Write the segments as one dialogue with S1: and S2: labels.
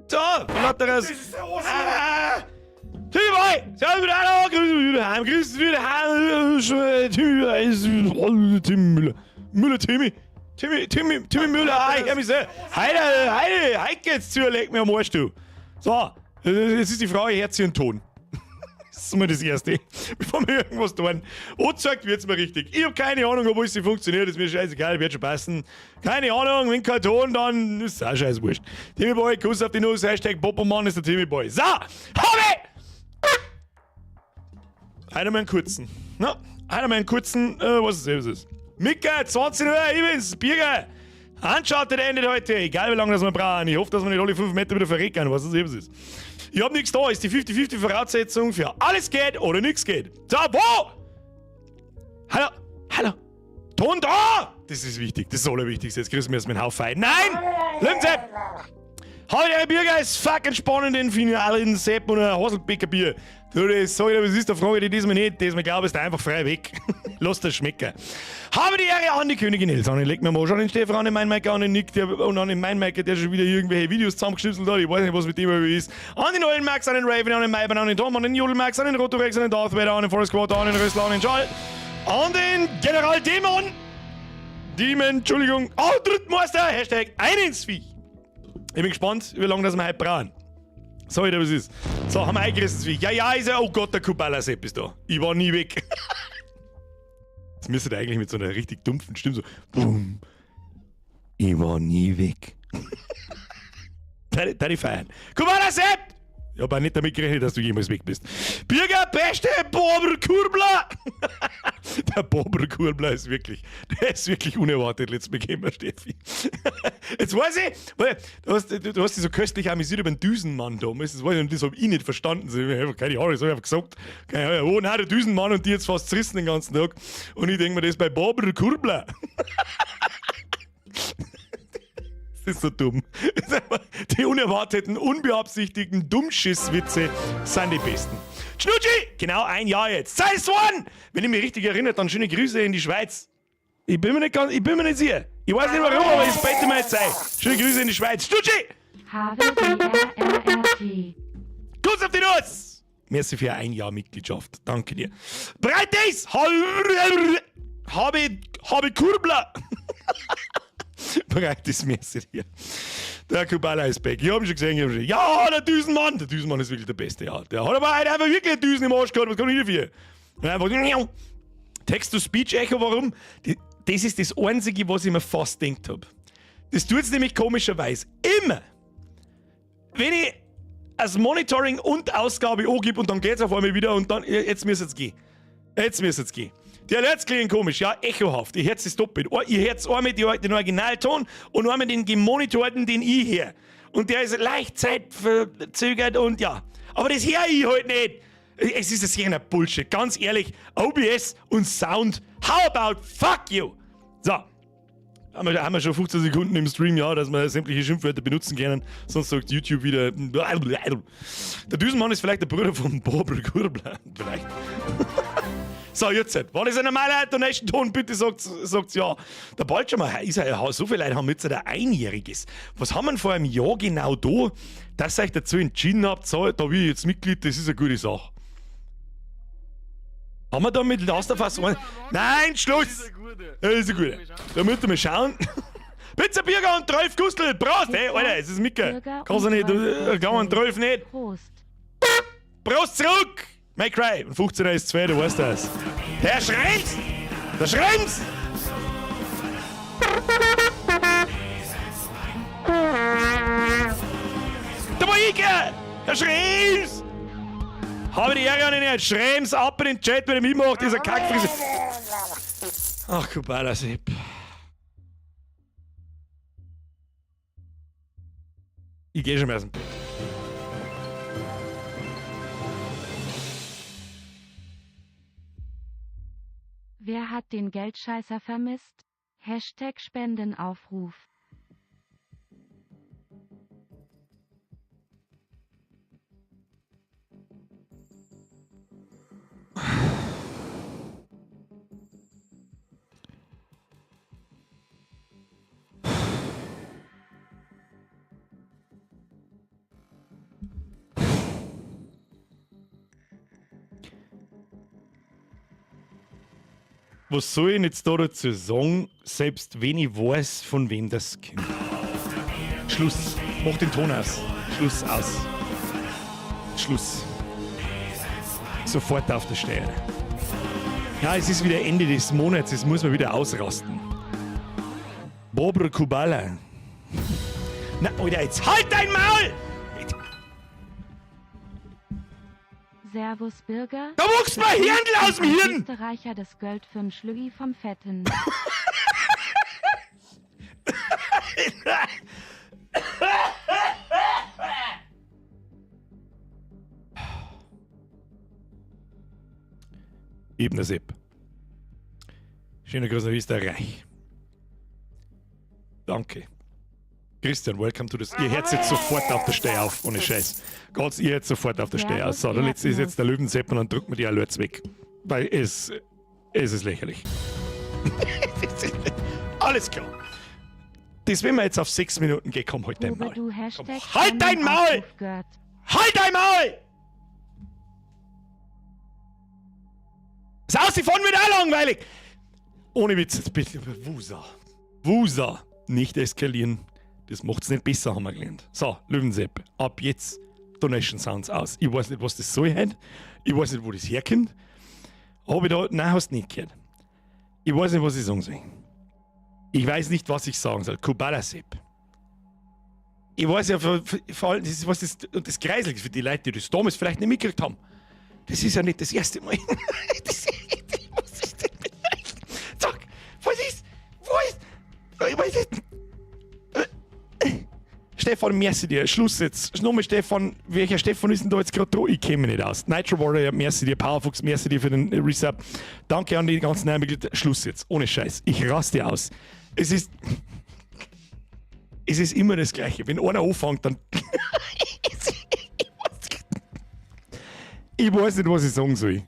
S1: So, lauteres. Ah! Timmy Boy! Servus, grüß wieder heim, grüß wieder heim. Tim Müller. Müller Timmy. Timmy, Timmy, Timmy Müller, ah, ich hör mich sehr. Heide, heide, heide geht's zu, leg mir am Arsch, du. So, jetzt ist die Frage, hört sie einen Ton? Das ist immer das Erste, bevor wir irgendwas tun. Angezeigt wird's mir richtig. Ich hab keine Ahnung, ob alles funktioniert, ist mir scheißegal, wird schon passen. Keine Ahnung, wenn kein Ton, dann ist es auch scheiß wurscht. Timmy Boy, Kuss auf die Nuss, Hashtag Popomann ist der Timmy Boy. So, hab ich! Heute mal einen kurzen. Na, heute mal einen kurzen, was es ist. Mika, 20 Uhr, ich bin's, Birger. Uncharted endet heute, egal wie lange das wir brauchen. Ich hoffe, dass wir nicht alle 5 Meter wieder verrecken, was es eben ist. Ich hab nichts da, ist die 50-50 Voraussetzung für alles geht oder nichts geht. So, wo? Hallo, hallo. Ton da! Das ist wichtig, das ist das Allerwichtigste. Jetzt kriegst du mir erstmal einen Haufen. Nein! Linse! Heute, Bürger, ist fucking spannend den finalen Sepp und ein Haselbecker Bier. Du, das sag ich dir, was ist da Frage, die diesmal nicht. Diesmal glaube ich, ist einfach frei weg. Lass das schmecken. Habe die Ehre an die Königin Elsa. Und ich leg mir mal schon den Stefan an den Mainmaker, an den Nick, der, und an den Mainmaker, der schon wieder irgendwelche Videos zusammengeschnipselt hat. Ich weiß nicht, was mit dem ist. An den Eulen Max, an den Raven, an den Maiban, an den Tom, an den Jodel Max, an den Rotorex, an den Darth Vader, an den Forest Quarter, an den Rössler, an den Schall, an den General Dämon. Demon, Entschuldigung. Oh, Drittmeister, Hashtag ein ins Viech. Ich bin gespannt, wie lange das wir heute brauchen. Sag ich dir, was ist. So, haben wir eingerissen, das Viech. Ja, ja, ist ja. Oh Gott, der Kubala Sepp ist da. Ich war nie weg. Das müsste eigentlich mit so einer richtig dumpfen Stimme so. Boom. Ich war nie weg. Da die feiern. Kubala Sepp! Ich hab auch nicht damit gerechnet, dass du jemals weg bist. Birger, Beste, Bober Kurbler! Der Bober Kurbler ist wirklich, der ist wirklich unerwartet letztes Mal gekommen, Steffi. Jetzt weiß ich, weil du hast dich so köstlich amüsiert über den Düsenmann damals. Das weiß ich, und das hab ich nicht verstanden. So, ich hab keine Ahnung, das hab ich einfach gesagt. Keine Ahnung, oh nein, der Düsenmann und die jetzt fast zerrissen den ganzen Tag. Und ich denk mir, das ist bei Bober Kurbler. Das ist so dumm. Die unerwarteten, unbeabsichtigten Dummschisswitze sind die besten. Schnutschi! Genau ein Jahr jetzt. Sei es one! Wenn ich mich richtig erinnere, dann schöne Grüße in die Schweiz. Ich bin mir nicht ganz, ich bin mir nicht sicher. Ich weiß nicht warum, aber es bete mir jetzt ein. Schöne Grüße in die Schweiz. Schnutschi!
S2: H W D R R R T.
S1: Kuss auf die Nuss! Merci für ein Jahr Mitgliedschaft. Danke dir. Breit ist! Habe, habe Kurbler! Bereit ist merci dir. Der Kubala ist back. Ich hab ihn schon gesehen, ich hab schon gesehen. Ja, der Düsenmann! Der Düsenmann ist wirklich der Beste, ja. Der hat aber heute einfach wirklich einen Düsen im Arsch gehabt. Was kann ich dafür? Und einfach. Text-to-Speech-Echo, warum? Das ist das Einzige, was ich mir fast gedacht hab. Das tut's nämlich komischerweise immer. Wenn ich das Monitoring und Ausgabe angebe und dann geht's auf einmal wieder und dann, jetzt müsste es gehen. Jetzt müsste es gehen. Die Alerts klingen komisch, ja, echohaft. Ich hör's das doppelt. Ich hör's einmal den Originalton und einmal den gemonitorten, den ich hör. Und der ist leicht zeitverzögert und ja. Aber das hör ich halt nicht. Es ist ein sehr Bullshit. Ganz ehrlich, OBS und Sound. How about fuck you? So. Haben wir schon 15 Sekunden im Stream, ja, dass wir sämtliche Schimpfwörter benutzen können. Sonst sagt YouTube wieder. Der Düsenmann ist vielleicht der Bruder von Bob Kurbler. Vielleicht. So, jetzt. War das ein normaler Donation-Ton? Bitte sagt's ja. Der bald schon mal, ist ja, so viele Leute haben jetzt ein Einjähriges. Was haben wir denn vor einem Jahr genau da, dass ihr euch dazu entschieden habt, so, da will ich jetzt Mitglied, das ist eine gute Sache. Haben wir da mit Last of Us 1? Nein, Schluss! Das ist eine gute. Da müsst ihr mal schauen. Pizza, Birger und 12 Gustl! Prost! Hey, Alter, es ist Micke.
S2: Bürger
S1: Kannst du
S2: und
S1: nicht,
S2: 12
S1: kann man
S2: Gustl.
S1: 12 nicht.
S2: Prost.
S1: Prost zurück! May Cry. Und 15 ist 2, du weißt das. Der Schrems! Der Schrems! Der Moike! Der Schrems! Habe die Ehre an den Herrn Schrems, ab in den Chat, wenn er mitmacht, dieser Kackfriese. Ach, Kubala Sepp. Ich geh schon mal aus dem Bett.
S2: Wer hat den Geldscheißer vermisst? Hashtag Spendenaufruf.
S1: Was soll ich denn jetzt da dazu sagen, selbst wenn ich weiß, von wem das kommt? Schluss. Mach den Ton aus. Schluss aus. Schluss. Sofort auf der Stelle. Ja, es ist wieder Ende des Monats, es muss man wieder ausrasten. Bobr Kubala. Na, Alter, jetzt halt dein Maul!
S2: Servus Bürger.
S1: Da wuchs mir Hirndl aus dem Hirn!
S2: Österreicher das Geld für'n Schlüggi vom Fetten.
S1: Ebner Sepp. Schöner Gruß nach Österreich. Danke. Christian, welcome to the... Ihr hört jetzt sofort auf der Stelle auf, ohne Scheiß. Ganz, ihr hört sofort auf der Stelle auf. So, der letzte ist jetzt der Löwensepp und dann drückt man die Alerts weg. Weil es ist lächerlich. Alles klar. Das, wenn wir jetzt auf 6 Minuten gehen, komm, halt dein
S2: Tobe,
S1: Maul.
S2: du Hashtag
S1: Komm, halt dein Maul!
S2: Spendenaufruf gehört.
S1: Halt dein Maul! Das Aussiehfahren wird auch langweilig! Ohne Witz, jetzt bitte. Wusa. Wusa. Nicht eskalieren. Das macht's nicht besser, haben wir gelernt. So, Löwensepp, ab jetzt Donation Sounds aus. Ich weiß nicht, was das soll heute. Ich weiß nicht, wo das herkommt. Hab ich da. Nein, hast du nicht gehört. Ich weiß nicht, was ich sagen soll. Ich weiß nicht, was ich sagen soll. Kubala Sepp. Ich weiß ja, vor allem, das ist, was das, und das Kreisel für die Leute, die das damals vielleicht nicht mitgekriegt haben. Das ist ja nicht das erste Mal. Was ist denn mit euch? Sag, was ist? Wo ist? Ich weiß nicht. Stefan, merci dir. Schluss jetzt. Nochmal Stefan, welcher Stefan ist denn da jetzt gerade dran? Ich kenne mich nicht aus. Nitro Warrior, merci dir. Powerfuchs, merci dir für den Resub. Danke an die ganzen neuen Mitglieder. Schluss jetzt. Ohne Scheiß. Ich raste aus. Es ist immer das Gleiche. Wenn einer anfängt, dann. Ich weiß nicht, was ich sagen soll.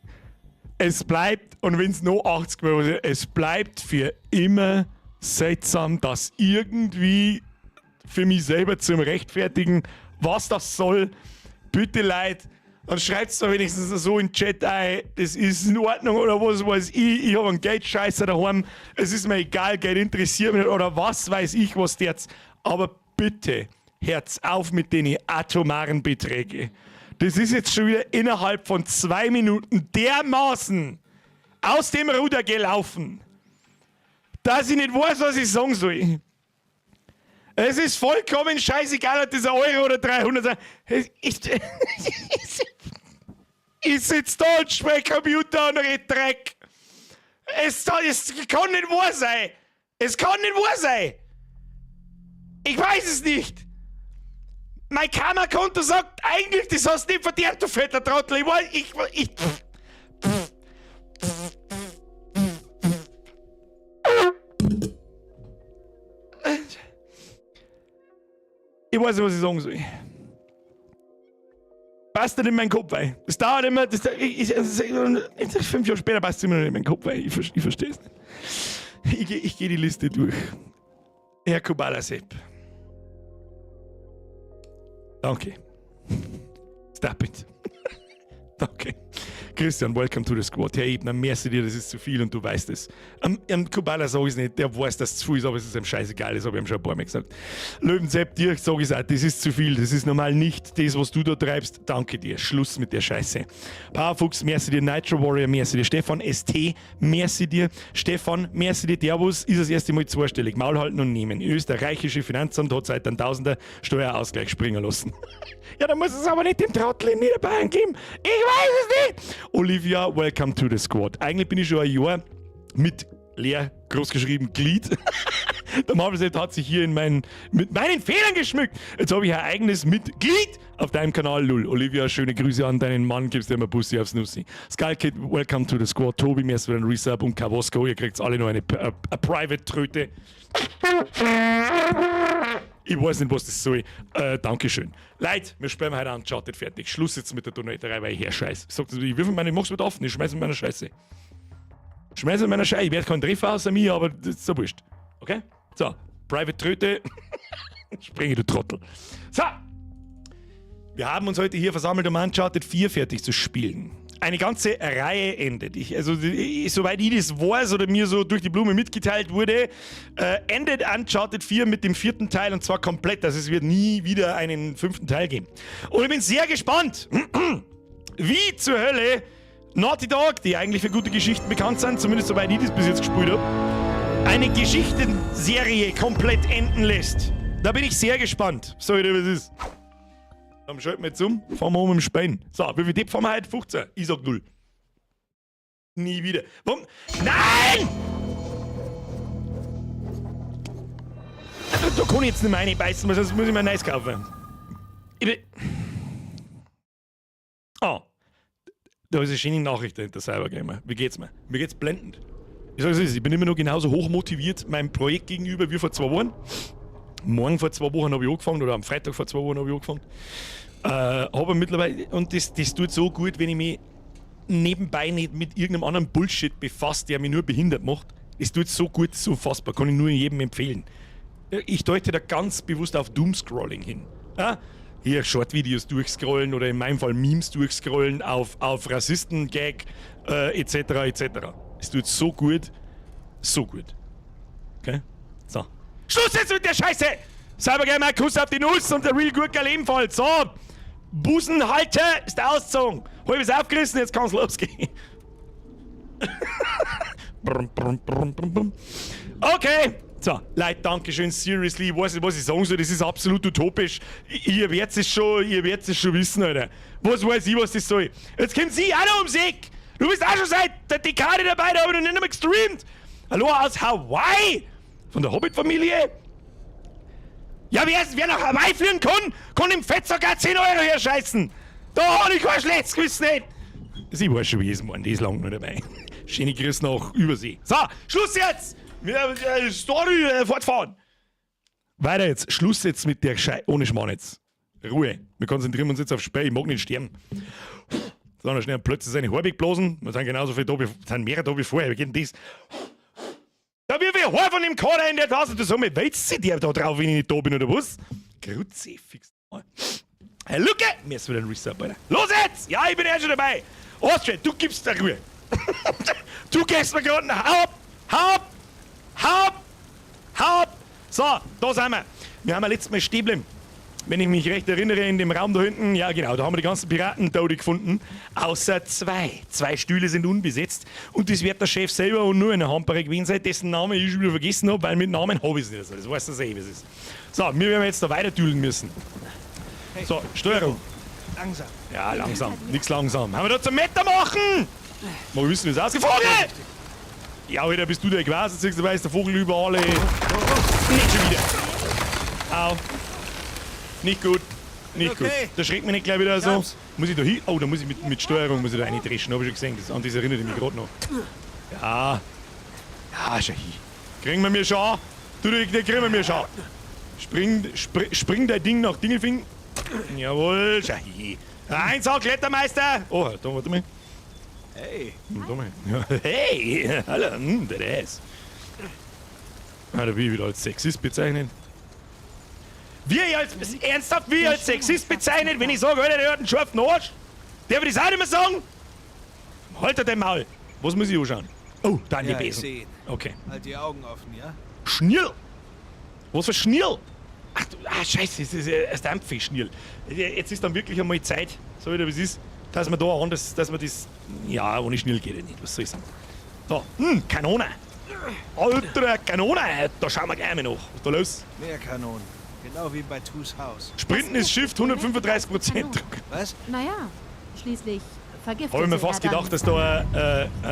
S1: Es bleibt, und wenn es noch 80 Mal ist, es bleibt für immer seltsam, dass irgendwie für mich selber zum Rechtfertigen, was das soll. Bitte Leute, dann schreibt's doch wenigstens so in den Chat ein, das ist in Ordnung oder was weiß ich, ich hab einen Geldscheißer daheim, es ist mir egal, Geld interessiert mich nicht oder was weiß ich, was der jetzt. Aber bitte, hört's auf mit den atomaren Beträgen. Das ist jetzt schon wieder innerhalb von 2 Minuten dermaßen aus dem Ruder gelaufen, dass ich nicht weiß, was ich sagen soll. Es ist vollkommen scheißegal, ob das ein Euro oder 300 sind. Ich sitz da und sprech Computer und red Dreck. Es kann nicht wahr sein. Es kann nicht wahr sein. Ich weiß es nicht. Mein Karma-Konto sagt eigentlich, das hast du nicht verdient, du fetter Trottel. Ich weiß, ich, ich, pff, pff, pff, pff. Ich weiß nicht, was ich sagen soll. Passt nicht in meinen Kopf rein. Das dauert immer, das, ich, ich, ich, 5 Jahre später passt es immer noch nicht in meinen Kopf rein. Ich verstehe es nicht. Ich geh die Liste durch. Herr Kubala Sepp. Danke. Stop it. Danke. Christian, welcome to the squad. Herr Ebner, merci dir, das ist zu viel und du weißt es. Kubala sag ich's nicht, der weiß, dass es zu viel ist, aber es ist ihm scheißegal, das hab ich ihm schon ein paar Mal gesagt. Löwensepp, dir sag ich's auch, das ist zu viel, das ist normal nicht das, was du da treibst. Danke dir, Schluss mit der Scheiße. Powerfuchs, merci dir, Nitro Warrior, merci dir, Stefan ST, merci dir, Stefan, merci dir, Servus, ist das erste Mal zweistellig, Maul halten und nehmen. Österreichische Finanzamt hat seit einem Tausender Steuerausgleich springen lassen. Ja, da muss es aber nicht dem Trottel in Niederbayern geben. Ich weiß es nicht. Olivia, welcome to the squad. Eigentlich bin ich schon ein Jahr mit leer großgeschrieben Glied. Der Marvel hat sich hier mit meinen Fehlern geschmückt. Jetzt habe ich ein eigenes Mitglied auf deinem Kanal, Lull. Olivia, schöne Grüße an deinen Mann, gibst dir immer Bussi aufs Nussi. Skullkid, welcome to the squad. Tobi, merci für den Resub und Kavosko, ihr kriegt alle noch eine Private-Tröte. Ich weiß nicht, was das soll. Dankeschön. Leute, wir spielen heute Uncharted fertig. Schluss jetzt mit der Donaterei, weil ich herscheiß. Ich sag das, ich würfel meine, ich mach's wieder offen, ich schmeiß mit meiner Scheiße. Schmeiß mit meiner Scheiße. Ich werde keinen Treffer außer mir, aber das ist so wurscht. Okay? So, Private Tröte. Springe, du Trottel. So! Wir haben uns heute hier versammelt, um Uncharted 4 fertig zu spielen. Eine ganze Reihe endet. Also, soweit ich das weiß oder mir so durch die Blume mitgeteilt wurde, endet Uncharted 4 mit dem vierten Teil und zwar komplett. Also es wird nie wieder einen fünften Teil geben. Und ich bin sehr gespannt, wie zur Hölle Naughty Dog, die eigentlich für gute Geschichten bekannt sind, zumindest soweit ich das bis jetzt gespielt habe, eine Geschichtenserie komplett enden lässt. Da bin ich sehr gespannt. So, wie das ist. Dann schalten wir jetzt um, fahren wir um im Spein. So, wie viel Depp fahren wir heute? 15. Ich sag 0. Nie wieder. Warum? Nein! Da kann ich jetzt nicht mehr reinbeißen, weil sonst muss ich mir ein neues kaufen. Ich bin. Oh. Da ist eine schöne Nachricht dahinter, Cybergamer. Wie geht's mir? Mir geht's blendend. Ich sag es ist, ich bin immer noch genauso hochmotiviert meinem Projekt gegenüber wie vor 2 Wochen. Morgen vor 2 Wochen habe ich angefangen oder am Freitag vor 2 Wochen habe ich angefangen. Habe mittlerweile, und das tut so gut, wenn ich mich nebenbei nicht mit irgendeinem anderen Bullshit befasse, der mich nur behindert macht. Es tut so gut, so unfassbar, kann ich nur jedem empfehlen. Ich deute da ganz bewusst auf Doomscrolling hin. Ja? Hier Short-Videos durchscrollen oder in meinem Fall Memes durchscrollen auf Rassisten-Gag etc. etc. Es tut so gut, so gut. Okay? So. Schluss jetzt mit der Scheiße! Cybergamer, Kuss auf die Nuss und der Real Gurkerl ebenfalls. So! Busenhalter ist ausgezogen. Halb ist aufgerissen, jetzt kann's losgehen. Brumm, brumm, brumm, brumm, brumm. Okay. So, Leute, Dankeschön, seriously, ich weiß nicht, was ich sagen soll, das ist absolut utopisch. Ihr werdet es schon wissen, Alter. Was weiß ich, was das soll. Jetzt kommt sie auch noch ums Eck. Du bist auch schon seit der Dekade dabei, da habe ich noch nicht einmal gestreamt. Hallo aus Hawaii? Von der Hobbit-Familie? Ja, wer nach Hawaii fliegen kann, kann im Fettsack auch 10 Euro herscheißen. Da habe ich kein schlechtes Gewissen nicht. Sie war schon gewesen, Mann, die ist lang noch dabei. Schöne Grüße nach Übersee. So, Schluss jetzt! Wir Story fortfahren. Weiter jetzt. Schluss jetzt mit der Schei. Ohne Schmarrn jetzt. Ruhe. Wir konzentrieren uns jetzt aufs Spiel. Ich mag nicht sterben. So, noch schnell plötzlich seine Haare wegblasen. Wir sind genauso viel da, wie, sind mehr da wie vorher. Wie geht denn das? Da wie viel Haar von dem Kader in der Tasse. Du sag mal, wälzt sich der da drauf, wenn ich nicht da bin, oder was? Kruzifix. Hey, Lucke! Mir ist wieder ein Reset, Alter. Los jetzt! Ja, ich bin eh schon dabei. Astrid, du gibst da Ruhe. Du gehst mir gerade. Hau ab! Hau ab! Hau ab! Hau ab! So, da sind wir. Wir haben ja letztes Mal stehen geblieben. Wenn ich mich recht erinnere, in dem Raum da hinten, ja genau, da haben wir die ganzen Piraten-Tode gefunden. Außer zwei. Zwei Stühle sind unbesetzt. Und das wird der Chef selber und nur eine Handbare gewesen sein, dessen Namen ich schon wieder vergessen habe, weil mit Namen habe ich es nicht. Das weißt du eh, wie es ist. So, wir werden jetzt da weiter dülen müssen. So, Steuerung.
S3: Langsam.
S1: Ja, langsam. Nix langsam. Haben wir da zum Meter machen? Mal wissen, wie es ausgeht. Vogel! Ja, Alter, bist du der gewesen? Jetzt siehst du, weiß der Vogel über alle. Nicht schon wieder. Au. Nicht gut. Nicht
S3: Okay.
S1: gut. Da schreckt mich nicht gleich wieder so.
S3: Hab's.
S1: Muss ich da hin? Oh, da muss ich mit Steuerung muss ich da reindreschen. Hab ich schon gesehen. An das erinnert ich mich gerade noch. Ja. Ja, schau hin. Kriegen wir mir schon an. Du, den kriegen wir mir schon. Spring dein Ding nach Dingelfing. Jawohl, schau hin. Eins, Klettermeister. Oh, da, warte mal.
S3: Hey,
S1: Da mal. Ja, hey, hallo, der ist. Ah, da will ich wieder als Sexist bezeichnen. Wie ich als, ernsthaft, wie ich als Sexist bezeichnet, wenn ich sage, Alter, der hat einen scharfen Arsch? Darf ich das auch nicht mehr sagen? Halt dein Maul. Was muss ich anschauen? Oh, da an die
S3: Ja, ich
S1: Besen.
S3: seh ihn.
S1: Okay.
S3: Halt die Augen offen, ja?
S1: Schnirl! Was für Schnirl? Ach du, ah, scheiße, das ist erst Dampfe, Schnirl. Jetzt ist dann wirklich einmal Zeit, so wieder wie es ist, dass wir da anders, dass wir das. Ja, ohne Schnirl geht ja nicht, was soll ich sagen? Da, Kanone! Alter, Kanone! Da schauen wir gleich mal nach. Was ist da los?
S3: Mehr Kanonen. Genau wie bei Tus Haus.
S1: Sprinten ist Shift 135%.
S3: Was?
S4: Naja, schließlich vergiftet
S1: Habe ich mir
S4: sie
S1: fast
S4: er dann.
S1: gedacht, dass da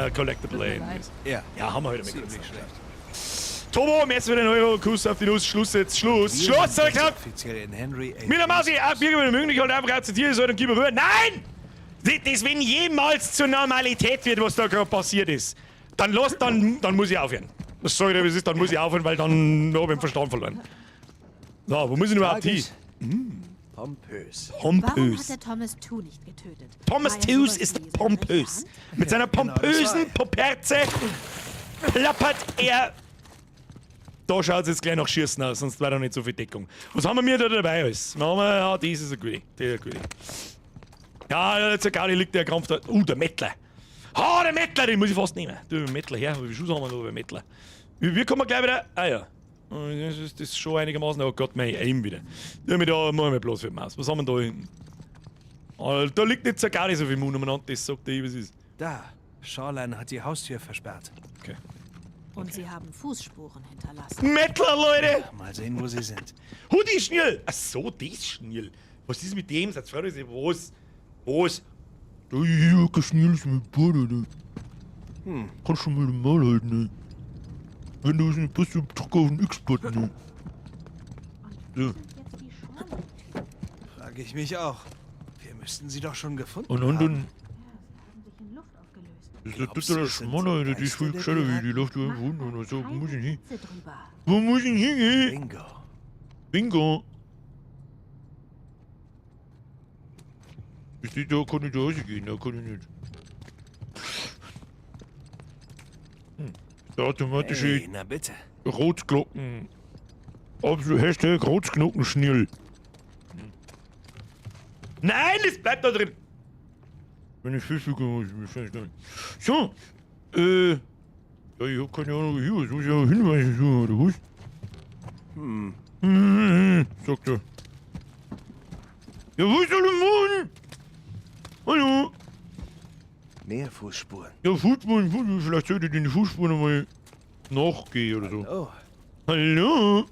S1: ein Collectible
S4: Tut mir
S1: ist.
S4: leid.
S3: Ja.
S1: Ja, haben wir heute mal kurz.
S3: Ziemlich schlecht.
S1: Tobo, mir ist wieder ein Euro, Kuss auf die Nuss, Schluss jetzt, Schluss,
S3: Wir
S1: Schluss,
S3: sind
S1: hab ich
S3: jetzt
S1: gesagt!
S3: Offiziell in Henry A.
S1: Mit der Mausi, auch Bürger, wenn möglich, halt einfach akzeptieren soll und gib Ruhe. Nein! Das, wenn jemals zur Normalität wird, was da gerade passiert ist, dann muss ich aufhören. Das sag ich dir, wie es ist, dann muss ich aufhören, weil dann habe ich den Verstand verloren. So, wo muss ich denn überhaupt hin?
S3: Tages- Pompös.
S4: Warum hat
S1: Pompös.
S4: er Thomas Tew nicht getötet?
S1: Thomas
S4: War er
S1: Tews
S4: sowas
S1: ist
S4: wie seine
S1: pompös.
S4: rechte Hand?
S1: Mit seiner
S3: Genau, das
S1: pompösen
S3: war er.
S1: Poperze plappert er. Da schaut es jetzt gleich nach Schießen aus, sonst wäre da nicht so viel Deckung. Was haben wir mir da dabei alles? Wir haben, ja, das ist eine gute. Das ist eine gute. Ja, jetzt egal, liegt der Krampf da. Der Mettler. Ha, der Mettler, den muss ich fast nehmen. Du, Mettler her, wie viel Schuss haben wir noch bei Mettler? Wir kommen gleich wieder. Ah ja. Das ist schon einigermaßen. Oh Gott, mein Aim wieder. Ja, mit da machen wir bloß für die Maus. Was haben wir da hinten? Da liegt jetzt ja gar nicht so viel Mund umeinander, das sagt der, was ist.
S3: Da, Shoreline hat die Haustür versperrt.
S1: Okay.
S4: Und sie haben Fußspuren hinterlassen.
S1: Mettler, Leute!
S3: Mal sehen, wo sie sind.
S1: Hoodie Schnell! Ach so, das Schnell. Was ist mit dem? Satz frei, was? Was? Da hier, kein Schnell ist mein Bruder, ne? Hm. Kannst du mir den Maul halten, ne? Wenn du es nicht passt, dann drück auf den X-Button, ne? So.
S3: Frage ich mich auch. Wir müssten sie doch schon gefunden
S1: Und dann.
S3: haben.
S4: Ja, sie haben sich in Luft aufgelöst.
S1: Das ist
S3: Glaubst
S1: ein
S3: du,
S1: totaler
S3: es sind
S1: Schmarrn, Alter. Die ist viel
S3: Geister der
S1: gescheiter wie die
S3: Piraten?
S1: läuft da irgendwo hin und so. Wo muss ich hin?
S4: Witze drüber.
S1: Wo muss ich hingehen?
S3: Bingo.
S1: Bingo. Ich da kann ich da rausgehen, da kann ich nicht. Hm. Der automatische
S3: Hey, na bitte.
S1: Rotglocken. Absolut Hashtag Rotknockenschnüll. Nein, das bleibt da drin. Wenn ich Fisch bekomme, muss ich mich nicht. So, ja, ich hab keine Ahnung, hier, was muss ich auch hinweisen, so, oder was? Hm. Sagt er. Ja, was soll ich machen? Hallo?
S3: Mehr Fußspuren.
S1: Ja, Fußspuren, Fußspuren, vielleicht sollte ich den Fußspuren einmal nachgehen oder so.
S3: Oh,
S1: Hallo?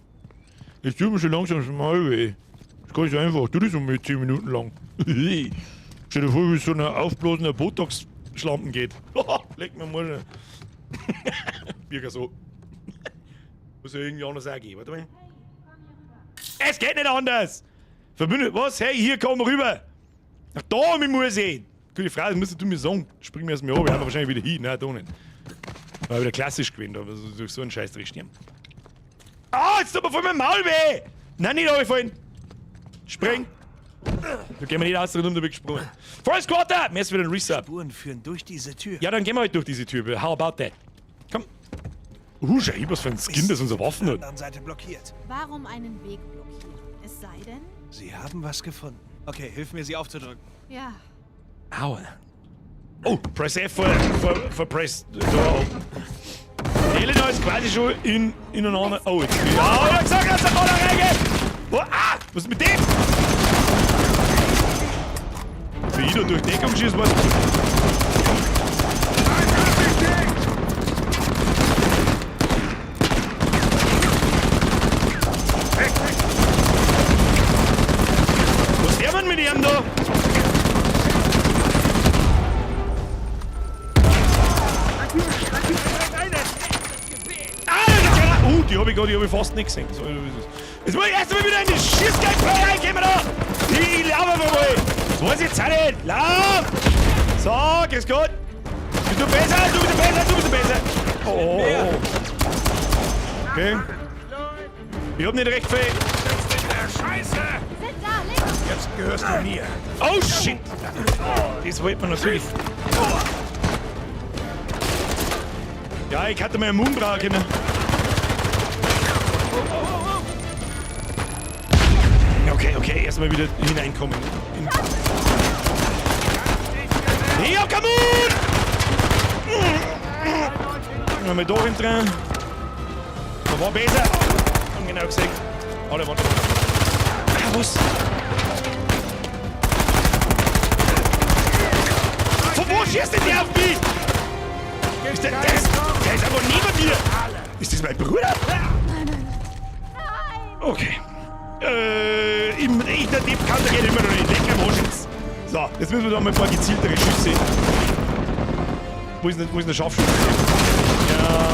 S1: Jetzt tut mir schon langsam das Maul weh. Das ist ganz einfach. Tu das um mit 10 Minuten lang. Stell dir vor, wie so ein aufblasender Botox-Schlampen geht. Leck mir mal schon. Birger so. Muss ja irgendwie anders auch gehen. Warte mal. Es geht nicht anders! Verbündet, was? Hey, hier, komm rüber! Ach, da, mich muss ich! Gute Frage, das musst du mir sagen. Spring mir erst mal ab, wir haben wahrscheinlich wieder hin. Nein, da nicht. War wieder klassisch gewesen, da durch so einen Scheißdreck sterben. Ah, jetzt tut mir voll mein Maul weh! Nein, nicht runterfallen! Spring! Da gehen wir nicht aus, da bin ich gesprungen. First Quarter! Mir ist wieder ein Resub.
S3: Spuren führen durch diese Tür.
S1: Ja, dann gehen wir halt durch diese Tür. How about that? Komm. Schau, was für ein Skin das unsere Waffen hat.
S3: Anderen Seite blockiert.
S4: Warum einen Weg blockieren? Es sei denn...
S3: Sie haben was gefunden. Okay, hilf mir, sie aufzudrücken.
S4: Ja.
S1: Aua. Oh, press F for press door open. Elena ist quasi schon in einer anderen... Oh, jetzt... Ja, ich hab gesagt, dass der Roller reingeht! Oh, ah! Was ist mit dem? Wie ich da durch Deckung schießen wollte. Was ist der denn mit ihm da? Ah, das ist ja... Die hab ich gerade, die hab ich fast nicht gesehen. So, jetzt muss ich erst mal wieder in die Schießgeldfrei reinkommen da! Ich lauf einfach mal! Das weiß ich jetzt auch nicht! Lauf! So, grüß Gott! Bist du besser? Du bist besser, du bist besser! Oh, oh, oh. Okay. Ich hab nicht recht viel.
S4: Sind da, links!
S3: Jetzt gehörst du mir.
S1: Oh shit! Das wollte man natürlich. Ja, ich hatte mal einen Mund brauchen können. Okay, okay, erstmal wieder hineinkommen. Ich hab keinen Mund! Einmal da hinten drin. Da war besser. Haben genau gesehen. Alle warte. Ah, was? Von wo schießt denn der auf mich? Ist der, der ist einfach neben mir. Ist das mein Bruder?
S4: Nein, nein, nein.
S1: Okay. Ich, der Depp kann der geht immer noch nicht. Leck am Arsch jetzt. So, jetzt müssen wir da mal ein paar gezieltere Schüsse. Wo ist denn, der Scharfschütze? Ja. Ja.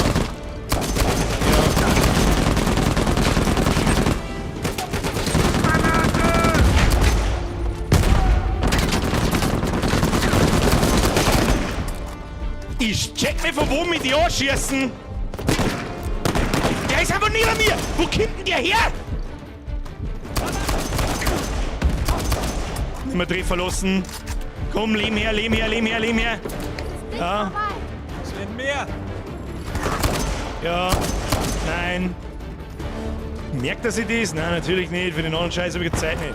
S1: Ich check mir, von wo mit die anschießen. Der ist einfach neben mir. Wo kommt denn der her? Nicht mehr Dreh verlassen. Komm, Lehm her, Lehm her, Lehm her, Lehm her. Ja.
S3: Es werden mehr.
S1: Ja. Nein. Merkt er sich das? Nein, natürlich nicht. Für den anderen Scheiß habe ich Zeit nicht.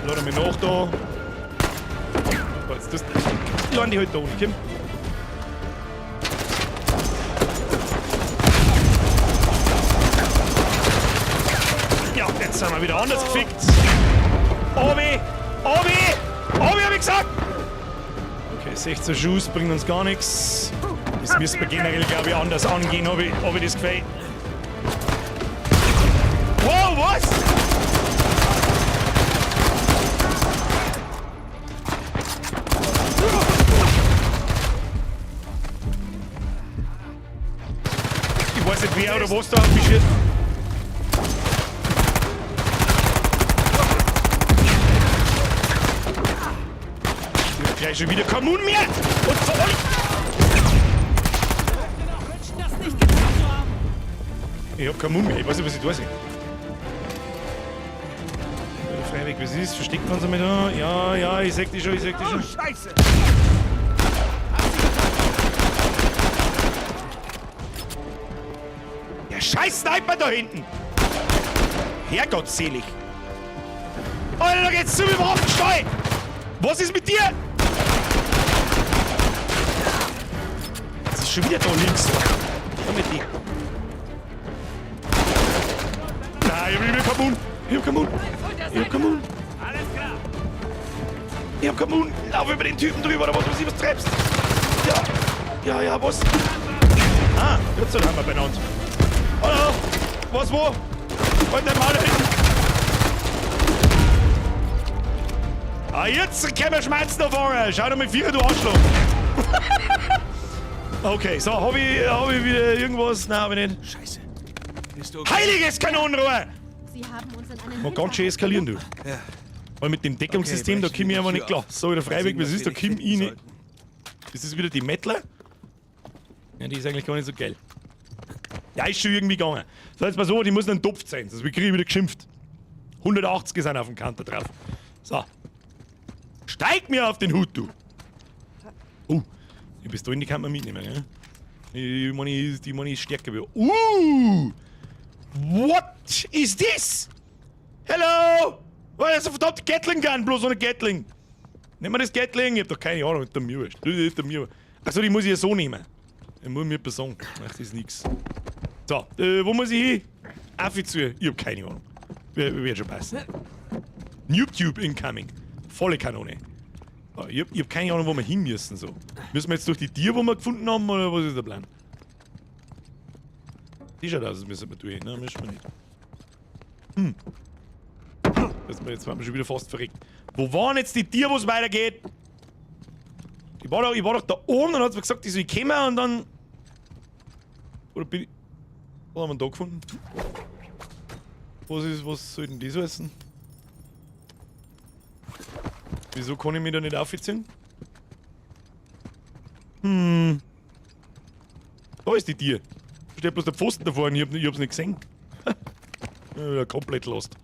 S1: Lade mich nach da. So, jetzt das lande ich halt da unten, komm. Ja, jetzt sind wir wieder anders gefickt. Obi! Obi! Obi, hab ich gesagt! Okay, 16 Schuss bringt uns gar nichts. Das müssen wir generell, glaube ich, anders angehen, hab ich das Gefühl. Wow, was? Ich weiß nicht, wer oder was da auf mich schießt. Ich hab gleich schon wieder keinen Mund mehr! Und vor allem. Ich hab keinen Mund mehr, ich weiß nicht, was ich da sehe. Freiweg, was ist? Versteckt man sich mit da? Ja, ja, ich seh dich schon, ich seh dich schon.
S3: Scheiße!
S1: Der scheiß Sniper da hinten! Herrgottselig! Alter, da geht's zu mit dem Waffenstall! Was ist mit dir? Das ist schon wieder da links. Da mit dir. Nein, ich hab wieder keinen Mund. Ich hab keinen Mund. Ich hab keinen Mund. Ich hab keinen Mund. Lauf über den Typen drüber oder was weiß ich, was treibst. Ja, ja, ja, was? Ah, jetzt haben wir benannt. Hallo! Was wo? Halt dein Maul da hinten! Ah, jetzt können wir Schmerzen anfangen! Schau doch mal, Vierer, du Arschloch! Okay, so, hab ich wieder irgendwas? Nein, hab ich nicht.
S3: Scheiße. Bist du okay?
S1: Heiliges Kanonenrohr!
S4: Sie haben uns in einen
S1: Mal ganz schön eskalieren, du.
S3: Ja.
S1: Weil mit dem Deckungssystem,
S3: Okay,
S1: da komm ich einfach
S3: brechen
S1: nicht
S3: wir die
S1: klar.
S3: Tür
S1: So, wieder
S3: auf.
S1: Freiweg,
S3: Mal
S1: was
S3: sehen,
S1: ist, da
S3: was wir
S1: komm
S3: nicht
S1: ich
S3: finden
S1: nicht.
S3: sollten.
S1: Ist das wieder die Mettler? Ja, die ist eigentlich gar nicht so geil. Ja, ist schon irgendwie gegangen. So, jetzt mal so, die muss einen Topf sein, sonst kriege ich wieder geschimpft. 180 sind auf dem Kanter drauf. So. Steig mir auf den Hut, du! Oh, die Pistolen, die kann man mitnehmen, gell? Die meine ist stärker. What is this? Hello! Oh, das ist eine verdammte Gatling Gun, bloß ohne Gatling. Nimm mal das Gatling, ich hab doch keine Ahnung, ist der mir wurscht. Das ist der mir. Achso, die muss ich ja so nehmen. Ich muss mir sagen. Ach, das ist nix. So, wo muss ich hin? Affi zu. Ich hab keine Ahnung. Wird schon passen. Noob-Tube incoming. Volle Kanone. Oh, ich hab keine Ahnung, wo wir hin müssen. So. Müssen wir jetzt durch die Tier, wo wir gefunden haben, oder was ist der Plan? Die schaut aus, als müssen wir durch. Nein, müssen wir nicht. Jetzt waren wir schon wieder fast verreckt. Wo waren jetzt die Tier, wo es weitergeht? Ich war doch da oben, dann hat sie mir gesagt, ich soll kommen und dann. Oder bin ich. Was haben wir denn da gefunden? Was soll denn das heißen? Wieso kann ich mich da nicht aufziehen? Hm. Da ist die Tier. Da steht bloß der Pfosten davor und ich hab's nicht gesehen. Ja, komplett lost.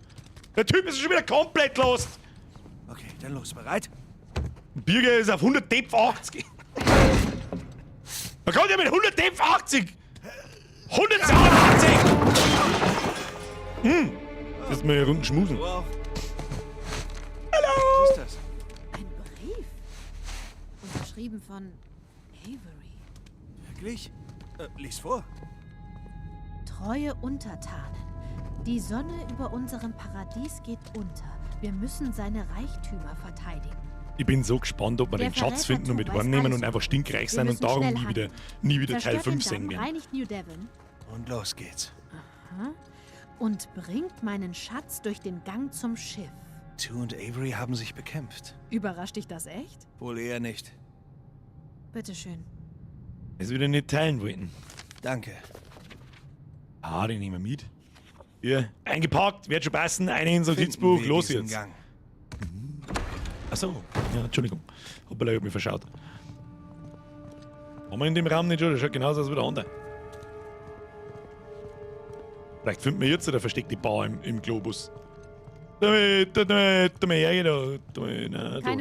S1: Der Typ ist schon wieder komplett lost!
S3: Okay, dann los. Bereit?
S1: Birger ist auf 180. Man kommt ja mit 180! 182! Hm. Jetzt mal hier runden schmusen.
S3: Wow.
S1: Hallo!
S3: Was ist das?
S4: Ein Brief. Unterschrieben von Avery.
S3: Wirklich? Lies vor.
S4: Treue Untertanen. Die Sonne über unserem Paradies geht unter. Wir müssen seine Reichtümer verteidigen.
S1: Ich bin so gespannt, ob wir
S4: Der
S1: den Schatz
S4: Verräter
S1: finden und mit
S4: Tobias
S1: heimnehmen
S4: alles
S1: und einfach stinkreich
S4: Wir
S1: sein und
S4: müssen
S1: darum
S4: schnell
S1: nie wieder Teil
S4: Zerstört
S1: 5
S4: den
S1: sehen
S4: Damm,
S1: werden.
S4: reinigt New Devon
S3: Und los geht's.
S4: und bringt meinen Schatz durch den Gang zum Schiff.
S3: Two und Avery haben sich bekämpft.
S4: Überrascht dich das echt?
S3: Wohl eher nicht.
S4: Bitteschön.
S1: Es wieder nicht teilen wollten.
S3: Danke.
S1: Ah, den nehmen wir mit. Hier, eingepackt, wird schon passen, eine ins
S3: Finden
S1: Notizbuch,
S3: wir
S1: los
S3: diesen
S1: jetzt.
S3: Gang.
S1: Achso, ja, Entschuldigung. Hoppala, ich hab mich verschaut. Haben wir in dem Raum nicht schon? Das schaut genauso aus wie der andere. Vielleicht finden wir jetzt eine versteckte Bar im Globus.
S4: Keine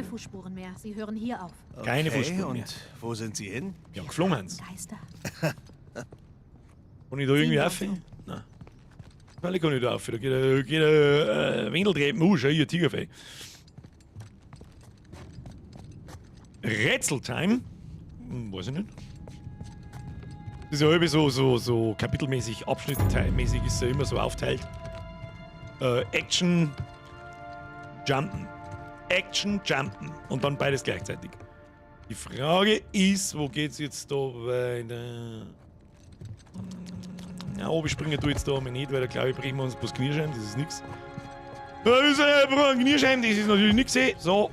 S4: Fußspuren mehr. Sie hören hier auf.
S1: Keine
S3: Okay,
S1: Fußspuren
S3: und
S1: mehr.
S3: wo sind sie hin?
S1: Ja, geflogen haben's.
S4: Geister.
S1: Kann ich da irgendwie
S4: Ziehen wir
S1: auf?
S4: uns
S1: Nein. Weil ich kann nicht da auf. Da geht ein Windeltreppen. Schau hier, Tigerfell. Rätseltime. Weiß ich nicht. Das ist ja irgendwie so kapitelmäßig, abschnittmäßig ist ja immer so aufteilt. Action, Jumpen. Action, Jumpen. Und dann beides gleichzeitig. Die Frage ist, wo geht's jetzt da weiter? Ja, ob ich springe du jetzt da einmal nicht, weil da glaube ich, brechen wir uns bloß Kniescheiben, das ist nix. Das ist ein Kniescheiben, das ist natürlich nix. Eh. So.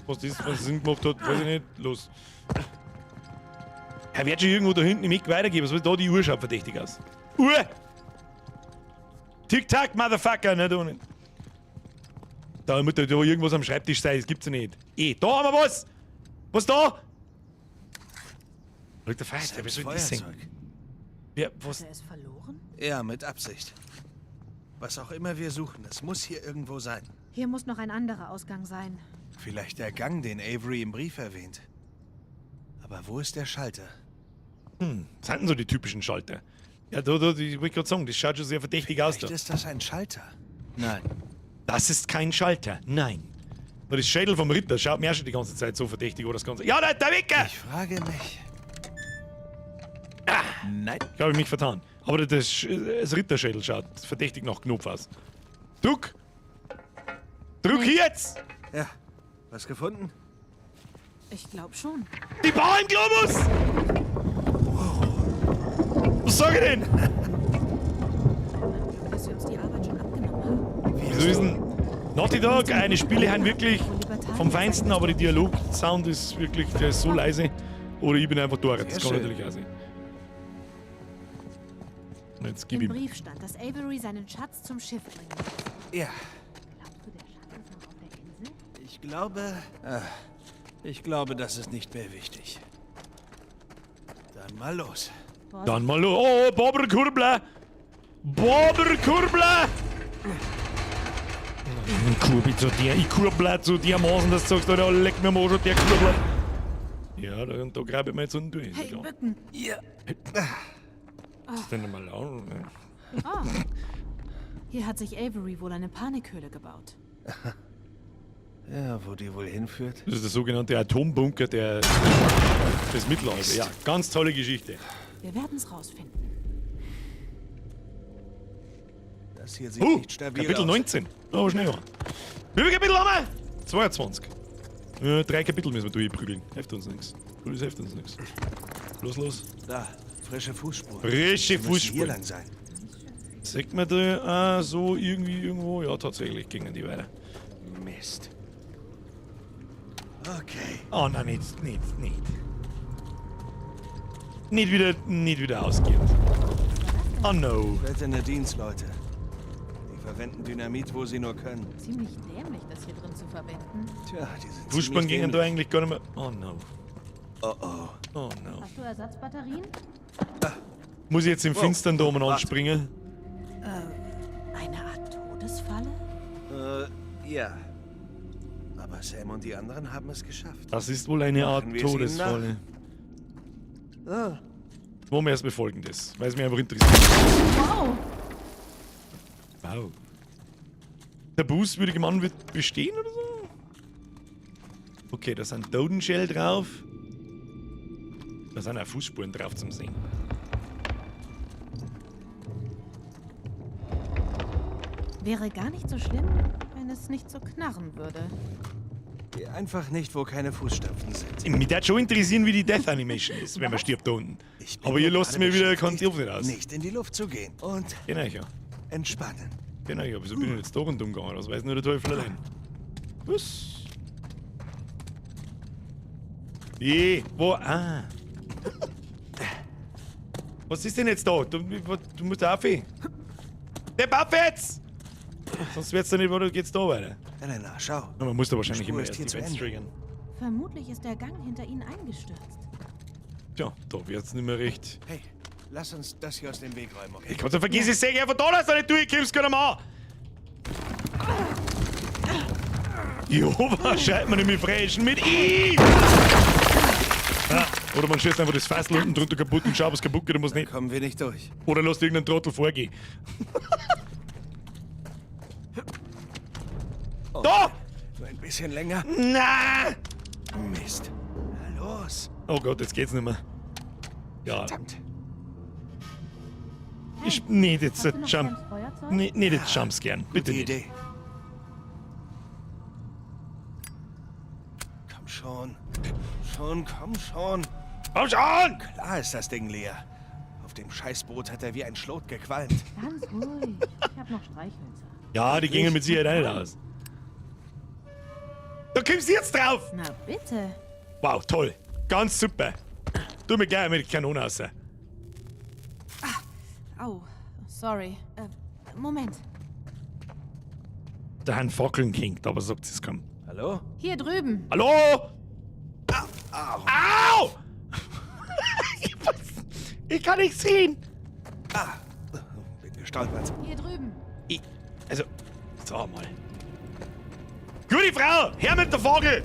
S1: Was das was Sinn gemacht hat, weiß ich nicht. Los. Er wird schon irgendwo da hinten im Eck weitergehen. Was wird da? Die Uhr schaut verdächtig aus. Uhr! Tick-Tack, Motherfucker! Ne, da nicht. Da muss da irgendwas am Schreibtisch sein, das gibt's ja nicht. Eh, da haben wir was! Was da? Schau, der Feier, was soll das sein?
S3: Feuerzeug.
S1: Ja, was?
S4: Hat er es verloren?
S3: Ja, mit Absicht. Was auch immer wir suchen, es muss hier irgendwo sein.
S4: Hier muss noch ein anderer Ausgang sein.
S3: Vielleicht der Gang, den Avery im Brief erwähnt. Aber wo ist der Schalter?
S1: Das sind denn so die typischen Schalter. Ja, da, ich wollte gerade sagen, das schaut schon sehr verdächtig aus da.
S3: Vielleicht ist das ein Schalter. Nein.
S1: Das ist kein Schalter, nein. Nur das Schädel vom Ritter schaut mir auch schon die ganze Zeit so verdächtig, oder das Ganze. Ja, da, der Wecker!
S3: Ich frage mich. Nein.
S1: Ich habe mich vertan. Aber das Ritterschädel schaut verdächtig nach Knopf aus. Druck! Druck jetzt!
S3: Ja. Was gefunden?
S4: Ich glaube schon.
S1: Die Bar im Globus! Was sag ich denn?
S4: Glück, dass sie uns die Arbeit schon abgenommen haben.
S1: Wieso ist denn Naughty Dog, eine Spiele haben wirklich vom Feinsten, aber der Dialog-Sound ist wirklich, der ist so leise. Oder ich bin einfach dort, das
S3: Sehr
S1: kann
S3: schön.
S1: natürlich auch sein. Und jetzt gib
S4: Im
S1: ihm.
S4: Brief stand, dass Avery seinen Schatz zum Schiff bringen muss.
S3: Ja.
S4: Glaubst du, der Schatz ist noch auf der Insel?
S3: Ich glaube. Ich glaube, das ist nicht mehr wichtig. Dann mal los.
S1: Dann mal los. Oh, Bobber Kurbler! Bobber Kurbler! Ich kurbel zu dir, ich kurbel zu dir, Maßen, dass du sagst, Alter, leck mir mal schon der Kurbler. Ja, da grabe ich mir jetzt unten durch.
S4: Hey,
S1: Klar.
S4: Bücken!
S3: Ja.
S1: Ist denn mal laut? Ne?
S4: Oh. Hier hat sich Avery wohl eine Panikhöhle gebaut.
S3: Ja, wo die wohl hinführt?
S1: Das ist der sogenannte Atombunker des Mittelalters. Ja, ganz tolle Geschichte.
S4: Wir werden's rausfinden.
S3: Das hier sieht nicht stabil
S1: Kapitel
S3: aus.
S1: 19. Oh, schnell mal. Wie viele Kapitel haben wir? 22. 3 Kapitel müssen wir durchprügeln. Hilft uns nichts. Das hilft uns nichts. Los, los.
S3: Da, frische Fußspuren.
S1: Frische
S3: Sie müssen hier
S1: Fußspuren.
S3: lang sein.
S1: Sieht man da so irgendwie irgendwo? Ja, tatsächlich gingen die weiter.
S3: Mist. Okay.
S1: Oh nein, nicht, nicht, nicht. Nicht wieder ausgehend. Oh no.
S3: Seltene Dienstleute. Die verwenden Dynamit, wo sie nur können.
S4: Ziemlich dämlich, das hier drin zu verwenden.
S3: Tja, die sind
S1: Fußspuren
S3: ziemlich
S1: gingen da
S3: dämlich.
S1: eigentlich gar nicht mehr. Oh no.
S3: Oh oh.
S1: Oh no.
S4: Hast du Ersatzbatterien?
S1: Muss ich jetzt im
S3: Wow.
S1: Finstern da umeinander
S3: Warte.
S1: springen?
S4: Eine Art Todesfalle?
S3: Ja. Aber Sam und die anderen haben es geschafft.
S1: Das ist wohl eine Art
S3: Machen wir es ihnen
S1: Todesfalle.
S3: Ah.
S1: Machen wir erstmal Folgendes, weil es mich einfach interessiert.
S4: Wow!
S1: Wow. Der bußwürdige Mann wird bestehen oder so? Okay, da sind Totenschädel drauf. Da sind auch Fußspuren drauf zum Sehen.
S4: Wäre gar nicht so schlimm, wenn es nicht so knarren würde.
S3: Geh einfach nicht, wo keine Fußstapfen sind.
S1: Mich würde schon interessieren, wie die Death Animation ist, wenn man stirbt da unten.
S3: Ich bin
S1: Aber ihr
S3: nur
S1: lasst
S3: gerade
S1: mir wieder keinen
S3: beschäftigt,
S1: Tipp nicht aus.
S3: Nicht in die Luft zu gehen. Und
S1: Genau, ja.
S3: entspannen.
S1: Genau, ja. Wieso bin ich jetzt da rundum gegangen? Das weiß nur der Teufel allein. Was? Je, wo? Ah. Was ist denn jetzt da? Du musst da auf. Der Buff jetzt! Sonst wird's da nicht, wo geht's da weiter?
S3: Elena, schau.
S1: Na, man muss da wahrscheinlich
S3: Die Spur
S1: immer
S3: ist
S1: erst
S3: hier
S1: die
S3: zu
S1: Events
S3: Ende.
S1: triggern.
S4: Vermutlich ist der Gang hinter ihnen eingestürzt.
S1: Tja, da wird's nicht mehr recht.
S3: Hey, lass uns das hier aus dem Weg räumen, okay?
S1: Ich kann's ja vergessen, ich sehe einfach da, dass du nicht durchkommst, kann Mann! Jehova, scheit man nämlich frechen mit I! Ah, oder man schießt einfach das Fassel unten drunter kaputt und schaut, was kaputt geht und was nicht.
S3: Kommen wir nicht durch.
S1: Oder lässt irgendeinen Trottel vorgehen.
S3: Oh,
S1: Da!
S3: Nur ein bisschen länger.
S1: Na!
S3: Mist. Los.
S1: Oh Gott, jetzt geht's nicht mehr. Ja.
S3: Verdammt.
S1: Ich, nee, jetzt
S4: Hast du noch
S1: Jump.
S4: Sams Feuerzeug?
S1: Nee, nee, das Jumpscaren. Bitte
S3: Gute
S1: nicht.
S3: Idee. Komm schon. Schon, komm schon.
S1: Komm schon!
S3: Klar ist das Ding leer. Auf dem Scheißboot hat er wie ein Schlot gequalmt.
S4: Ganz ruhig. Ich hab noch Streichhölzer.
S1: Ja, die gingen mit Sicherheit auch nicht aus. Da kommst du jetzt drauf!
S4: Na bitte.
S1: Wow, toll. Ganz super. Tu mir gleich mit der Kanone raus.
S4: Au, sorry. Moment.
S1: Da haben Fackeln gehängt, aber sagt es kaum.
S3: Hallo?
S4: Hier drüben.
S1: Hallo?
S3: Au.
S1: Au! Ich kann nicht sehen.
S3: Ah. Bin gestolpert.
S4: Hier drüben.
S1: Ich, also, sag mal. Gute Frau, her mit der Fackel!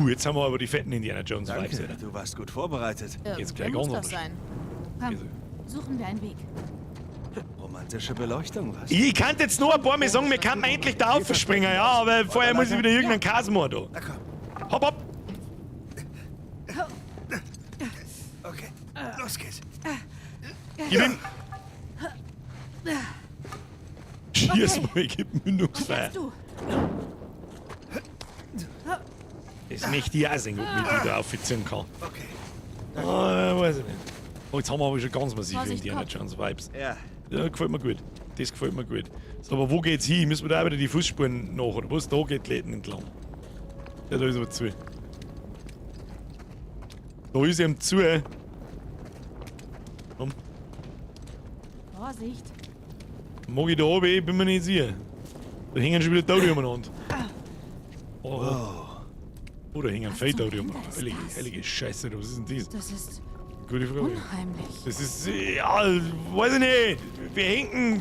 S1: Jetzt haben wir aber die fetten Indiana Jones Vibes,
S3: Danke,
S1: Alter.
S3: du warst gut vorbereitet.
S1: Jetzt gleich
S4: Irgendwo
S1: ganz
S4: muss das
S1: anders.
S4: sein. Komm,
S1: Also.
S4: suchen wir einen Weg.
S3: Romantische Beleuchtung, was?
S1: Ich kann jetzt nur ein paar Mal sagen, wir könnten endlich da aufspringen, ja, aber vorher muss ich wieder irgendeinen Kasmor da.
S3: Na komm.
S1: Hopp, hopp!
S3: Okay, los geht's.
S1: Gib ihm! Schieß
S4: Okay.
S1: mal, gib Mündungsfeuer.
S4: Jetzt du.
S1: Das möchte ich auch sehen, ob ich die da aufziehen kann.
S3: Okay.
S1: Ah, weiß ich nicht. Oh, jetzt haben wir aber schon ganz massive
S4: Vorsicht,
S1: Indiana
S4: Kopf.
S1: Jones Vibes.
S3: Ja.
S1: Ja, gefällt mir gut. Das gefällt mir gut. So, aber wo geht's hin? Müssen wir da auch wieder die Fußspuren nach, oder was? Da geht die Läden entlang. Ja, da ist aber zu. Da ist ihm zu. Komm.
S4: Vorsicht.
S1: Mag ich da oben? Ich bin mir nicht sicher. Da hängen schon wieder Tote umeinander. Oh, oh. Oh, da hängen
S4: Was
S1: viele
S4: zum
S1: Tote
S4: Henker
S1: umeinander.
S4: ist
S1: Heilige,
S4: das?
S1: heilige Scheiße, was ist denn das?
S4: Das ist
S1: Gute Frage.
S4: unheimlich.
S1: Das ist, ja, weiß ich nicht. Wir hängen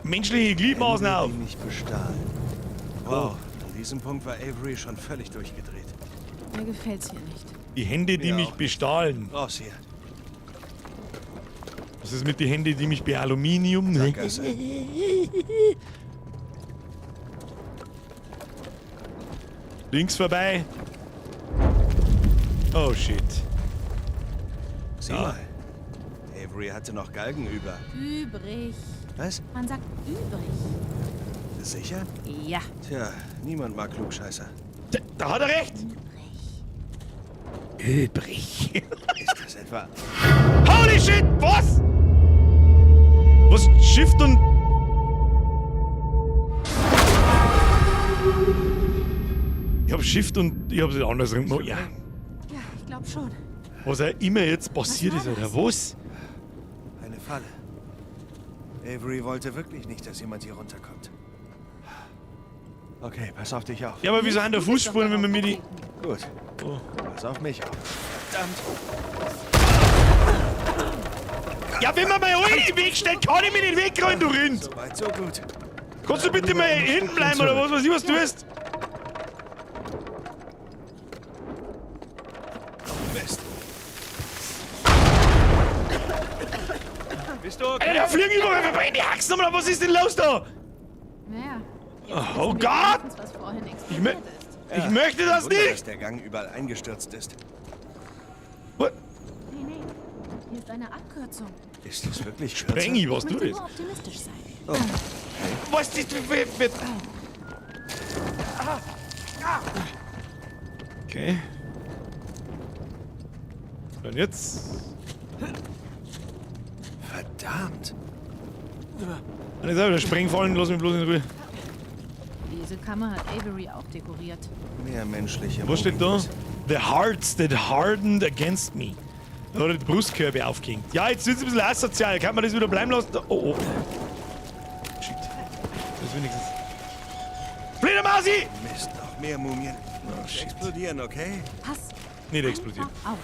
S1: menschliche Gliedmaßen
S3: Hände,
S1: auf.
S3: die mich bestahlen. Wow, an diesem Punkt war Avery schon völlig durchgedreht.
S4: Mir gefällt's hier nicht.
S1: Die Hände, die
S3: Mir
S1: mich
S3: auch nicht.
S1: bestahlen.
S3: Raus hier.
S1: Was ist mit den Händen, die mich bei Aluminium?
S3: Sackgasse.
S1: Links vorbei. Oh shit.
S3: Sieh
S1: Ja.
S3: mal. Avery hatte noch Galgen über.
S4: Übrig.
S3: Was?
S4: Man sagt übrig.
S3: Sicher?
S4: Ja.
S3: Tja, niemand mag Klugscheißer.
S1: Da hat er recht.
S4: Übrig.
S1: Übrig.
S3: Ist das etwa...
S1: Holy shit, was? Was? Shift und... Ich hab Shift und ich hab's andersrum gemacht. Ja.
S4: Ja, ich glaub schon.
S1: Was auch immer jetzt passiert
S4: Was
S1: ist,
S4: war
S1: oder
S4: das?
S1: was?
S3: Eine Falle. Avery wollte wirklich nicht, dass jemand hier runterkommt. Okay, pass auf dich auf.
S1: Ja, aber wieso haben da
S4: Du bist doch
S1: Fußspuren, wenn man mir die...
S4: darauf
S3: Gut.
S1: Oh.
S3: Pass auf mich auf. Verdammt.
S1: Ja, wenn man mal alle im Weg steht, kann ich mich nicht wegräumen, du Rind!
S3: So weit, so gut.
S1: Kannst du bitte mal hinten bleiben, oder was weiß ich, was du tust?
S3: Mist. Bist du okay?
S1: Alter, da fliegen überall vorbei in die Haxen, oder was ist denn los da?
S4: Naja. Jetzt
S1: Oh
S4: wissen wir
S1: Gott!
S4: wenigstens, was vorhin
S1: Ich, mö
S4: explodiert ist.
S1: ich möchte das
S3: Wunder,
S1: nicht!
S3: dass der Gang überall eingestürzt ist.
S1: What?
S4: Nee, nee. Hier ist eine Abkürzung.
S3: Ist das wirklich kürzer?
S1: Sprengi, was
S4: Ich
S1: du
S4: möchte
S1: das?
S4: nur optimistisch sein.
S3: Oh,
S1: Was ist das? Okay. Dann jetzt.
S3: verdammt.
S1: Dann ist auch wieder Sprengfallen, lass mich bloß in Ruhe.
S4: Diese Kammer hat Avery auch dekoriert.
S3: Mehr menschliche
S1: Was steht da?
S3: Mumien.
S1: The hearts that hardened against me. Da hat er die Brustkörbe aufgehängt. Ja, jetzt wird's ein bisschen asozial. Kann man das wieder bleiben lassen? Oh, oh. Shit. Das ist wenigstens. Fledermausi!
S3: Mist, noch mehr Mumien.
S1: Oh, shit.
S3: Explodieren, okay?
S4: Pass
S1: Nee, der explodiert.
S4: einfach auf.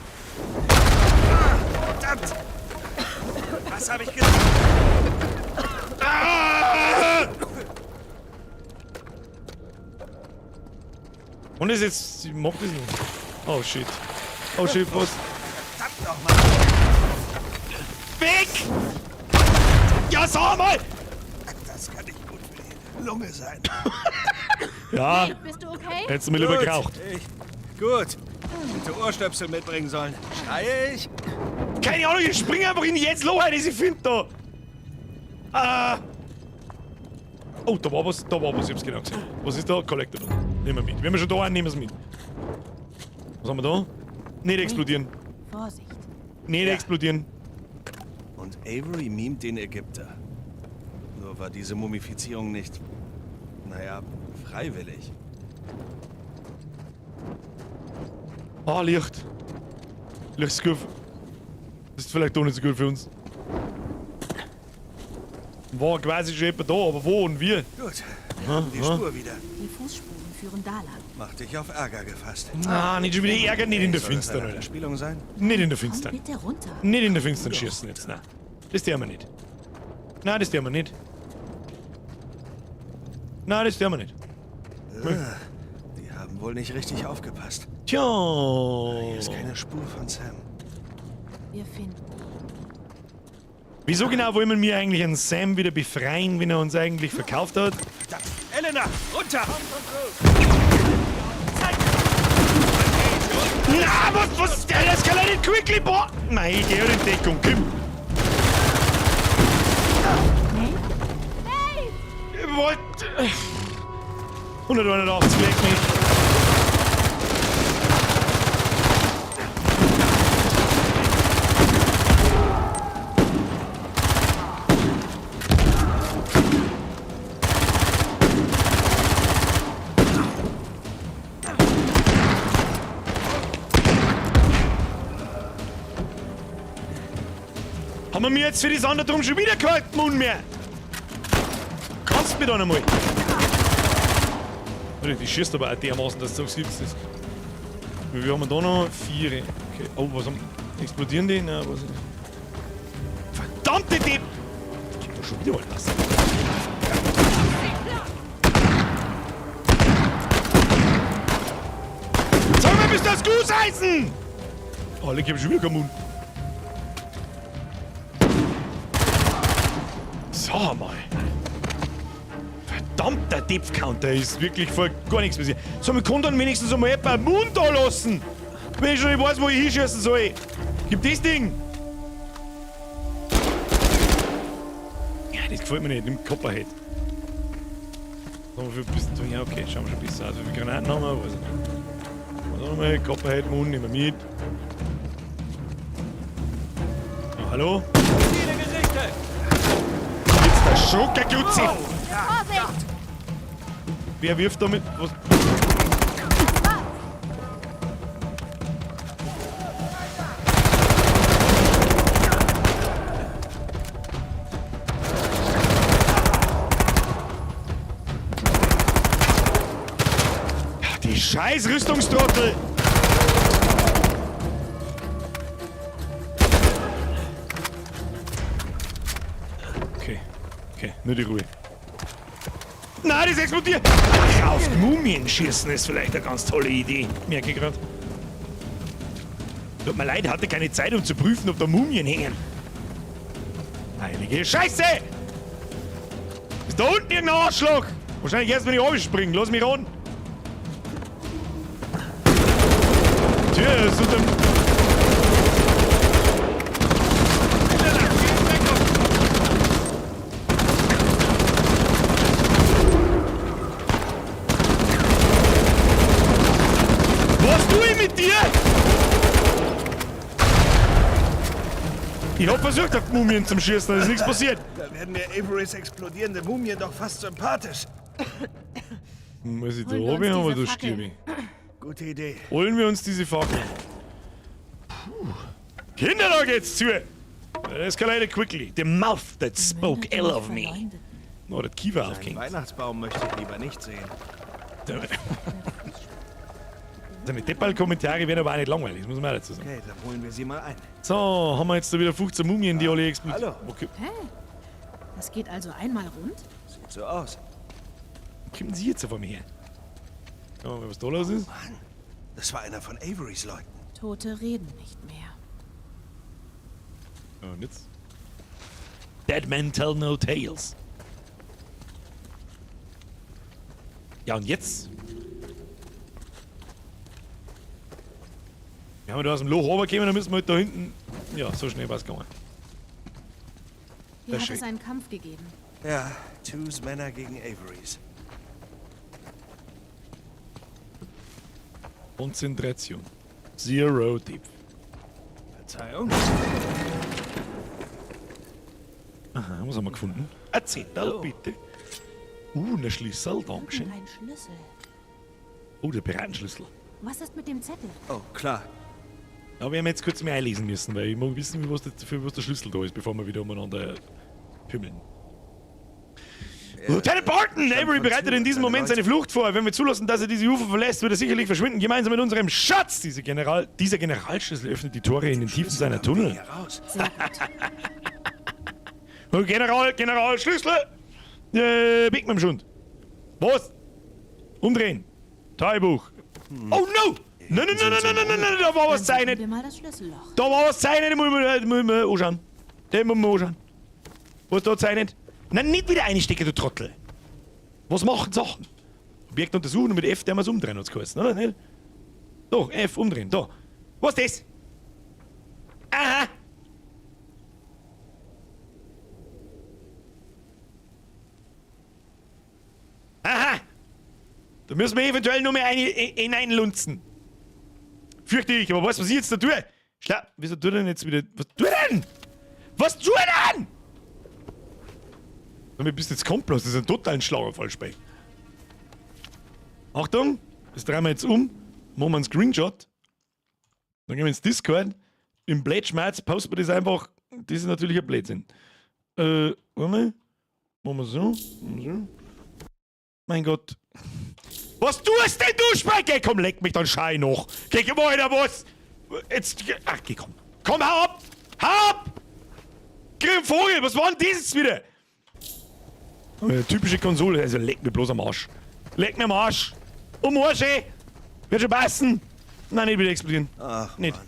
S3: Verdammt! Was habe ich gesagt?
S1: Ah! Und ist jetzt. Ich mag das nicht. Oh shit. Oh shit, was?
S3: Verdammt nochmal!
S1: Weg! Ja, sag mal!
S3: Das kann nicht gut für die Lunge sein.
S1: Ja,
S4: Bist du okay?
S1: hättest du mir lieber
S3: Gut,
S1: geraucht.
S3: Ich Gut. Hätte Ohrstöpsel mitbringen sollen. Schreie ich?
S1: Keine Ahnung, ich spring einfach in jetzt Loch rein, das ich finde da. Ah. Oh, da war was, ich hab's genau gesehen. Was ist da? Collectible. Nehmen wir mit. Wenn wir schon da sind, nehmen wir es mit. Was haben wir da? Nicht explodieren.
S4: Vorsicht.
S1: Nicht
S3: Ja.
S1: explodieren.
S3: Und Avery mimt den Ägypter. Nur war diese Mumifizierung nicht, naja, freiwillig.
S1: Ah, Licht. Licht ist gut. Das ist vielleicht doch nicht so gut für uns. War quasi schon jemand da, aber wo und wie?
S3: Gut, wir haben die Spur wieder.
S4: Die Fußspuren führen da lang.
S3: Mach dich auf Ärger gefasst.
S1: Ah, nicht schon wieder Ärger, nicht in der
S3: Soll das
S1: Finstern,
S3: eine
S1: Alter.
S3: Anspielung sein?
S1: Nicht in der
S4: Komm
S1: Finstern.
S4: bitte runter.
S1: Nicht in der Finstern schießen jetzt, nein. Das tun wir nicht. Nein, das tun wir nicht. Nein, das tun wir nicht.
S3: Die haben wohl nicht richtig aufgepasst.
S1: Tja.
S3: Hier ist keine Spur von Sam.
S4: Wir finden ihn.
S1: Wieso genau wollen wir mir eigentlich einen Sam wieder befreien, wenn er uns eigentlich verkauft hat?
S3: Verdammt! Elena, runter!
S1: Na, was, der escalated quickly, boah! Nein, ich geh halt in Deckung, komm! Ich wollt... 181, leck mich. Haben wir mir jetzt für das andere drum schon wieder gehalten, Mund mehr? Kannst du mir da noch mal? Die schießt aber auch dermaßen, dass du sagst, gibt's das. Wie viel haben wir da noch? 4. Okay. Oh, was haben wir? Explodieren die? Nein, was nicht. Verdammte Depp! Ich hab doch schon wieder was. Sag mal, bist du das Guseisen? Oh, ich hab schon wieder keinen Mund. Sag mal. Verdammter Depth-Counter ist wirklich voll gar nichts passiert. So, wir können dann wenigstens einmal jemanden Mund da lassen. Wenn ich schon nicht weiß, wo ich hinschießen soll. Gib das Ding. Ja, das gefällt mir nicht. Nimm Copperhead. Was haben wir für ein bisschen. Ja, okay, schauen wir schon besser aus. Wie viele Granaten haben wir? Weiß ich nicht. Was haben wir? Copperhead, Mund, nehmen wir mit. Ja, hallo? Jetzt der Schockerglutzi!
S4: Vorsicht!
S1: Wer wirft damit? Was? Ja, die scheiß Rüstungstrottel! Okay, okay, nur die Ruhe. Nein, das explodiert! Ach, auf Mumien schießen ist vielleicht eine ganz tolle Idee, merke ich gerade. Tut mir leid, hatte keine Zeit, um zu prüfen, ob da Mumien hängen. Heilige Scheiße! Ist da unten irgendein Arschloch? Wahrscheinlich erst, wenn ich runterspringe. Lass mich ran. Tja, das ist unter... Was tue ich mit dir? Ich hab versucht, auf die Mumien zum Schießen, da ist nichts passiert.
S3: Da werden mir Averys explodierende Mumien doch fast sympathisch.
S1: Muss ich da
S4: Holen wir
S1: oben
S4: uns
S1: haben oder
S4: diese
S1: stirb ich?
S3: Gute Idee.
S1: Holen wir uns diese Fackel. Puh. Kinder, da geht's zu! That escalated quickly. The mouth that spoke ill of me. No, das Kiefer
S3: Einen
S1: aufgehängt.
S3: Weihnachtsbaum möchte ich lieber nicht sehen.
S1: Seine Deppal-Kommentare werden aber auch nicht langweilig, das muss man auch dazu sagen.
S3: Okay, dann holen wir sie mal ein.
S1: So, haben wir jetzt da wieder 15 Mumien, die alle explodieren.
S3: Hallo.
S1: Okay.
S4: Hä? Das geht also einmal rund?
S3: Sieht so aus.
S1: Wo kommen Sie jetzt auf einmal her? Schauen wir mal, was da los ist.
S3: Mann, das war einer von Averys Leuten.
S4: Tote reden nicht mehr.
S1: Ja, und jetzt? Dead men tell no tales. Ja, und jetzt? Wenn wir da aus dem Loch runterkommen, dann müssen wir halt da hinten. Ja, so schnell war es gegangen.
S4: Hier hat
S1: schön.
S4: es einen Kampf gegeben.
S3: Ja, Tews Männer gegen Averys.
S1: Konzentration. Zero Depth.
S3: Verzeihung?
S1: Aha, was haben wir gefunden? Ein Zettel, bitte. Eine Schlüssel, dankeschön.
S4: Ein Schlüssel.
S1: Oh, der Piratenschlüssel.
S4: Was ist mit dem Zettel?
S3: Oh, klar.
S1: Da werden wir jetzt kurz mehr einlesen müssen, weil ich muss wissen, was der, für was der Schlüssel da ist, bevor wir wieder umeinander pimmeln. Lieutenant Barton! Avery bereitet in diesem Moment seine Flucht vor. Wenn wir zulassen, dass er diese Ufer verlässt, wird er sicherlich verschwinden, gemeinsam mit unserem Schatz! Dieser Generalschlüssel öffnet die Tore in den Tiefen seiner Tunnel.
S3: Hier raus.
S4: Sehr gut.
S1: Oh, General, General, Schlüssel! Big mit dem Schund. Was? Umdrehen. Tagebuch. Oh no! Nein, nein, nein, nein, nein, nein, nein, da war was
S4: Dann suchen
S1: zeichnet.
S4: wir mal das Schlüsselloch.
S1: Da war was zeichnet, den muss ich mir anschauen. Den muss ich mir anschauen. Was da zeichnet? Nein, nicht wieder einstecken, du Trottel. Was machen Sachen? Objekt untersuchen und mit F, der wir es umdrehen, hat's geheißen, oder? Nicht? Doch, F umdrehen, da. Was ist das? Aha! Aha! Da müssen wir eventuell noch mehr eine hineinlunzen. Fürchte ich, aber weißt du, was ich jetzt da tue? Schla, wieso tut er denn jetzt wieder. Was tut er denn? Was tut er denn? Damit bist du jetzt komplett, das ist ein totalen Schlaganfall, Speck. Achtung, das drehen wir jetzt um, machen wir einen Screenshot. Dann gehen wir ins Discord. Im Blödschmerz posten wir das einfach. Das ist natürlich ein Blödsinn. Warte mal. Machen wir so. Machen wir so. Mein Gott. Was tust denn du, Speck? Geh, komm, leck mich, dann schei noch. Geh, geh, weiter, was? Jetzt, ach, geh, komm. Komm, hau ab! Hau ab! Krieg einen Vogel, was war denn das jetzt wieder? Typische Konsole, also leck mich bloß am Arsch. Leck mir am Arsch. Um Arsch, ey. Wird schon passen. Nein, nicht wieder explodieren.
S3: Ach,
S1: Nicht.
S3: Mann.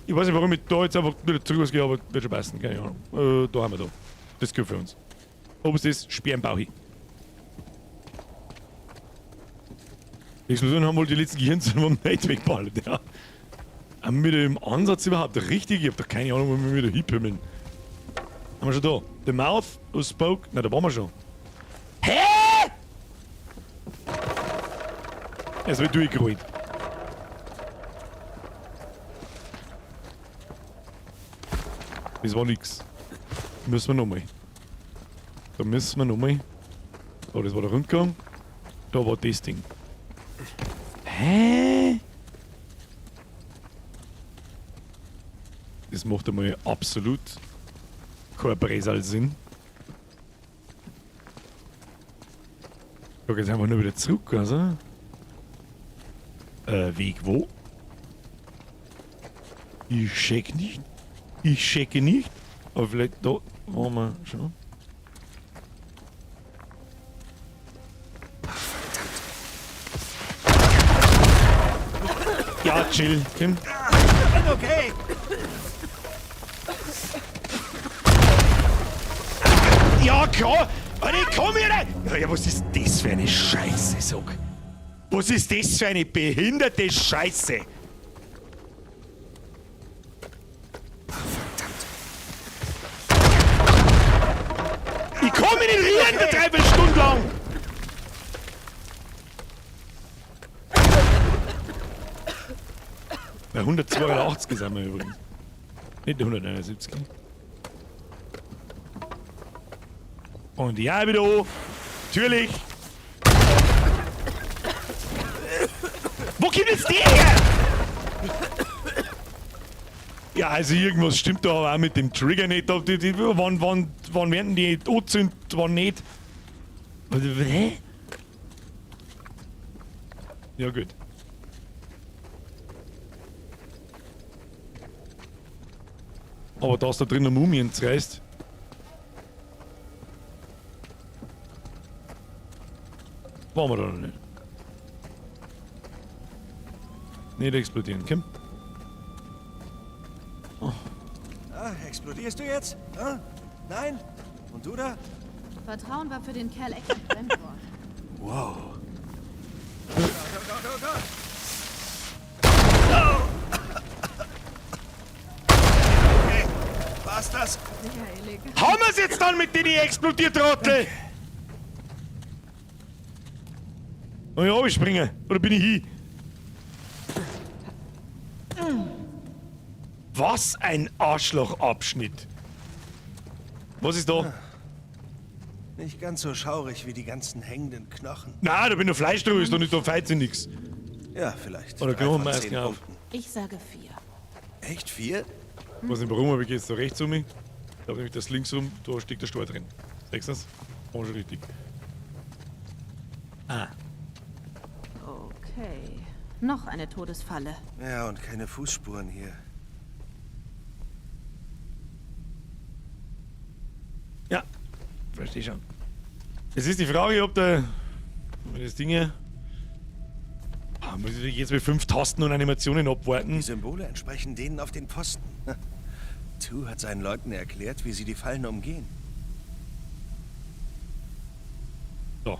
S1: Ich weiß nicht, warum ich da jetzt einfach wieder zurück gehe, aber wird schon passen, keine Ahnung. Da haben wir da. Das gehört für uns. Ob es ist, Speer im Bauch hin. Die Explosionen haben wohl die letzten Gehirnzellen vom Nate weggeballert, ja. Haben wir da im Ansatz überhaupt richtig? Ich hab doch keine Ahnung, wo wir wieder hinpümmeln. Haben wir schon da? The Mouth who spoke. Na, da waren wir schon. Hä? Es wird durchgerollt. Das war nix. Müssen wir nochmal. Da müssen wir nochmal. Oh, das war der Rundgang. Da war das Ding. Hä? Das macht einmal absolut kein Bresal Sinn. Ich jetzt einfach nur wieder zurück, also. Weg wo? Ich check nicht. Ich checke nicht. Aber vielleicht da waren wir schon. Ja, chill, Kim.
S3: Okay.
S1: Ja, klar. Alter, ich komm hier rein. Ja, ja, was ist das für eine Scheiße, sag. Was ist das für eine behinderte Scheiße?
S3: Verdammt.
S1: Ich komm in den Rieren, der dreiviertel Stunde lang. Bei 182 sind wir übrigens. Nicht 179. Und ja, wieder an. Natürlich. Wo kommt jetzt der her? Ja, also irgendwas stimmt da aber auch mit dem Trigger nicht. Da, die, die, wann, wann, wann werden die angezündet, wann nicht? Hä? Ja, gut. Aber dass da drin eine Mumien zerreißt. Waren wir da noch nicht. Nicht explodieren, komm. Oh.
S3: Ah, explodierst du jetzt? Ah? Nein? Und du da?
S4: Vertrauen war für den Kerl echt ein Fremdwort.
S3: Wow. Gott, oh Gott, oh Gott.
S1: dann mit denen explodiert, Trottel? Kann ich springen? Oder bin ich hin? Was ein Arschlochabschnitt. Was ist da?
S3: Nicht ganz so schaurig wie die ganzen hängenden Knochen.
S1: Nein, da bin nur Fleisch drüber, ist doch nicht so feit nix.
S3: Ja, vielleicht.
S1: Oder
S3: 3 von
S1: Knochenmaske
S3: 10
S1: auf.
S3: Punkten.
S4: Ich sage 4.
S3: Echt 4?
S1: Ich weiß nicht warum, aber ich gehe jetzt da rechts um mich. Da habe ich das links rum, da steckt der Stor drin. Siehst du das? War schon richtig. Ah.
S4: Okay. Noch eine Todesfalle.
S3: Ja, und keine Fußspuren hier.
S1: Ja, verstehe schon. Es ist die Frage, ob der. Das Ding hier. Ah, muss ich jetzt mit 5 Tasten und Animationen abwarten?
S3: Die Symbole entsprechen denen auf den Pfosten. Tu hat seinen Leuten erklärt, wie sie die Fallen umgehen.
S1: So.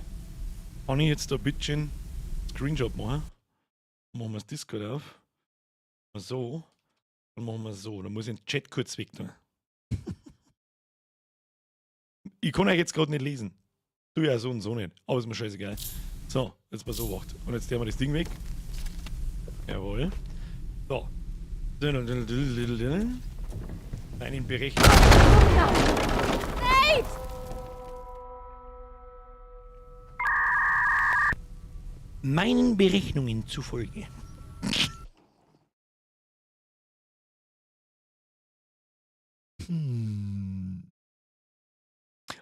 S1: Kann ich jetzt da bitte schön Screenshot machen? Machen wir das Discord auf. So. Dann machen wir so. Dann muss ich den Chat kurz weg tun. Ich kann euch jetzt gerade nicht lesen. Du ja so und so nicht. Aber ist mir scheißegal. So, jetzt mal so gemacht. Und jetzt nehmen wir das Ding weg. Jawohl. So. Einen Berechnen. Meinen Berechnungen zufolge.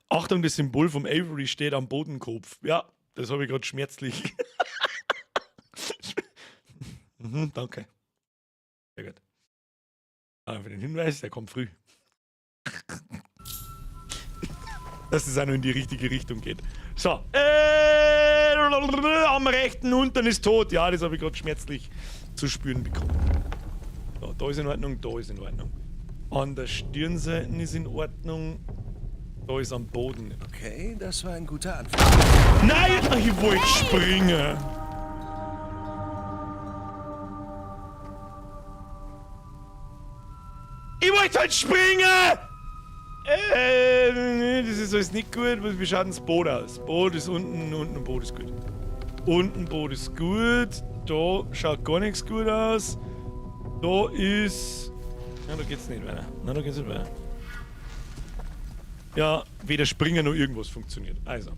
S1: Achtung, das Symbol vom Avery steht am Bodenkopf. Ja, das habe ich gerade schmerzlich. Danke. Sehr gut. Danke für den Hinweis, der kommt früh. Dass es auch noch in die richtige Richtung geht. So. Am rechten unten ist tot. Ja, das habe ich gerade schmerzlich zu spüren bekommen. So, da ist in Ordnung, da ist in Ordnung. An der Stirnseite ist in Ordnung. Da ist am Boden.
S3: Okay, das war ein guter Anfang.
S1: Nein, ich wollte springen. Ich wollte halt springen! Das ist alles nicht gut. Wie schaut denn das Boot aus? Boot ist unten, unten Boot ist gut. Unten Boot ist gut. Da schaut gar nichts gut aus. Da ist... Ja, da geht's nicht weiter. Nein, da geht's nicht weiter. Ja, weder springen noch irgendwas funktioniert. Also.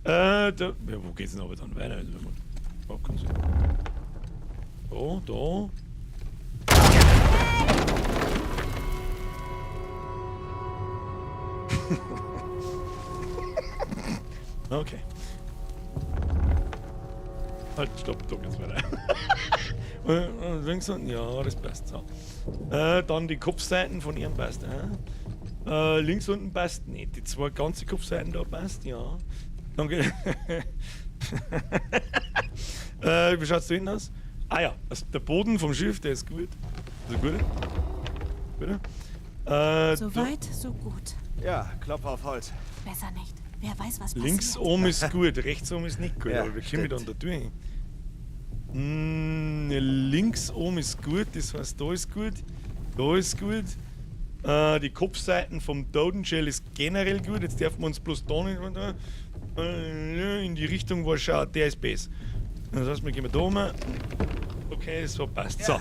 S1: Da, ja, wo geht's denn aber dann weiter? Also, wenn man überhaupt keinen Sinn. Da, da. Okay. Halt, stopp, da geht's weiter. Links unten, ja, das passt. So. Dann die Kopfseiten von ihrem passt. Links unten passt nicht. Die zwei ganze Kopfseiten da passt, ja. Danke. Wie schaut's da hinten aus? Ah ja, also der Boden vom Schiff, der ist gut. Also gut. Bitte.
S4: So weit, so gut.
S3: Ja, Klopf auf Holz.
S4: Besser nicht. Wer weiß, was passiert.
S1: Links oben ist gut, rechts oben ist nicht gut.
S3: Ja,
S1: aber wir kommen dann
S3: stimmt.
S1: da durch. Links oben ist gut, das heißt, da ist gut. Da ist gut. Die Kopfseiten vom Totenschädel ist generell gut. Jetzt dürfen wir uns bloß da nicht in die Richtung, wo schaut, der ist besser. Das heißt, wir gehen da rum. Okay, so passt. So.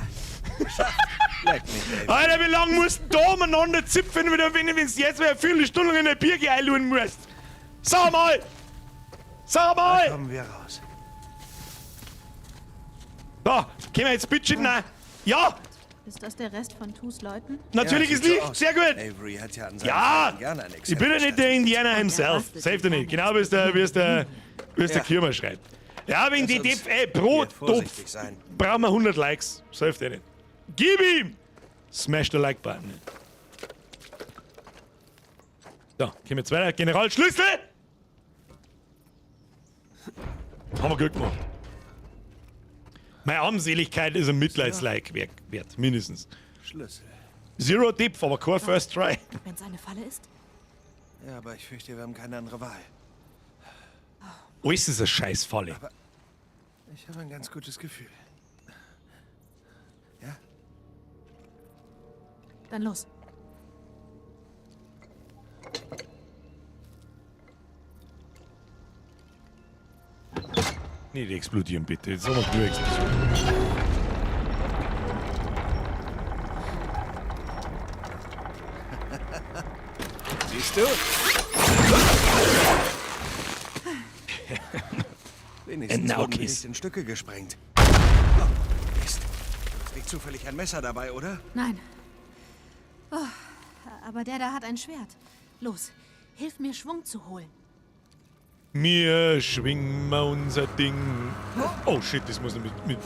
S3: Leck mich, ey.
S1: Alter, wie lange musst du da umeinander zipfen, wenn du jetzt eine Viertelstunde in der Birke einluren musst? Sag mal! Sag mal!
S3: Da kommen wir raus.
S1: So, können wir jetzt bitte? Nein. Ja!
S4: Ist das der Rest von Tus Leuten?
S1: Natürlich
S3: Ja,
S1: ist
S3: sieht so
S1: Licht,
S3: aus.
S1: sehr gut!
S3: Avery hat ja an seinen
S1: Ja!
S3: Feinden gerne ein
S1: Ich bin ja nicht der Indianer himself.
S4: Er
S1: Safe doch nicht. Genau wie es der, wie es der, wie es der
S3: Ja.
S1: Kirmer schreibt. Ja, wenn die
S3: Lass uns
S1: Depp, ey, pro
S3: hier vorsichtig
S1: Topf
S3: sein.
S1: brauchen wir 100 Likes. Safe doch nicht. Gib ihm! Smash the Like Button. So, kommen wir jetzt weiter. General Schlüssel! Haben wir gut gemacht. Meine Armseligkeit ist ein Mitleidslike wert, mindestens.
S3: Schlüssel.
S1: Zero Depth, aber kein First Try.
S4: Wenn es eine Falle ist?
S3: Ja, aber ich fürchte, wir haben keine andere Wahl.
S1: Alles ist eine Scheißfalle.
S3: Ich habe ein ganz gutes Gefühl. Ja?
S4: Dann los.
S1: Nicht explodieren, bitte. Jetzt haben wir genug Explosion.
S3: Siehst du? Wenigstens wurden wir nicht in Stücke gesprengt. Oh, Mist. Du hast nicht zufällig ein Messer dabei, oder?
S4: Nein. Oh, aber der da hat ein Schwert. Los, hilf mir, Schwung zu holen.
S1: Wir schwingen mal unser Ding. Oh shit, das muss noch mit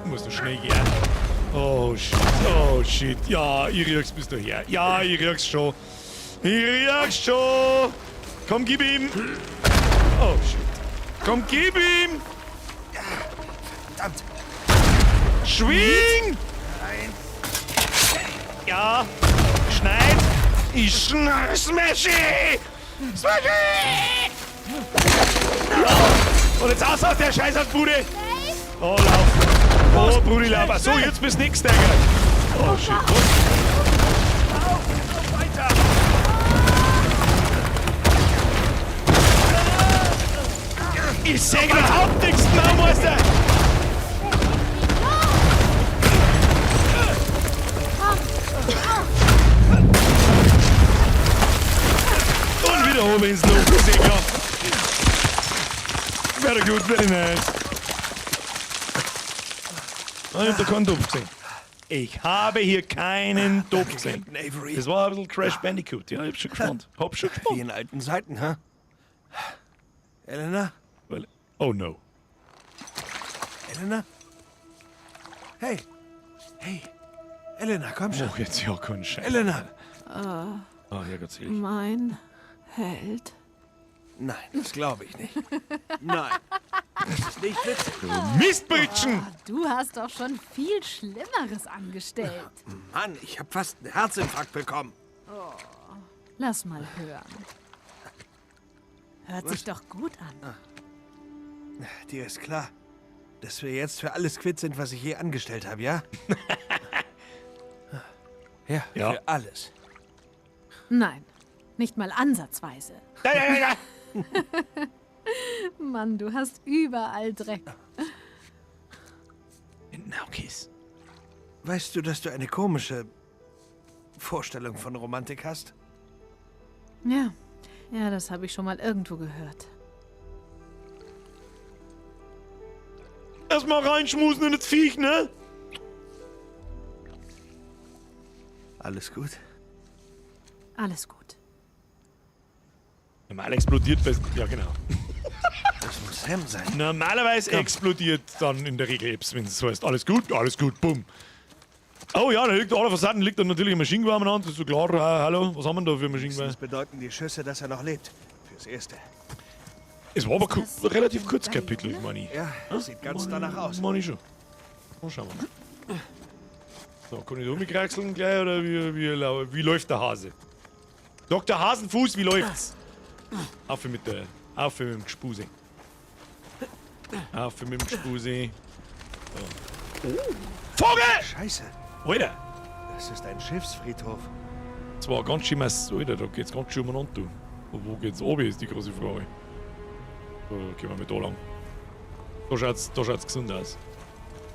S1: muss noch schnell gehen. Oh shit, oh shit. Ja, ich riech's bis daher. Ja, ich riech's schon. Ich riech's schon. Komm, gib ihm. Oh shit. Komm, gib ihm.
S3: Verdammt.
S1: Schwing!
S3: Nein.
S1: Ja, schneid. Ich schneid. Smashy! Smashy! Ja. Und jetzt aus aus der Scheißhausbude! Oh, lauf! Oh, Brudi, lauf! Ach so, jetzt bist nix, Digga! Oh, shit. Lauf, lauf weiter! Ich seh überhaupt nichts mehr, Meister! Und wieder oben ins Loch, sehr klar. Very good, very nice. Ah, ich hab da keinen Topf gesehen. Ich habe hier keinen Topf gesehen.
S3: Avery.
S1: Das war ein bisschen Crash Bandicoot, ja, ich hab schon gespannt. Hab schon gespannt.
S3: Wie in alten Zeiten, ha? Elena?
S1: Oh no.
S3: Elena? Hey! Hey! Elena, komm schon!
S1: Oh, jetzt ja keinen Scheiß.
S3: Elena!
S1: Ah, ja, Gott sei Dank.
S4: Mein Held.
S3: Nein, das glaube ich nicht. Nein. Das ist nicht witzig.
S1: Mistbritschen!
S4: Oh, du hast doch schon viel Schlimmeres angestellt.
S3: Mann, ich habe fast einen Herzinfarkt bekommen.
S4: Oh, lass mal hören. Hört sich doch gut an.
S3: Ah. Dir ist klar, dass wir jetzt für alles quitt sind, was ich je angestellt habe, ja? Ja,
S1: Ja.
S3: für alles.
S4: Nein, nicht mal ansatzweise.
S1: Ja, ja, ja, ja.
S4: Mann, du hast überall Dreck.
S1: Naukis.
S3: Weißt du, dass du eine komische Vorstellung von Romantik hast?
S4: Ja, ja, das habe ich schon mal irgendwo gehört.
S1: Erstmal reinschmusen in das Viech, ne?
S3: Alles gut?
S4: Alles gut.
S1: Normal explodiert bei. Ja, genau.
S3: Das muss Sam sein.
S1: Normalerweise explodiert dann in der Regel Apps, wenn es so heißt. Alles gut, alles gut, bumm. Oh ja, da liegt alle Fassaden, liegt dann natürlich ein Maschinengewehr am Hand. Das ist so klar. Hallo, was haben wir denn da für Maschinengewehr?
S3: Das bedeuten die Schüsse, dass er noch lebt. Fürs Erste.
S1: Es war aber relativ kurz Kapitel, meine ich.
S3: Ja, sieht ganz danach aus.
S1: Meine ich schon. Mal schauen wir mal. So, kann ich da umkraxeln gleich oder wie läuft der Hase? Dr. Hasenfuß, wie läuft's? Auf mit der. Auf mit dem Gespuse. Auf mit dem Gespuse. So. Oh. Vogel!
S3: Scheiße,
S1: Alter!
S3: das ist ein Schiffsfriedhof.
S1: Das war ganz schön mass. Alter, da geht's ganz schön umeinander, du. Und wo geht's oben, ist die große Frage. Da gehen wir mit da lang. Da schaut's gesund aus.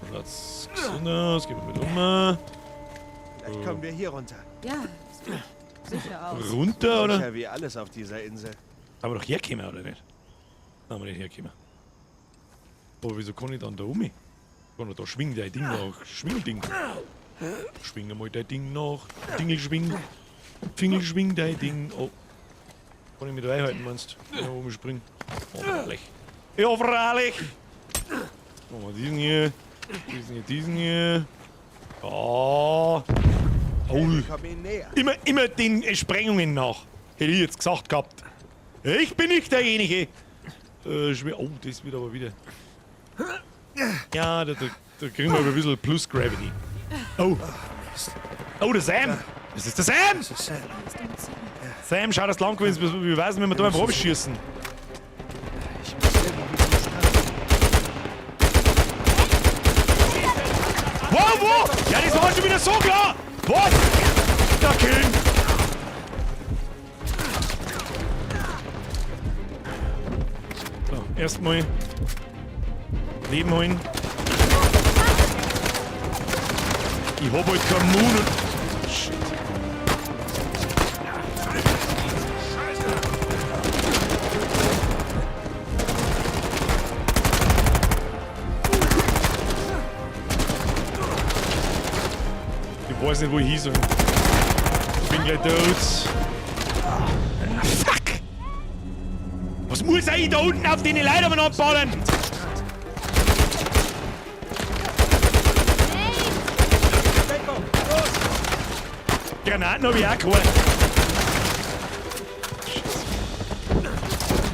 S1: Da schaut's gesund aus. Gehen wir mit um.
S3: Vielleicht kommen wir hier runter.
S4: Ja, sieht sicher aus.
S1: Runter, oder?
S3: Sicher wie alles auf dieser Insel.
S1: Aber doch herkommen, oder nicht? Nein, wir nicht herkommen. Aber wieso kann ich dann da um? Kann ich da schwingen dein Ding nach? Schwing Ding. Schwing einmal dein Ding nach. Dingel schwing. Fingel schwing dein Ding. Oh. Kann ich mich da einhalten, meinst du? Ja, oben springen. Oh, freilich. Ja, freilich! Machen wir diesen hier. Diesen hier, diesen hier. Oh. Oh. Immer, immer den Sprengungen nach. Hätte ich jetzt gesagt gehabt. Ich bin nicht derjenige. Oh, das wird aber wieder. Ja, da kriegen wir aber ein bisschen Plus Gravity. Oh. Oh, der Sam! Das ist der Sam!
S3: Das ist Sam.
S1: Sam, schau, dass du lang gewesen bist. Wir wissen, wenn wir da einfach abschießen.
S3: Ich muss irgendwie zum Strand.
S1: Wow, wo? Ja, das war schon wieder so klar! Was? Da killen! So, erstmal. Leben holen. Ich hab halt keinen Mut und... Shit. Ich weiß nicht, wo ich hin soll. Ich bin gleich tot. Ah, fuck! Was muss ich da unten auf den Leute umeinander ballern? Granaten hab ich auch keine. Scheiße.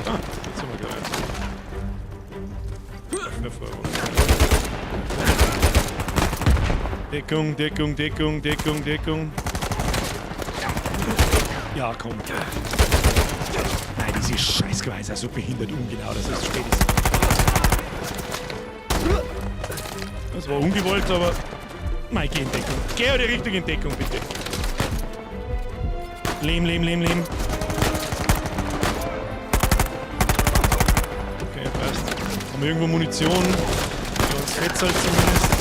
S1: Ah, jetzt haben wir gerade. Deckung, Deckung, Deckung, Deckung, Deckung. Ja, komm. Nein, diese Scheißgeweih ist so behindert ungenau, dass es spät ist. Das war ungewollt, aber... Nein, geh in Deckung. Geh in die Richtung in Deckung, bitte. Lehm, Lehm, Lehm, Lehm. Okay, passt. Haben wir irgendwo Munition? Für uns Fetzel zumindest.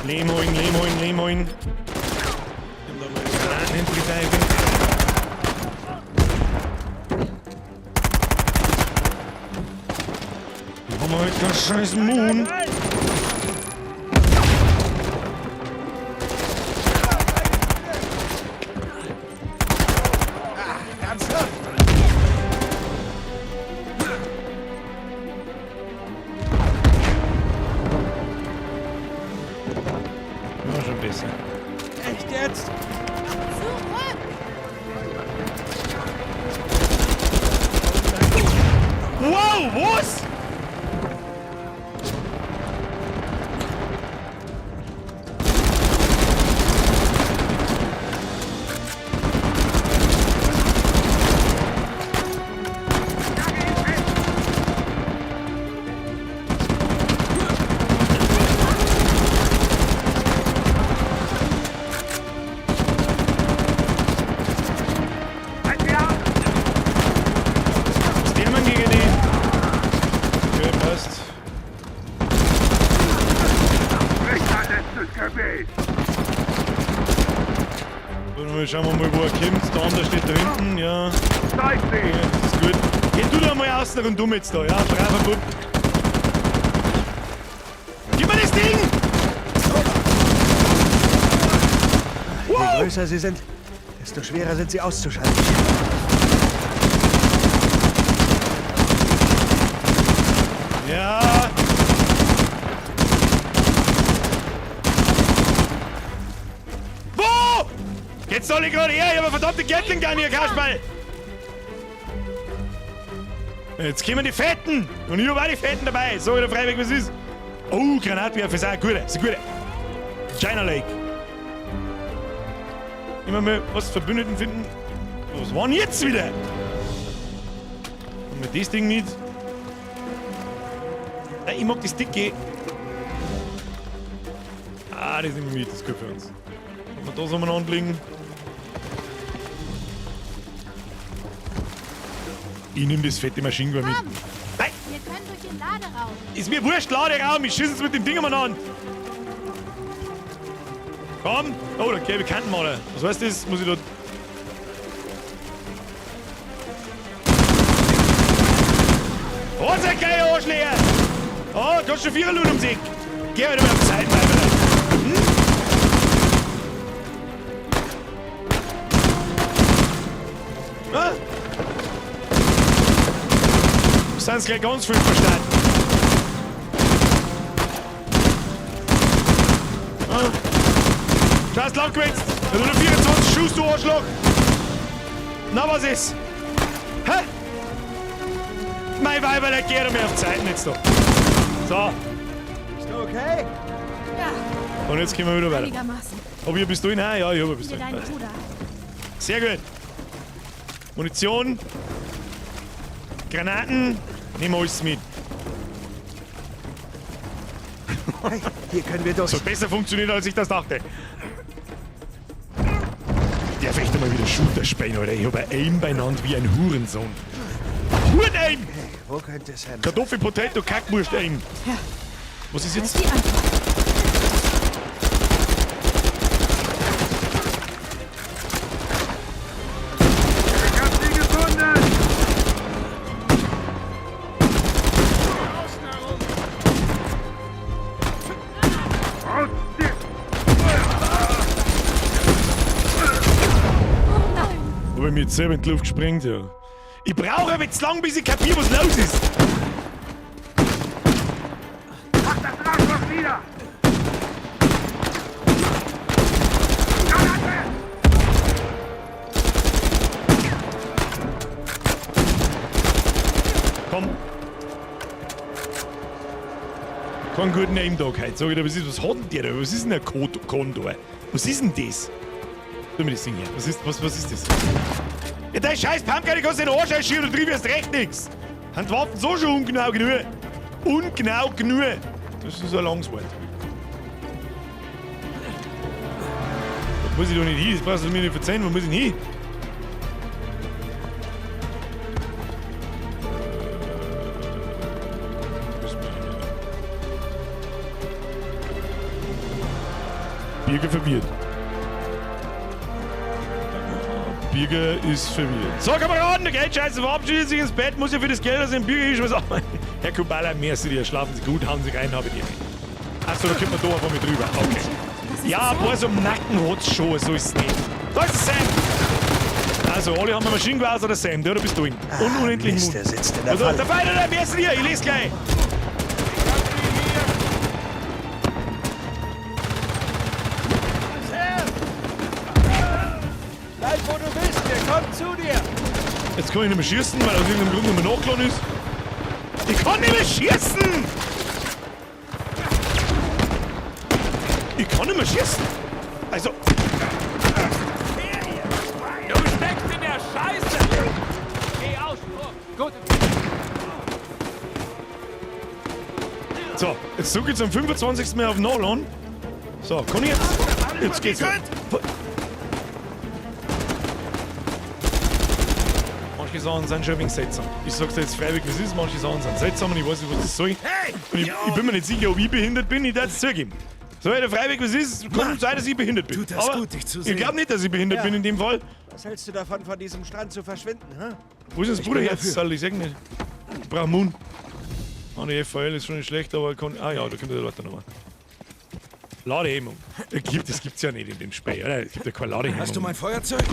S1: Lehm holen, Lehm holen, Lehm holen. Nimm da mal die Granaten hinter die Pfeife. Hier haben wir halt keinen scheiß Moon. Ja, schon besser.
S3: Echt jetzt?
S4: Zurück!
S1: Wow, was? Was der Mann gegen die? Okay, passt. Warte mal, schauen wir mal, wo er kommt. Der andere steht da hinten, ja. Okay, das ist gut. Geh du da mal außen rundum jetzt da, ja? Braver Bub. Gib mir das Ding!
S3: Je
S1: Wow!
S3: größer sie sind, desto schwerer sind sie auszuschalten.
S1: Ja! Wo? Jetzt soll ich gerade her, ich hab eine verdammte Gatling Gun hier, Kasperl! Jetzt kommen die Fetten! Und ich hab auch die Fetten dabei. So, wieder freiwillig, was ist. Oh, Granatwerfer ist auch eine gute. Ist eine gute. China Lake. Immer mal was Verbündeten finden. Was war denn jetzt wieder? Haben wir das Ding mit? Ja, ich mag das dicke. Ah, das nehmen wir mit, das ist gut für uns. Kann man da so umeinander liegen? Ich nehm das fette Maschinengewehr mit.
S4: Komm!
S1: Nein!
S4: Wir können durch den Laderaum.
S1: Ist mir wurscht, Laderaum, ich schieße jetzt mit dem Ding umeinander. Komm! Oh, da gelbe Kantenmaler. Was heißt das? Muss ich da. Was ein geiler Arschleger! Oh, kannst du 4 Luten ums Eck. Geh halt mal auf die Seite, Alter. Hm? Ah? Sind's gleich ganz viel verstanden. Ah. Scheiß lang gewetzt. Wenn du nur 24 Schuss, du Arschloch. Na, was ist? Hä? Mein Weiber, der geht mir auf Zeiten jetzt da. So.
S3: Bist du okay?
S4: Ja,
S1: Und jetzt gehen wir wieder weiter.
S4: einigermaßen.
S1: Hab ich eine Pistole? Nein, ja, ich hab eine
S4: Finde
S1: Pistole.
S4: deinen Bruder.
S1: Sehr gut. Munition. Granaten. Nehmen wir alles mit.
S3: Hey, hier können wir durch.
S1: So besser funktioniert, als ich das dachte. Der echt einmal mal wieder Shooter spielen, Alter. Ich hab ein Aim beieinander wie ein Hurensohn. Huren-Aim!
S3: Wo könnte Sam sein?
S1: Kartoffel, Potato, Kackwurst, Aim.
S4: Ja.
S1: Was ist
S4: Da
S1: jetzt?
S4: ist die Antwort.
S5: Ich hab sie gefunden!
S4: Oh nein.
S1: Ob ich mir jetzt selber in die Luft gesprengt, ja. Ich brauche aber jetzt lang, bis ich kapiere, was los ist.
S5: Mach das Arschloch nieder! Granate!
S1: Komm. Keinen guten Aim Dog heute. Sag ich dir, was ist, was hat denn der da? Was ist denn der Kondor? Was ist denn das? Tu mir das Ding her. Was ist, was ist das? Ja, dein scheiß Pumpgun, die kannst du in den Arsch einschieben, du triffst recht nix. Haben die Waffen so schon ungenau genug? Ungenau genug. Das ist ein langes Wort. Da muss ich doch nicht hin, das brauchst du mir nicht verzeihen. Wo muss ich denn hin? Birger verwirrt. Birger ist verwirrt. So, Kameraden, der Geldscheiße verabschiedet sich ins Bett, muss ja für das Geld, das im Birger ist, was auch. Herr Kubala, merci dir, schlafen Sie gut, hauen Sie rein, habe ich dir. Achso, da kommt man da einfach mit drüber. Okay. Ja, ein paar so im Nacken hat's schon, so ist es nicht. Da ist Sam! Also, alle haben eine Maschinengewehr außer der Sam, der, da bist du ihn. Und unendlich
S3: Mist,
S1: Mut.
S3: der sitzt in der
S1: Also,
S3: Falle.
S1: der Feind, der merci dir, ich lese gleich.
S6: Bleib, wo du bist, wir kommen zu dir!
S1: Jetzt kann ich nicht mehr schießen, weil aus irgendeinem Grund nicht mehr nachgeladen ist. Ich kann nicht mehr schießen! Ich kann nicht mehr schießen! Also,
S6: Du steckst in der Scheiße! Geh aus! Gut.
S1: so, jetzt drücke ich zum 25. Mal auf Nachladen. So, kann ich jetzt? Jetzt geht's. Manche Sachen sind schon ein wenig seltsam. Ich sag's dir jetzt freiwillig, wie es ist. Manche Sachen sind seltsam und ich weiß nicht, was das soll. Und ich bin mir nicht sicher, ob ich behindert bin. Ich darf es zugeben. So, der freiwillig, was ist, kann sein, dass ich behindert bin.
S3: Tut das
S1: Aber
S3: gut, dich zu
S1: ich
S3: sehen.
S1: glaube nicht, dass ich behindert
S6: Ja.
S1: bin in dem Fall.
S6: Was hältst du davon, von diesem Strand zu verschwinden, hä?
S1: Wo ist das
S3: Ich
S1: Bruderherz?
S3: bin dafür.
S1: Soll ich sagen nicht. Ich brauch Moon. Ah, die FAL ist schon nicht schlecht, aber kann. Ah ja, da kommt der Leute nochmal. Ladehemmung. Das gibt's ja nicht in dem Spiel, oder? Es gibt ja keine Ladehemmung.
S3: Hast du mein Feuerzeug?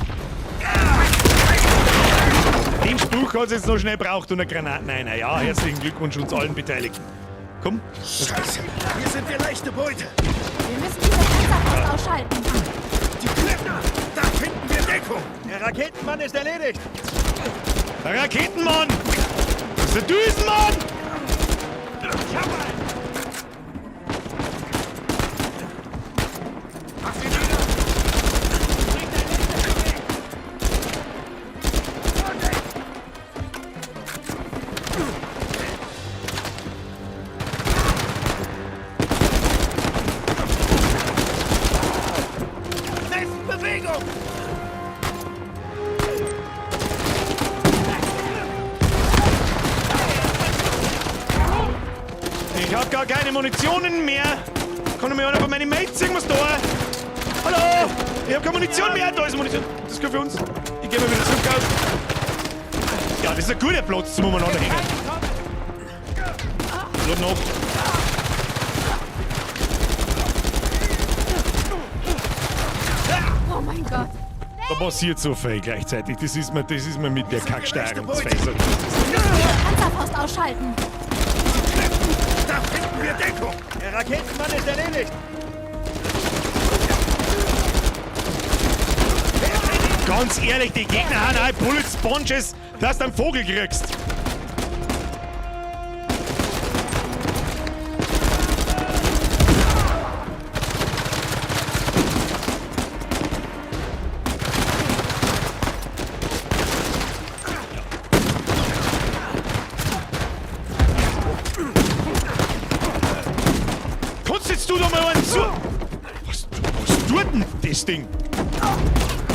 S1: Den Spruch hat es jetzt noch schnell braucht und eine Granate. Nein, nein, ja, herzlichen Glückwunsch uns allen Beteiligten. Komm,
S3: Scheiße, hier sind wir leichte Beute.
S4: Wir müssen diese Panzerfaust ausschalten.
S3: Die Klippen, da finden wir Deckung.
S6: Der Raketenmann ist erledigt!
S1: der Raketenmann! Das ist der Düsenmann!
S3: Bewegung!
S1: Ich hab gar keine Munitionen mehr. Kann mir einer von meinen Mates irgendwas da? Hallo! Ich hab keine Munition mehr. Da ist Munition. Das gehört für uns. Ich geh mal wieder zurück aus. Ja, das ist ein guter Platz zum Umeinander hängen. Lad noch.
S4: Oh mein Gott.
S1: Da passiert so viel gleichzeitig. Das ist mir mit der Kacksteuerung zu viel.
S4: Wir müssen diese Panzerfaust ausschalten.
S3: Da finden wir Deckung.
S6: Der Raketenmann ist erledigt!
S1: Ganz ehrlich, die Gegner haben auch Bullet Sponges, dass du einen Vogel kriegst. Kannst jetzt du da mal einen zu... Was tut denn das Ding?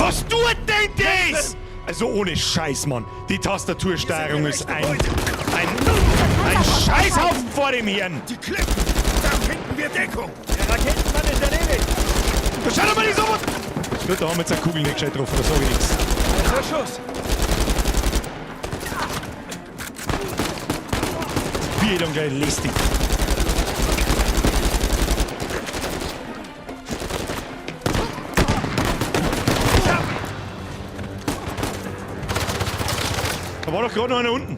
S1: Was tut denn das? Also ohne Scheiß, Mann. Die Tastatursteuerung ist ein Scheißhaufen vor dem Hirn.
S5: Die Klippen! Da finden wir Deckung! Der Raketenmann ist erledigt!
S1: Schau doch mal die sowas! Gut, da haben wir jetzt eine Kugel nicht gescheit getroffen, da sag ich nichts.
S3: Besser Schuss!
S1: Wie dann gleich lästig. Da war doch gerade noch einer unten.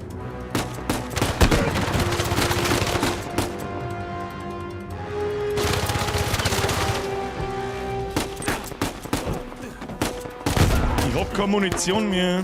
S1: Ich hab keine Munition mehr.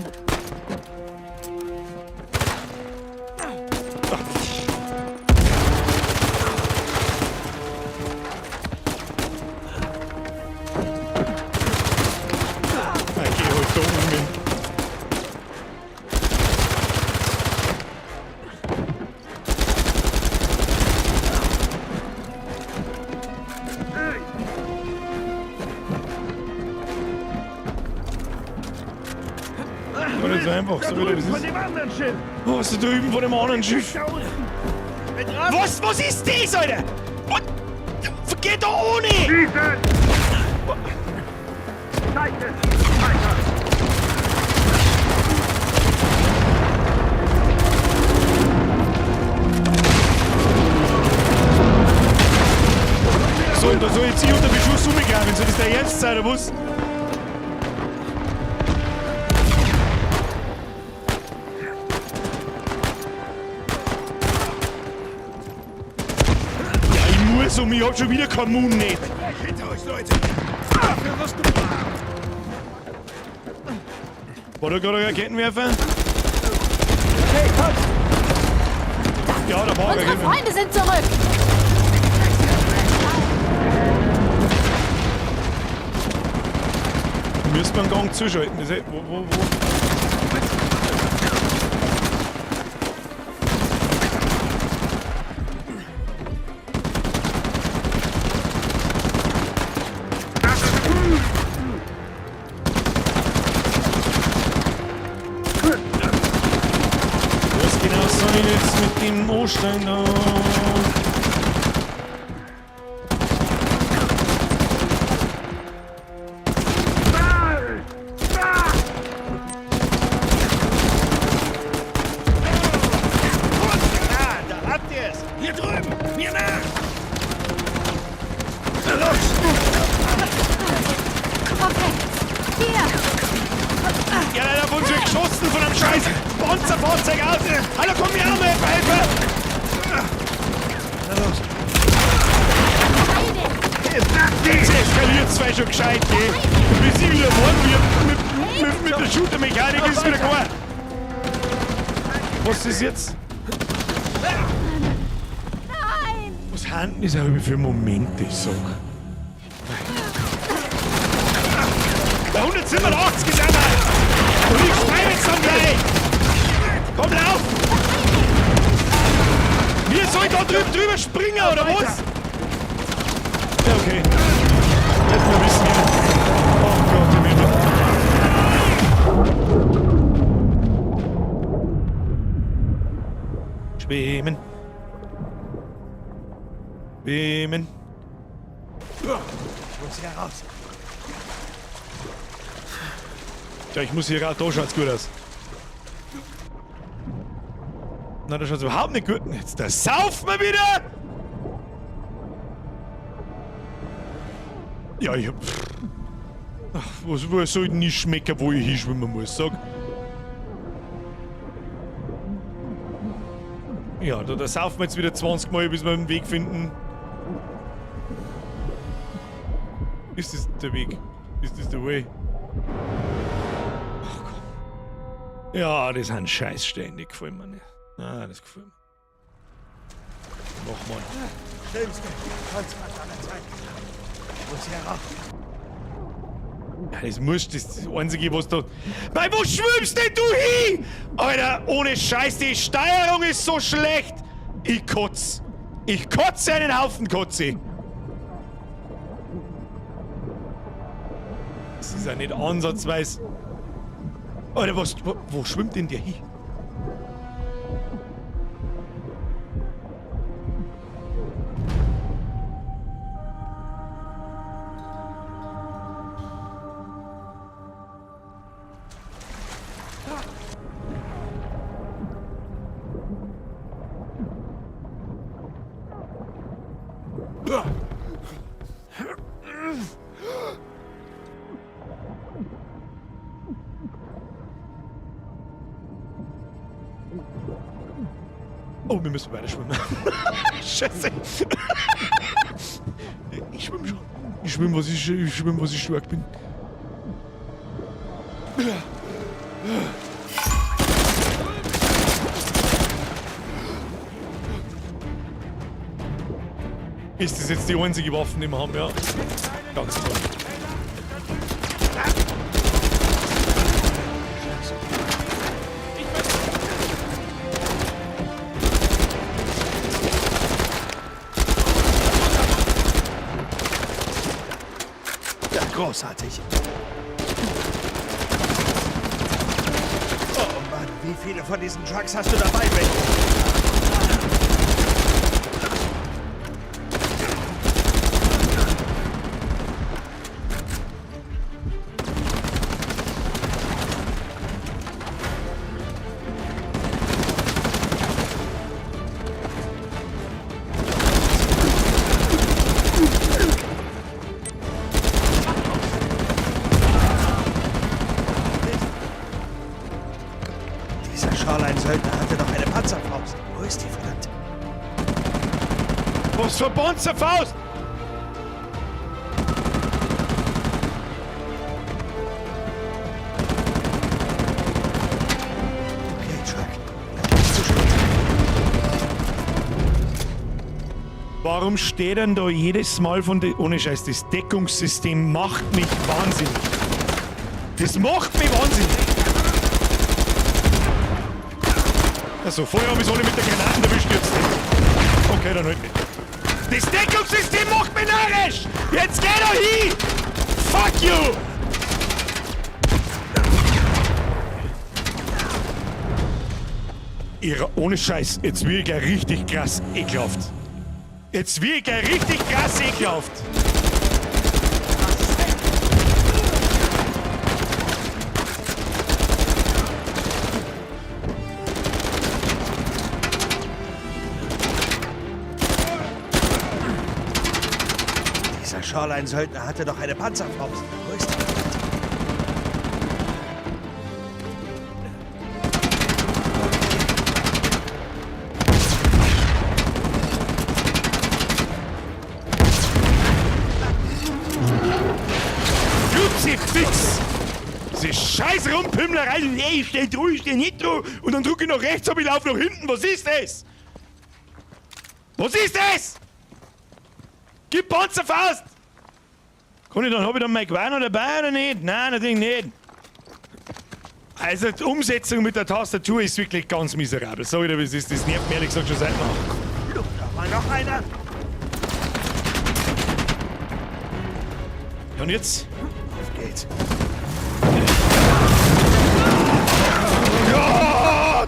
S1: Einfach, so wie das
S5: Von
S1: ist.
S5: dem anderen Schiff!
S1: Was da drüben von dem anderen Schiff?
S5: Da unten!
S1: Was, was ist das, Alter? Was? Geht da ohne!
S5: Schießen! Scheiße! Weiter!
S1: So, und da soll jetzt ich unter Beschuss rumgraben. Soll das der Ernst sein, oder was? Ja, ich muss um, ich hab schon wieder keinen Mund nicht.
S5: Hinter euch, Leute! Dafür wirst du...
S1: War da gerade ein Raketenwerfer?
S6: Okay, komm!
S1: Ja, da war ein
S4: Unsere
S1: Raketenwerfer.
S4: Freunde sind zurück!
S1: Müssen wir einen Gang zuschalten. Das ist, wo? Was genau soll ich jetzt mit dem Anstellen da?
S3: Ah, da habt ihr es!
S5: Hier drüben! Mir nach!
S3: Na los!
S4: Okay. Hier!
S1: Ja, leider auf uns wird geschossen von einem scheiß Panzerfahrzeug aus! Hallo, komm mir auch mal helfen!
S3: Na los!
S1: Jetzt eskaliert zwar schon gescheit, gell? Bis ich wieder warm wird mit der Shooter-Mechanik ist wieder klar. Was ist jetzt?
S4: Nein!
S1: Was haben das auch für Momente, ich sag. Bei 187 ist einer! Und ich schreibe jetzt dann gleich! Komm, lauf! Wir sollen da drüber springen, oder was? Ja, okay. Hätten wir wissen können. Oh Gott, im Himmel. Schwimmen. Schwimmen.
S3: Ich muss hier raus.
S1: Ja, ich muss hier raus. Da schaut's gut aus. Na, da schaut's überhaupt nicht gut. Jetzt da saufen wir wieder! Ja, ich hab. Ach, was soll denn nicht schmecken, wo ich hinschwimmen muss, sag. Ja, da saufen wir jetzt wieder 20 Mal, bis wir einen Weg finden. Ist das der Weg? Ist das der Way? Ach komm. Ja, das sind Scheißsteine, die gefallen mir nicht. Ah, das gefällt mir. Nochmal.
S3: Holzmann aller Zeit. Ich muss hier raus.
S1: Ja, das muss, das ist das Einzige, was da. Bei wo schwimmst denn du hin? Alter, ohne Scheiß, die Steuerung ist so schlecht. Ich kotz. Ich kotze einen Haufen Kotze. Das ist ja nicht ansatzweise. Alter, was, wo schwimmt denn der hin? Oh, wir müssen weiter schwimmen. Scheiße. Ich schwimme schon. Ich schwimme, was ich stark bin. Ist das jetzt die einzige Waffe, die wir haben? Ja. Ganz toll.
S3: Ja, großartig. Oh Mann, wie viele von diesen Trucks hast du dabei, Rick? Dieser Shoreline-Söldner hatte noch eine Panzerfaust. Wo ist die, verdammt?
S1: Was für Panzerfaust?
S3: Okay, Truck. Nicht zu spät.
S1: Warum steht denn da jedes Mal von der... Ohne Scheiß, das Deckungssystem macht mich wahnsinnig. Das macht mich wahnsinnig. Also, vorher habe ich es alle mit der Granaten erwischt, jetzt nicht. Okay, dann halt nicht. Das Deckungssystem macht mich narrisch! Jetzt geh doch hin! Fuck you! Ihre, ohne Scheiß, jetzt wird ich gleich richtig krass ekelhaft. Jetzt wird ich gleich richtig krass ekelhaft.
S3: Dieser Shoreline-Söldner hatte doch eine Panzerfaust. Wo ist die?
S1: Kruzifix! Diese scheiß Rumpimmlerei! Ey, ich steh drüber, ich steh nicht drüber! Und dann drücke ich nach rechts, aber ich lauf nach hinten! Was ist das? Was ist das? Gib Panzerfaust! Kann ich dann, hab ich dann mein Gewehr noch dabei oder nicht? Nein, natürlich nicht. Also die Umsetzung mit der Tastatur ist wirklich ganz miserabel. Sag ich dir, wie es ist. Das nervt mich ehrlich gesagt schon seit langem.
S5: Da war noch einer.
S1: Ja, und jetzt?
S3: Auf geht's.
S1: Ja!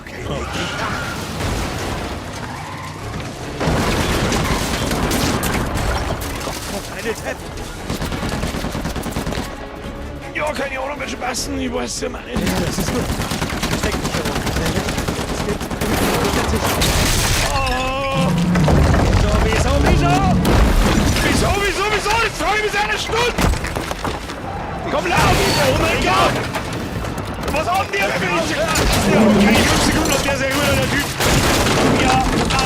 S3: Okay, leg dich nach. Eine Treppe.
S1: Ja, keine Ahnung, wird schon passen. Ich weiß ja mal nicht.
S3: Ja, das ist gut. Versteck dich hier oben. Es gibt
S1: Oh!
S3: So, wieso, wieso?
S1: Wieso, wieso, wieso? Das frage ich mich seit einer Stunde! Komm, lauf! Oh mein Gott! Was haben die für mich? Ja, keine 5 Sekunden hat der sehr gut, der Typ. Ja, au!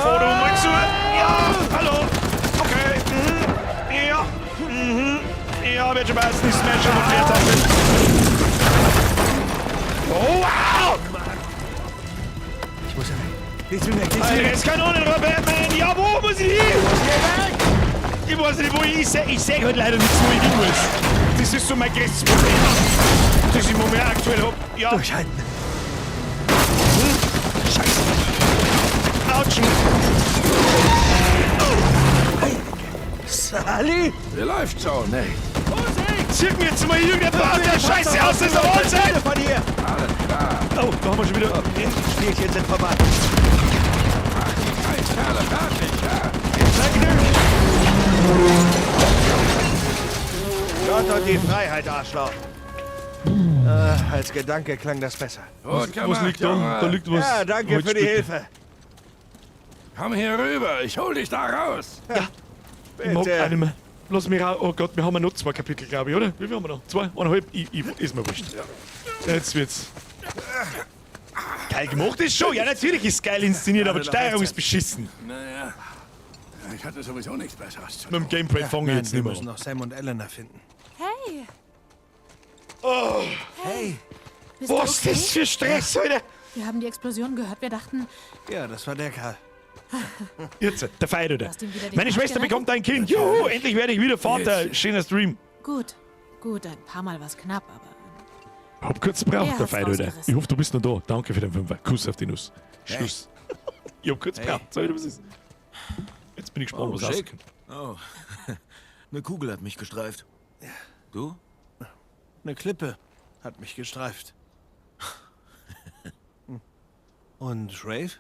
S1: Fahr du mal zu! Ja, hallo! Okay, mhm. Ja, mhm. Ja, wird schon passen. Ich smash schon auf Leertaste. Oh, wow!
S3: Ich muss hier weg. Ich bin weg, ich bin
S1: Alter,
S3: weg.
S1: jetzt kann auch nicht Batman. Ja, wo muss ich hin? Ich weiß nicht, wo ich sehe. Ich sehe halt leider nichts, wo ich hin muss. Das ist so mein größtes Problem, das ich im Moment aktuell hab. Ja.
S3: Durchhalten.
S1: Scheiße. Autschen.
S3: Sully?
S5: Wie läuft so, Nate?
S1: Zirk mir jetzt mal irgendetwas aus der Scheiße aus, das ist der Wahnsinn!
S3: Von hier!
S5: Alles klar.
S1: Oh, da haben wir schon wieder.
S3: Okay, Spielchen sind vorbei.
S5: Mach die Scheißkerle fertig, ja?
S3: Vergnügt! Gott und die Freiheit, Arschloch. Als Gedanke klang das besser.
S5: Gut gemacht,
S1: Was liegt da?
S5: Junge.
S1: Da liegt was.
S3: Ja, danke für die
S1: Holzstücke.
S3: Hilfe.
S5: Komm hier rüber, ich hol dich da raus.
S1: Ich mag
S3: Bitte.
S1: auch nicht mehr. Lass mich raus. Oh Gott, wir haben ja noch 2 Kapitel, glaube ich, oder? Wie viel haben wir noch? 2? 1,5? Ist mir wurscht. Jetzt wird's. Geil gemacht ist schon. Ja, natürlich ist es geil inszeniert, aber die Steuerung ist beschissen.
S5: Naja, ich hatte sowieso nichts Besseres zu
S1: Mit dem
S5: tun.
S1: Gameplay fange ich jetzt
S3: wir
S1: nicht mehr
S3: müssen
S1: an.
S3: noch Sam und Elena finden.
S4: Hey!
S1: Oh.
S3: Hey!
S4: Bist du
S1: Was
S4: okay?
S1: ist das für Stress, Alter?
S4: Wir haben die Explosion gehört. Wir dachten,
S3: Ja, das war der Kerl.
S1: Jetzt, der Feier, oder?
S4: Hast du ihm wieder den
S1: Meine
S4: Arsch
S1: Schwester
S4: gerettet?
S1: bekommt ein Kind. Juhu, endlich werde ich wieder Vater. Schöner Stream.
S4: gut, gut, ein paar Mal war's knapp, aber
S1: Hab kurz gebraucht,
S4: Er
S1: der
S4: hat's
S1: Feier, oder?
S4: rausgerissen.
S1: Ich hoffe, du bist noch da. Danke für den Fünfer. Kuss auf die Nuss. Schluss. Ich hab kurz gebraucht. Sag ich dir, was ist. Jetzt bin ich gespannt,
S7: Oh,
S1: was
S7: schick.
S1: rauskommt.
S7: Oh, eine Kugel hat mich gestreift. Du?
S3: Eine Klippe hat mich gestreift. Und Rafe?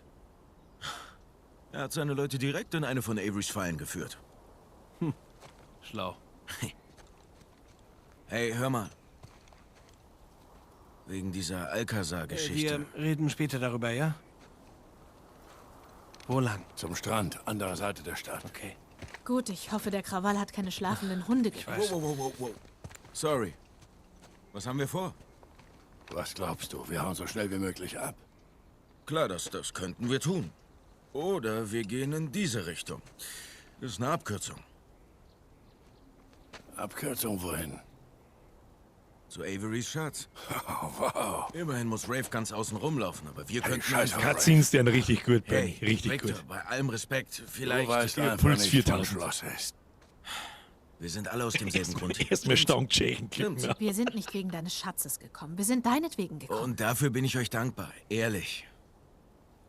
S7: Er hat seine Leute direkt in eine von Averys Fallen geführt.
S3: Schlau.
S7: Hey, hör mal. Wegen dieser Alcazar-Geschichte.
S3: Wir reden später darüber, ja? Wo lang?
S5: Zum Strand, andere Seite der Stadt.
S3: Okay.
S4: gut, ich hoffe, der Krawall hat keine schlafenden Hunde geweckt.
S7: Wow, wow, wow, wow, wow. Sorry. Was haben wir vor?
S5: Was glaubst du? Wir hauen so schnell wie möglich ab.
S7: Klar, das könnten wir tun. Oder wir gehen in diese Richtung. Das ist eine Abkürzung.
S5: Abkürzung wohin?
S7: Zu Averys Schatz.
S5: Oh, wow.
S7: Immerhin muss Rafe ganz außen rumlaufen, aber wir
S5: Hey,
S7: könnten...
S5: scheiß auf
S1: Cutscenes, die sind richtig gut, Benny.
S7: Hey,
S1: Richtig
S7: Victor,
S1: gut.
S7: bei allem Respekt,
S5: Du
S7: vielleicht...
S5: weißt
S1: Ja,
S5: einfach
S1: Puls
S5: nicht,
S1: 4000.
S5: wo Schloss ist.
S7: Wir sind alle aus demselben Grund hier.
S1: Erstmal Stank kippen.
S7: Stimmt.
S4: Wir sind nicht wegen deines Schatzes gekommen, wir sind deinetwegen gekommen.
S7: Und dafür bin ich euch dankbar, ehrlich.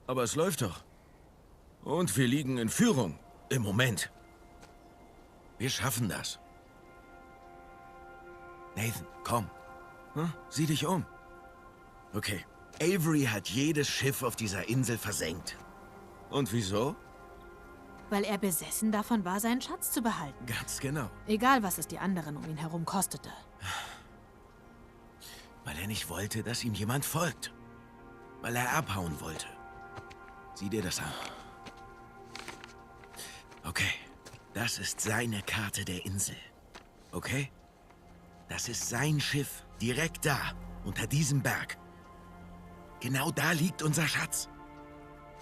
S7: Aber es läuft doch. Und wir liegen in Führung. Im Moment. Wir schaffen das. Nathan, komm. Hm? Sieh dich um. Okay. Avery hat jedes Schiff auf dieser Insel versenkt. Und wieso?
S4: Weil er besessen davon war, seinen Schatz zu behalten.
S7: Ganz genau.
S4: Egal, was es die anderen um ihn herum kostete.
S7: Weil er nicht wollte, dass ihm jemand folgt. Weil er abhauen wollte. Sieh dir das an. Okay, das ist seine Karte der Insel. Okay? Das ist sein Schiff. Direkt da, unter diesem Berg. Genau da liegt unser Schatz.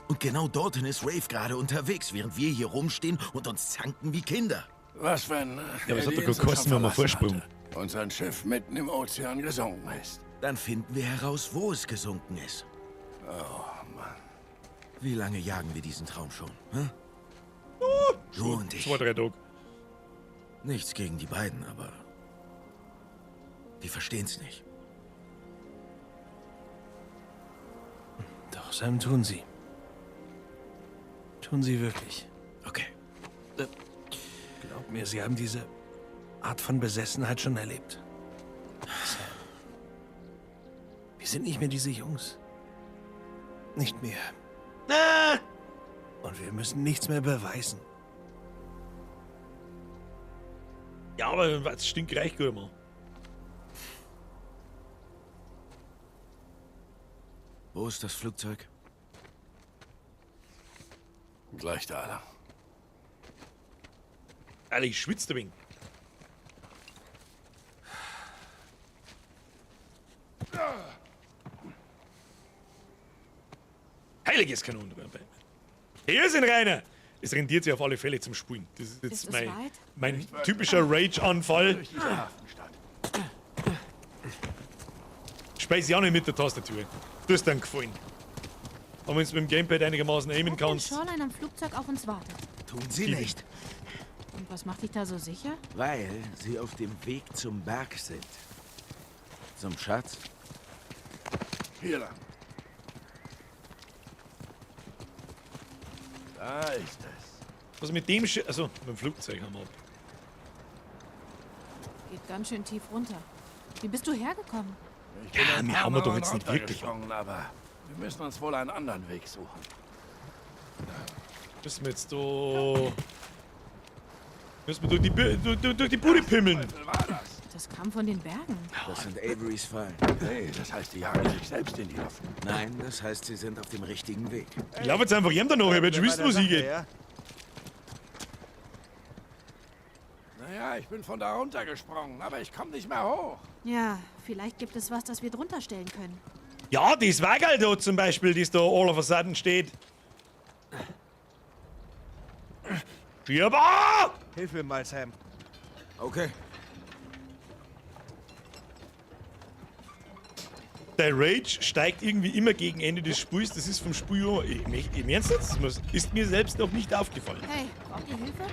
S7: Und genau dorthin ist Rafe gerade unterwegs, während wir hier rumstehen und uns zanken wie Kinder.
S5: Was, wenn
S1: Ja, aber
S5: er
S1: es hat
S5: die
S1: doch
S5: Insel
S1: gekostet,
S5: schon
S1: wenn wir
S5: verlassen
S1: Vorsprung.
S5: hatte Und sein Schiff mitten im Ozean gesunken ist.
S7: Dann finden wir heraus, wo es gesunken ist.
S5: Oh, Mann.
S7: Wie lange jagen wir diesen Traum schon? Hm? Du und ich.
S1: 2, 3 Tage.
S7: Nichts gegen die beiden, aber die verstehen's nicht.
S3: Doch, Sam, tun sie. Tun sie wirklich.
S7: Okay.
S3: Glaub mir, sie haben diese Art von Besessenheit schon erlebt. Sam. Wir sind nicht mehr diese Jungs. Nicht mehr.
S1: Ah!
S3: Und wir müssen nichts mehr beweisen.
S1: Ja, aber was stinkreich, gut, Mann.
S7: Wo ist das Flugzeug?
S5: Gleich da lang.
S1: Alter, ich schwitze ein wenig. Heiliges Kanon. Hier sind Rainer. Es rentiert sich auf alle Fälle zum Spulen. Das ist jetzt
S4: Ist es
S1: mein,
S4: weit?
S1: mein typischer Rage-Anfall.
S5: Durch diese Hafenstadt.
S1: Speise ich auch nicht mit der Tastatur. Du hast dann gefallen. Aber wenn du mit dem Gamepad einigermaßen aimen
S4: Ob denn
S1: kannst.
S4: Shoreline am Flugzeug auf uns wartet.
S7: Tun sie nicht.
S4: Und was macht dich da so sicher?
S7: Weil sie auf dem Weg zum Berg sind. Zum Schatz.
S5: Hier lang. Da ist es.
S1: Was mit dem Schiff? Also, mit dem Flugzeug haben wir ab.
S4: Geht ganz schön tief runter. Wie bist du hergekommen?
S5: Ich bin
S1: Ja,
S5: ein
S1: wir
S5: paar
S1: haben wir doch
S5: Mauern
S1: jetzt nicht wirklich.
S5: runtergesprungen, aber wir müssen uns wohl einen anderen Weg suchen.
S1: Müssen wir jetzt da. Müssen wir durch die, durch die Bude pimmeln.
S5: Was war das?
S4: Das kam von den Bergen.
S7: Das sind Averys Fallen.
S5: Hey, das heißt, die jagen sich selbst in die Luft.
S7: Nein, das heißt, sie sind auf dem richtigen Weg.
S1: Ich laufe jetzt einfach ihm danach, ich werde schon wissen, wo sie geht.
S3: Ja?
S5: Naja, ich bin von da runtergesprungen, aber ich komme nicht mehr hoch.
S4: Ja, vielleicht gibt es was, das wir drunter stellen können.
S1: Ja, das Waggerl da zum Beispiel, das da all of a sudden steht. Stirb! Ah!
S3: Hilf mir mal, Sam.
S7: Okay.
S1: Der Rage steigt irgendwie immer gegen Ende des Spiels. Das ist vom Spiel. Ich, im Ernst jetzt? Das ist mir selbst noch nicht aufgefallen.
S4: Hey, braucht ihr Hilfe?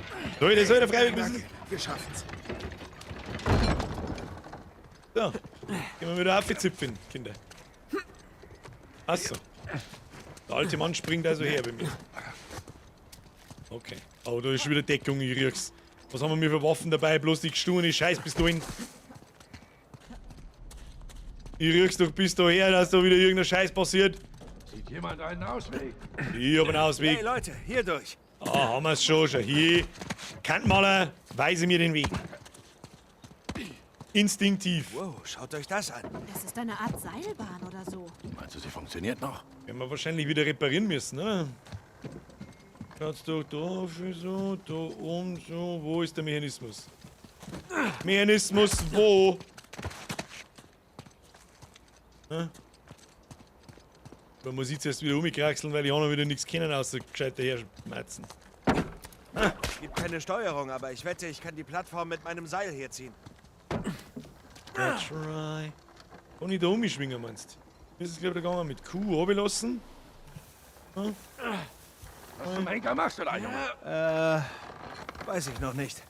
S1: Soll ich das wieder freiwillig wissen?
S7: Wir schaffen's.
S1: So, gehen wir wieder aufzipfen, Kinder. Achso. Der alte Mann springt also her bei mir. Okay. Aber da ist schon wieder Deckung, ich riech's. Was haben wir für Waffen dabei? Bloß die gestungene Scheißpistolen. Ich riech's doch bis daher, dass da wieder irgendein Scheiß passiert.
S5: Sieht jemand einen Ausweg?
S1: Ich hab einen Ausweg.
S3: Hey Leute, hier durch.
S1: Ah, haben wir's schon. Schau hier. Kantmaler, weise mir den Weg. Instinktiv.
S3: Wow, schaut euch das an.
S4: Es ist eine Art Seilbahn oder so.
S5: Meinst du, sie funktioniert noch?
S1: Werden wir wahrscheinlich wieder reparieren müssen, ne? Schaut's doch da schön so, da oben so. Wo ist der Mechanismus? Mechanismus wo? Hm? Man muss jetzt erst wieder umkraxeln, weil ich auch noch wieder nichts kennen, außer gescheit daherschmerzen.
S3: Gibt keine Steuerung, aber ich wette, ich kann die Plattform mit meinem Seil herziehen.
S1: That's right. Kann ich da umschwingen, meinst du? Das ist, glaube ich, gegangen mit Q runterlassen. Hm?
S5: Was zum Henker machst du da, Junge?
S3: Weiß ich noch nicht.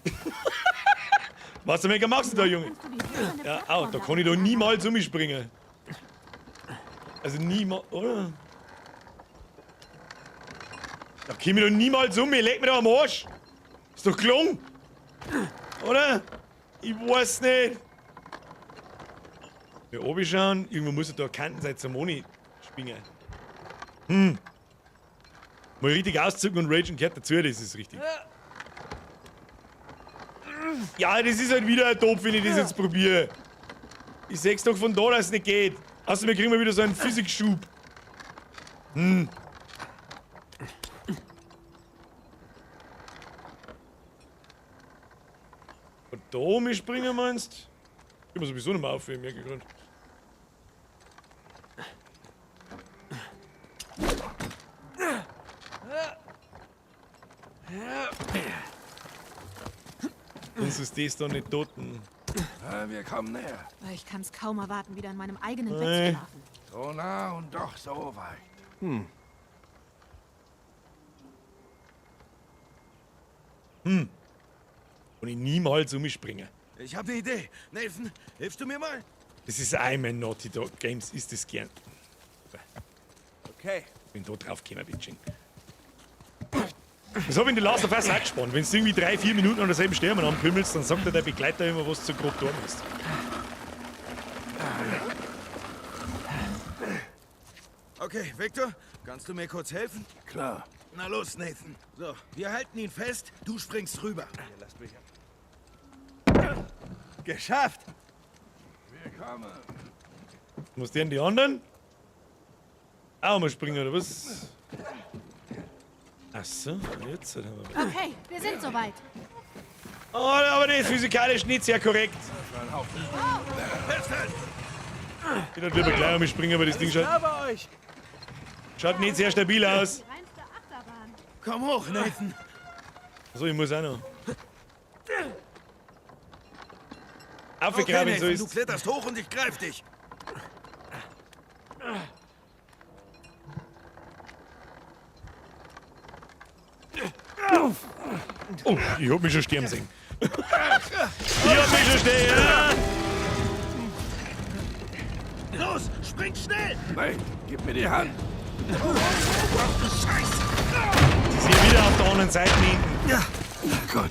S1: Was zum Henker machst du da, Junge? Ja, au, da kann ich doch niemals umspringen. Also niemals, oder? Da komm ich doch niemals um, ich leg mich doch am Arsch. Ist doch gelungen. Oder? Ich weiß nicht. Hier oben schauen, irgendwo muss ja da Kanten sein zum Moni springen. Hm. Mal richtig auszucken und ragen gehört dazu, das ist richtig. Ja, das ist halt wieder ein Topf, wenn ich das jetzt probiere. Ich seh's doch von da, dass es nicht geht. Außerdem kriegen wir wieder so einen Physikschub. Hm. Und da oben springen meinst? Ich muss sowieso nicht mehr aufhören, merke ich gerade. Sonst ist das da nicht tot.
S5: Wir kommen näher.
S4: Ich kann's kaum erwarten, wieder in meinem eigenen Bett zu schlafen.
S5: So nah und doch so weit.
S1: Hm. Hm. Und ich niemals umspringen.
S7: Ich habe eine Idee. Nathan, hilfst du mir mal?
S1: Das ist einmal Naughty Dog Games, ist das gern.
S3: Okay.
S1: Bin da drauf gekommen, bitching. Das hab ich in The Last of Us auch gespannt. Wenn du irgendwie 3, 4 Minuten an derselben Stelle anpümmelst, dann sagt dir der Begleiter immer, was du zu grob tun musst.
S7: Okay, Victor, kannst du mir kurz helfen?
S5: Klar.
S7: Na los, Nathan. So, wir halten ihn fest, du springst rüber.
S3: Hier, lasst mich ab. Geschafft!
S5: Wir kommen.
S1: Muss der denn die anderen? Auch mal springen, oder was? Ach so, jetzt haben wir.
S4: Okay, wir sind soweit.
S1: Oh, aber das ist physikalisch nicht sehr korrekt. Ich würde lieber gleich einmal springen, aber das Ding schaut nicht sehr stabil aus.
S7: Komm hoch, Nathan.
S1: So, ich muss auch noch. Aufgegraben,
S7: Okay,
S1: so
S7: Nathan, du
S1: ist.
S7: kletterst hoch und ich greif dich.
S1: Oh, ich hab mich schon sterben sehen. Ich hab mich schon sterben.
S7: Los, spring schnell!
S5: Nein, gib mir die Hand.
S7: Scheiße!
S1: Ich sehe wieder auf der anderen Seite hinten.
S3: Ja.
S5: Gut.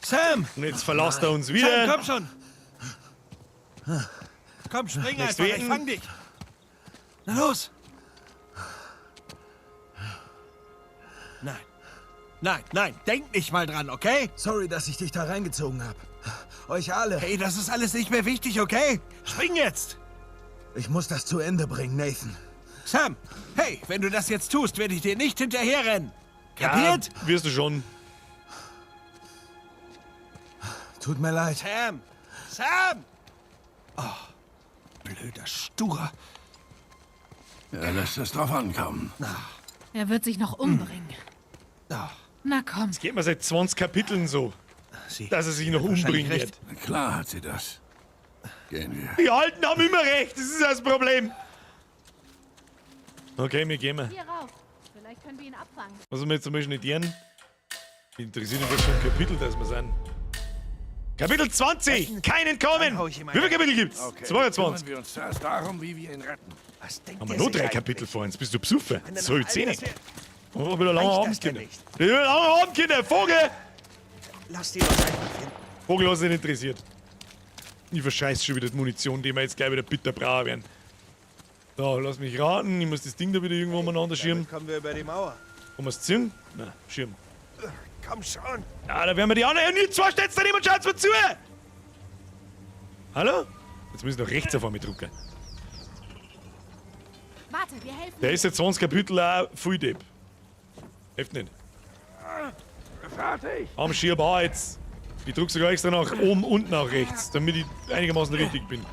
S3: Sam!
S1: Und jetzt verlässt er uns wieder.
S3: Sam, komm schon! Komm, spring
S1: Nichts
S3: einfach, ich
S1: wetten.
S3: fang dich! Na los! Nein. Nein, nein, denk nicht mal dran, okay?
S7: Sorry, dass ich dich da reingezogen habe. Euch alle.
S3: Hey, das ist alles nicht mehr wichtig, okay? Spring jetzt!
S7: Ich muss das zu Ende bringen, Nathan.
S3: Sam, hey, wenn du das jetzt tust, werde ich dir nicht hinterherrennen. Kapiert?
S1: Ja, wirst du schon.
S7: Tut mir leid.
S3: Sam! Sam! Oh, blöder Sturer.
S5: Er lässt es drauf ankommen.
S4: Er wird sich noch umbringen.
S3: Oh,
S4: Na komm.
S1: Es geht mir seit 20 Kapiteln so,
S3: sie
S1: dass er sich noch
S3: hat wahrscheinlich
S1: umbringen
S3: recht.
S1: wird.
S5: Klar hat sie das. Gehen wir.
S1: Die Alten haben immer recht, das ist das Problem. Okay, wir gehen mal.
S4: Hier rauf. Vielleicht können wir ihn abfangen.
S1: Was wir jetzt zum Beispiel nicht Interessiert mich, was für ein Kapitel das wir sind. Kapitel 20! Kein Entkommen!
S3: Dann hau ich ihm
S1: Wie viele
S3: eine.
S1: Kapitel gibt's?
S5: Okay.
S1: 22.
S5: Kümmern wir uns zuerst darum, wie wir ihn retten.
S3: Was denkt
S1: Haben wir
S3: der
S1: noch
S3: sich
S1: drei Kapitel
S3: eigentlich?
S1: vor uns? Bist du besoffen?
S3: Meine,
S1: So,
S3: nach all
S1: 10.
S3: das wir-
S1: Oh, wieder langer
S3: Reicht
S1: Abend,
S3: das denn
S1: Kinder.
S3: nicht?
S1: Wieder langer Abend, Kinder! Vogel!
S3: Lasst ihn uns einfach finden.
S1: Vogel hat sich nicht interessiert. Ich verscheiß schon wieder die Munition, die wir jetzt gleich wieder bitter brauchen werden. So, lass mich raten. Ich muss das Ding da wieder irgendwo umeinander schirmen.
S3: Damit kommen wir über die Mauer.
S1: Kann man's ziehen? Nein, Schirm.
S3: Komm schon.
S1: Ja, da werden wir die anderen. Und jetzt zwei steht's daneben und schaut's mir zu! Hallo? Jetzt muss ich noch rechts auf einmal drücken.
S4: Warte, wir helfen.
S1: Der ist jetzt 20 Kapitel auch voll Depp. Hilft nicht.
S5: Fertig!
S1: Am Schirm auch jetzt. Ich drück sogar extra nach oben und nach rechts, damit ich einigermaßen richtig bin.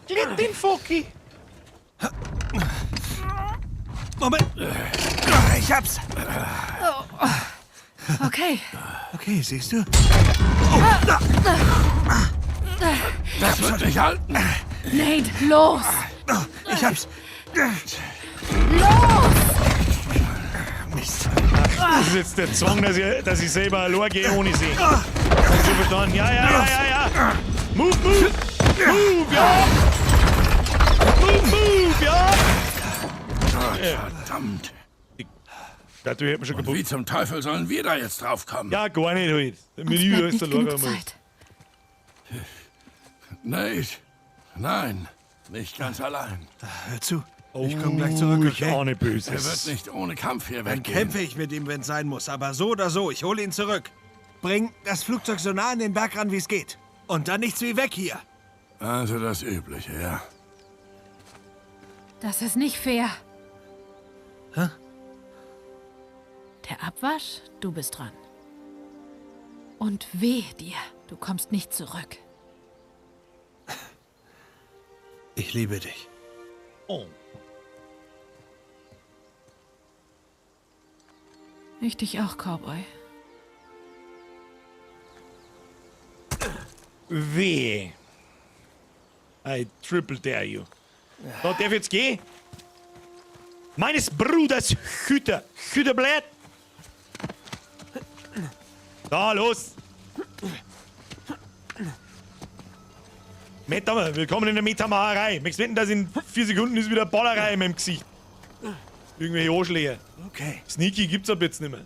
S1: Glitt den Foki!
S3: Moment. Ich hab's.
S4: Okay.
S3: Okay, siehst du?
S5: Das wird nicht halten!
S4: Nate, los!
S3: Ich hab's.
S4: Los!
S3: Mist.
S1: Das ist jetzt der Zwang, dass ich selber allein gehe ohne sie. Hast du verstanden? Ja, ja, ja, ja, ja. Move, move! Move, ja! Move, move, ja!
S5: Verdammt!
S1: Dadurch hätten wir schon
S5: Und
S1: kaputt.
S5: wie zum Teufel sollen wir da jetzt draufkommen?
S1: Ja, gar nicht halt.
S4: Uns
S1: Mir
S4: bleibt
S1: ist
S4: nicht
S1: der
S4: genug
S1: Lager mal.
S4: Zeit.
S5: Nate! Nein, nicht ganz allein.
S3: Hör zu. Ich komme gleich zurück,
S1: Oh, Ich
S3: okay?
S1: ahne
S5: Er
S1: Böses.
S5: wird nicht ohne Kampf hier
S3: Dann
S5: weggehen.
S3: kämpfe ich mit ihm, wenn's sein muss. Aber so oder so, ich hole ihn zurück. Bring das Flugzeug so nah an den Berg ran, wie es geht. Und dann nichts wie weg hier.
S5: Also das Übliche, ja.
S4: Das ist nicht fair.
S3: Hä?
S4: Der Abwasch, du bist dran. Und weh dir, du kommst nicht zurück.
S3: Ich liebe dich.
S1: Oh.
S4: Ich dich auch, Cowboy.
S1: Weh. I triple dare you. So, darf ich jetzt gehen? Meines Bruders Hüter. Hüterblatt. Da, los. Meta, willkommen in der Metamacherei. Möchtest wetten, dass in 4 Sekunden ist wieder Ballerei in meinem Gesicht. Irgendwelche Anschläge.
S3: Okay.
S1: Sneaky gibt's ab jetzt nicht mehr.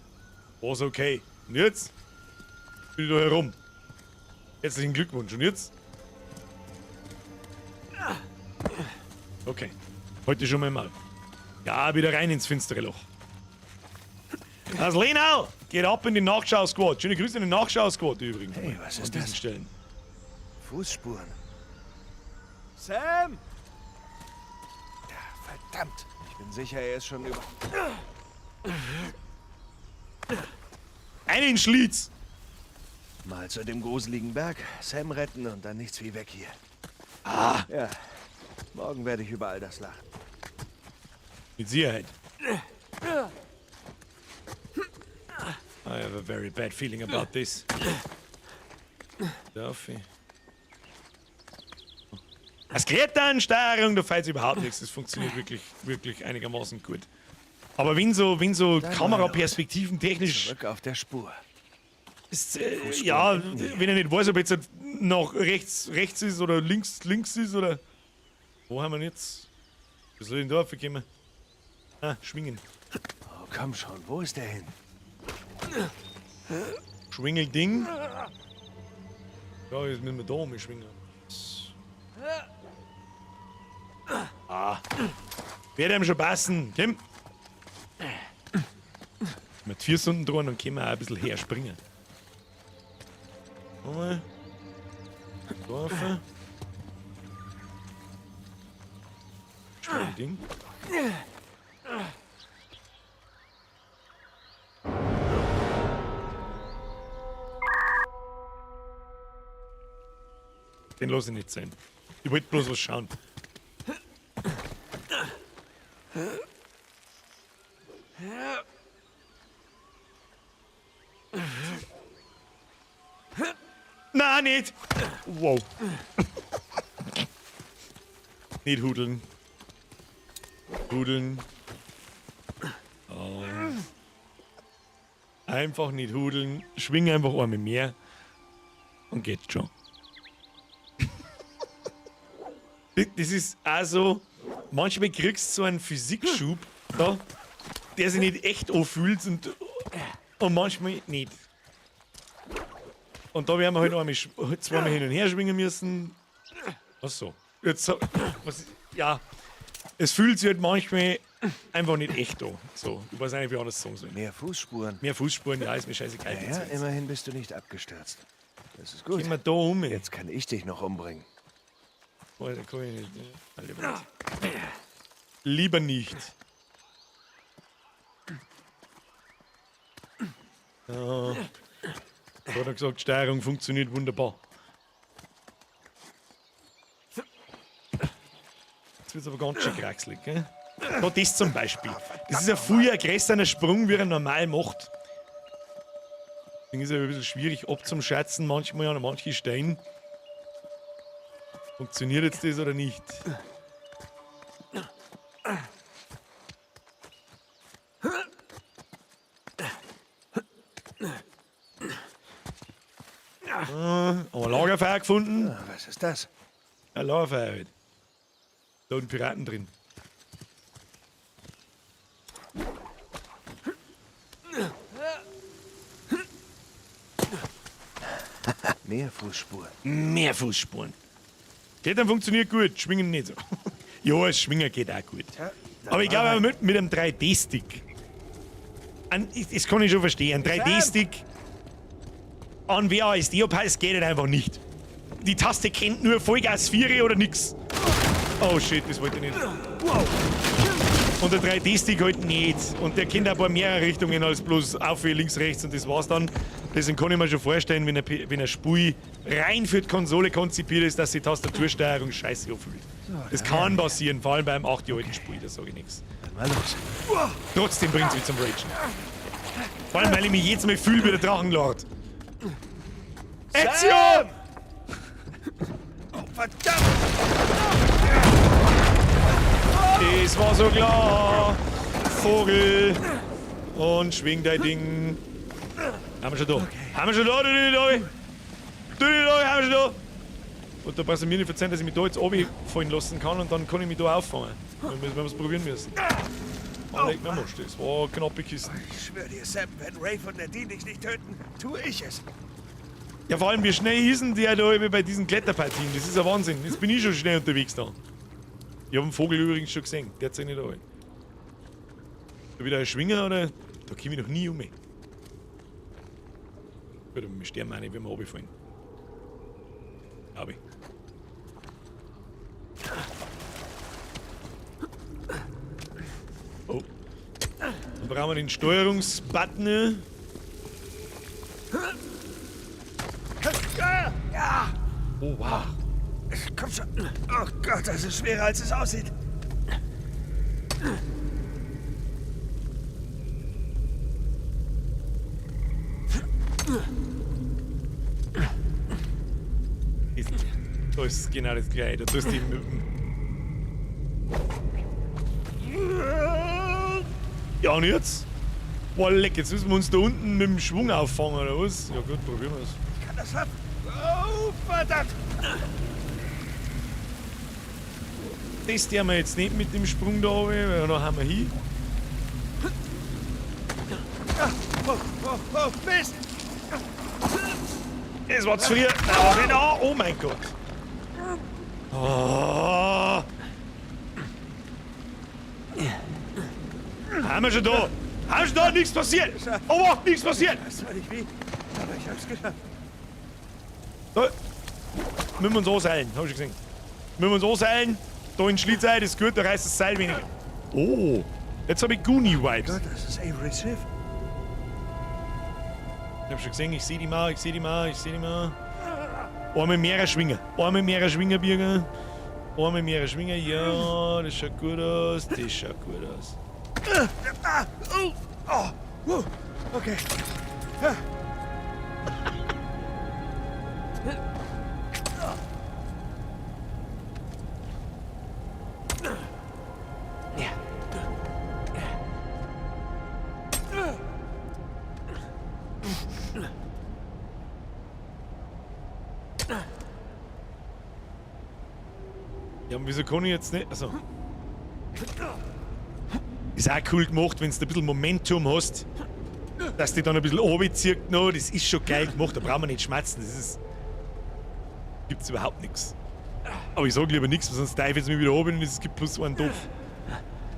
S1: War's okay. Und jetzt? Bin ich da herum. Herzlichen Glückwunsch. Und jetzt? Okay. Heute schon mal. Ja, wieder rein ins finstere Loch. Das Lenau geht ab in die Nachschau-Squad. Schöne Grüße in den Nachschau-Squad übrigens.
S3: Hey, was ist
S1: An diesen
S3: das?
S1: Stellen.
S3: Fußspuren. Sam! Ja, verdammt. Ich bin sicher, er ist schon über.
S1: Einen Schlitz!
S3: Mal zu dem gruseligen Berg, Sam retten und dann nichts wie weg hier. Ah! Ja. Morgen werde ich über all das lachen.
S1: Mit Sicherheit. I have a very bad feeling about this. Darf ich? Das Klettern, Steuerung, da fällt überhaupt nichts. Das funktioniert wirklich, wirklich einigermaßen gut. Aber wenn so
S3: Dann
S1: Kameraperspektiven technisch
S3: Zurück auf der Spur.
S1: Ist, ja, wenn ich nicht weiß, ob jetzt nach rechts rechts ist oder links links ist oder. Wo haben wir denn jetzt? Wie soll ich denn da raufkommen? Ah, schwingen.
S3: Oh, komm schon, wo ist der hin?
S1: Schwingelding. Ja, jetzt müssen wir da umschwingen. Ah. Wird ihm schon passen. Komm. Mit 4 Stunden dran, dann können wir auch ein bisschen herspringen. Nochmal. Da rauf. Schwingelding. Den lass ich nicht sein. Ich wollte bloß was schauen. Na, nicht! Wow. Nicht hudeln. Hudeln. Oh. Einfach nicht hudeln. Schwing einfach einmal mehr. Und geht schon. Das ist also, manchmal kriegst du so einen Physikschub, da, der sich nicht echt anfühlt und manchmal nicht. Und da werden wir halt einmal, zweimal hin und her schwingen müssen. Ach so. Jetzt, was, ja. Es fühlt sich halt manchmal einfach nicht echt an. So, ich weiß nicht, wie ich anders sagen soll.
S3: Mehr Fußspuren.
S1: Mehr Fußspuren, ja, ist mir scheißegal.
S3: Ja, ja, immerhin bist du nicht abgestürzt. Das ist gut.
S1: Gehen wir da um.
S3: Jetzt kann ich dich noch umbringen.
S1: Oh, da komm ich nicht. Ah, lieber nicht. Lieber nicht. Ja. Da hat er gesagt, Steuerung funktioniert wunderbar. Jetzt wird's aber ganz schön kraxelig, gell? Da das zum Beispiel. Das ist ein viel größerer Sprung, wie er normal macht. Deswegen ist es ein bisschen schwierig abzuschätzen, manchmal an manchen Stellen. Funktioniert jetzt das oder nicht? Ah, haben wir Lagerfeuer gefunden?
S3: Ah, was ist das?
S1: Ein Lagerfeuer halt. Da sind Piraten drin.
S3: Mehr Fußspuren.
S1: Mehr Fußspuren. Klettern funktioniert gut, Schwingen nicht so. Ja, das Schwingen geht auch gut.
S3: Ja,
S1: aber ich glaube, mit einem 3D-Stick. Das kann ich schon verstehen. Ein 3D-Stick an WASD abheißt, geht halt einfach nicht. Die Taste kennt nur Vollgas 4 oder nix. Oh shit, das wollte ich nicht. Und der 3D-Stick halt nicht. Und der kennt ein paar mehrere Richtungen als bloß auf, links, rechts und das war's dann. Deswegen kann ich mir schon vorstellen, wenn ein Spiel rein für die Konsole konzipiert ist, dass die Tastatursteuerung scheiße anfühlt.
S3: So,
S1: das kann passieren, vor allem beim 8 Jahre alten Spiel, da sag ich nichts.
S3: Mal los.
S1: Trotzdem bringt's mich zum Ragen. Vor allem, weil ich mich jedes Mal fühle wie der Drachenlord. Ezio!
S3: Oh, verdammt!
S1: Das war so klar. Vogel. Und schwing dein Ding. Haben wir schon da. Okay. Haben wir schon da, du, haben wir schon da. Und da brauchst du mir nicht verzeihen, dass ich mich da jetzt runterfallen lassen kann und dann kann ich mich da auffangen. Dann müssen wir was probieren müssen. Oh, leg mir Most, das war eine knappe Kiste.
S3: Ich schwöre dir, Sam, wenn Rafe und Nadine dich nicht töten, tue ich es.
S1: Ja, vor allem, wie schnell ist denn der da bei diesen Kletterpartien? Das ist ja Wahnsinn. Jetzt bin ich schon schnell unterwegs da. Ich hab einen Vogel übrigens schon gesehen. Der hat sich nicht da. Da wieder ein Schwinger oder? Da komm ich noch nie um. Gut, aber wir sterben auch nicht, wenn wir runterfallen. Glaube ich. Oh. Dann brauchen wir den Steuerungsbutton. Oh, wow.
S3: Komm schon. Oh Gott, das ist schwerer, als es aussieht.
S1: Da ist genau das Gleiche. Da tust du dich mit dem. Ja, und jetzt? Boah, leck, jetzt müssen wir uns da unten mit dem Schwung auffangen, oder was? Ja gut, probieren wir's.
S3: Ich kann das schaffen. Oh, verdammt!
S1: Das tun wir jetzt nicht mit dem Sprung da runter, weil da haben wir hin.
S3: Oh, oh, oh, Mist!
S1: Es war zu früh. Nein, nicht an. Oh mein Gott. Oh. Haben wir schon da. Haben wir schon da. Nichts passiert. Oh, nichts passiert.
S3: Das war nicht wie, aber ich hab's geschafft.
S1: Da. Müssen wir uns anseilen, hab ich schon gesehen. Müssen wir uns anseilen. Da in Schlittsee, das ist gut, da reißt das Seil weniger. Oh, jetzt hab ich Goonie-Vibes.
S3: Gott, das ist Averys Schiff.
S1: Ich hab schon gesehen, ich seh die mal, ich seh die mal, ich seh die mal. Einmal mehrere Schwinger. Einmal mehrere Schwinger, Birger. Einmal mehrere Schwinger, ja, das schaut gut aus, das schaut gut aus.
S3: Oh, oh, okay.
S1: Ja, und wieso kann ich jetzt nicht? Also. Ist auch cool gemacht, wenn du ein bisschen Momentum hast, dass die dann ein bisschen runterzieht noch. Das ist schon geil gemacht, da brauchen wir nicht schmerzen. Das ist. Gibt's überhaupt nichts. Aber ich sag lieber nichts, sonst teufel es mich wieder oben und es gibt plus einen doof.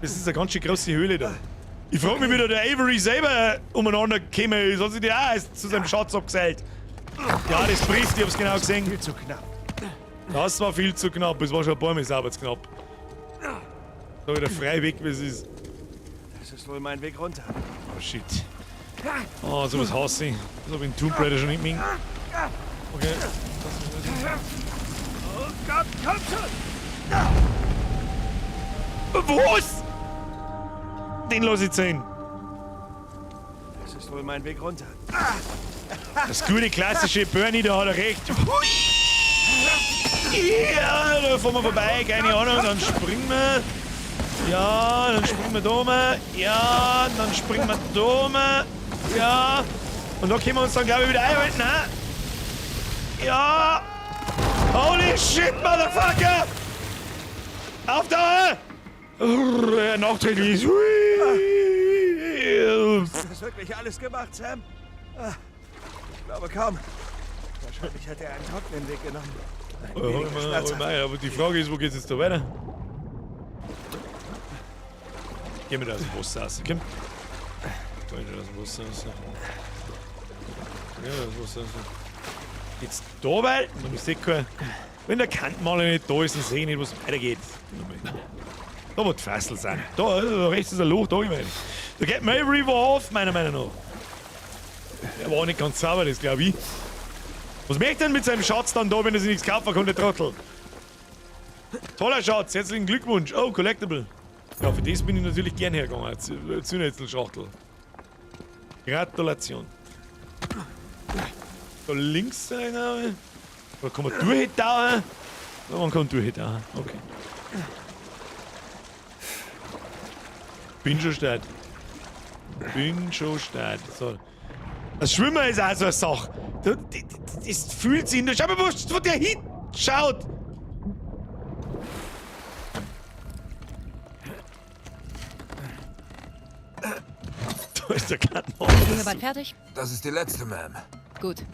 S1: Das ist eine ganz schön große Höhle da. Ich frag mich, wie da der Avery selber umeinander gekommen ist. Hat sich der auch erst zu seinem Schatz abgeseilt? Ja, das bricht, ich hab's genau gesehen.
S3: Viel zu knapp.
S1: Das war viel zu knapp, es war schon ein paar Mal sauber zu knapp. Da wieder frei weg, wie es ist.
S3: Das ist wohl mein Weg runter.
S1: Oh shit. Oh, sowas hasse ich. Das hab ich in Tomb Raider schon nicht mehr. Okay.
S3: Oh Gott, komm schon!
S1: Was? Den lass ich ziehen.
S3: Das ist wohl mein Weg runter.
S1: Das gute klassische Bernie, da hat er recht. Hui! Ja, da fahren wir vorbei, keine Ahnung, dann springen wir. Ja, dann springen wir da mal. Ja, dann springen wir da mal. Ja. Und da können wir uns dann, glaube ich, wieder einhalten, ne? Ja. Holy shit, Motherfucker! Auf da! Nachträglich.
S3: Hast du das wirklich alles gemacht, Sam? Ich glaube kaum. Wahrscheinlich hat er einen trockenen Weg genommen.
S1: Oh, aber die Frage ist, wo geht's jetzt da weiter? Gehen wir da aus dem Wasser raus. Komm. Geh wir da aus dem Wasser raus. Ja, aus dem Wasser raus. Geht's da weiter? Ich seh kein. Wenn der Kantmaler nicht da ist, dann sehe ich nicht, was weitergeht. Da wo die Fassel sind. Da, da rechts ist ein Loch, da ich meine. Da geht mein River auf, meiner Meinung nach. Der war nicht ganz sauber, das glaube ich. Was möchte er denn mit seinem Schatz dann da, wenn er sich nichts kaufen kann, der Trottel? Toller Schatz, herzlichen Glückwunsch. Oh, Collectible. Ja, für das bin ich natürlich gern hergegangen. Zündhölzl-Schachtel. Gratulation. Da links einer. Da kann man durchtauchen. Da man kann durchtauchen. Okay. Bin schon stark. Bin schon stark. So. Das Schwimmen ist auch so eine Sache. Das fühlt sich in der. Schau mal, wo der hinschaut! Da ist der Kanal.
S8: Sind wir bald fertig?
S7: Das ist die letzte, Ma'am.
S8: Gut.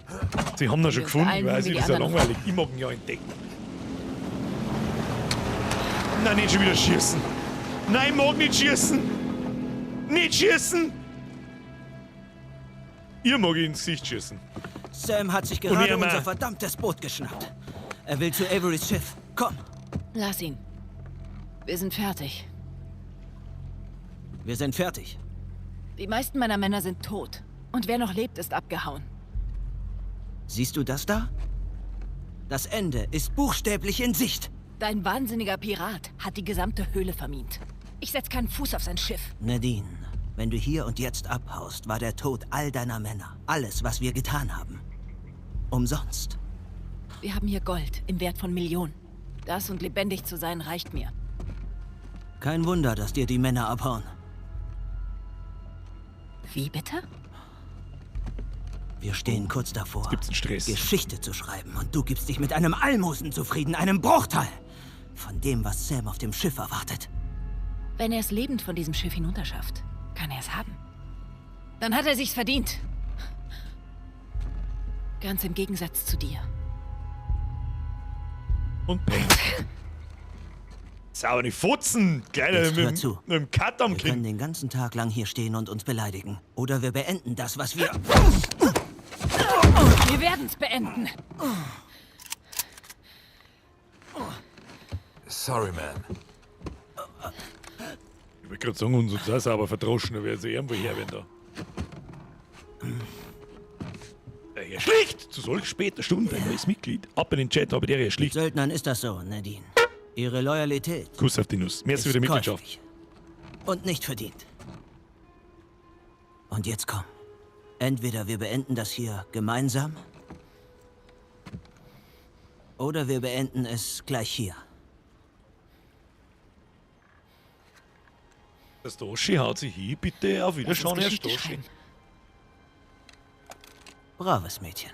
S1: Sie haben ihn schon gefunden, weiß ich, das ist ja langweilig. Ich mag ihn ja entdecken. Nein, nicht schon wieder schießen. Nein, ich mag nicht schießen. Nicht schießen! Ihr mag ich ins Gesicht schießen.
S9: Sam hat sich gerade unser verdammtes Boot geschnappt. Er will zu Averys Schiff. Komm.
S8: Lass ihn. Wir sind fertig.
S9: Wir sind fertig.
S8: Die meisten meiner Männer sind tot. Und wer noch lebt, ist abgehauen.
S9: Siehst du das da? Das Ende ist buchstäblich in Sicht.
S8: Dein wahnsinniger Pirat hat die gesamte Höhle vermint. Ich setz keinen Fuß auf sein Schiff.
S9: Nadine, wenn du hier und jetzt abhaust, war der Tod all deiner Männer, alles, was wir getan haben, umsonst.
S8: Wir haben hier Gold im Wert von Millionen. Das und lebendig zu sein reicht mir.
S9: Kein Wunder, dass dir die Männer abhauen.
S8: Wie bitte?
S9: Wir stehen kurz davor,
S1: gibt's einen Stress.
S9: Geschichte zu schreiben. Und du gibst dich mit einem Almosen zufrieden, einem Bruchteil von dem, was Sam auf dem Schiff erwartet.
S8: Wenn er es lebend von diesem Schiff hinunterschafft, kann er es haben. Dann hat er sich's verdient. Ganz im Gegensatz zu dir.
S1: Und peng. Sauer die Fotzen! Gleich
S9: Jetzt
S1: mit,
S9: hör zu.
S1: mit dem Cut am
S9: Wir können
S1: Kinn.
S9: den ganzen Tag lang hier stehen und uns beleidigen. Oder wir beenden das, was wir...
S8: Wir werden's beenden.
S5: Sorry, man.
S1: Ich wollte gerade sagen, unser das aber verdroschen, da wäre sie irgendwo her, wenn da. Der Herr Schlicht! Zu solch später Stunde ein neues Mitglied. Ab in den Chat, aber der Herr Schlicht.
S9: Söldnern ist das so, Nadine. Ihre Loyalität
S1: Kuss auf die Nuss. Mehr
S9: ist
S1: zu der Mitgliedschaft.
S9: käuflich und nicht verdient. Und jetzt komm. Entweder wir beenden das hier gemeinsam oder wir beenden es gleich hier.
S1: Der Stoschi haut sich hin. Bitte auf Wiederschauen, Herr
S8: Geschichte
S1: Stoschi.
S8: schreiben.
S9: Braves Mädchen.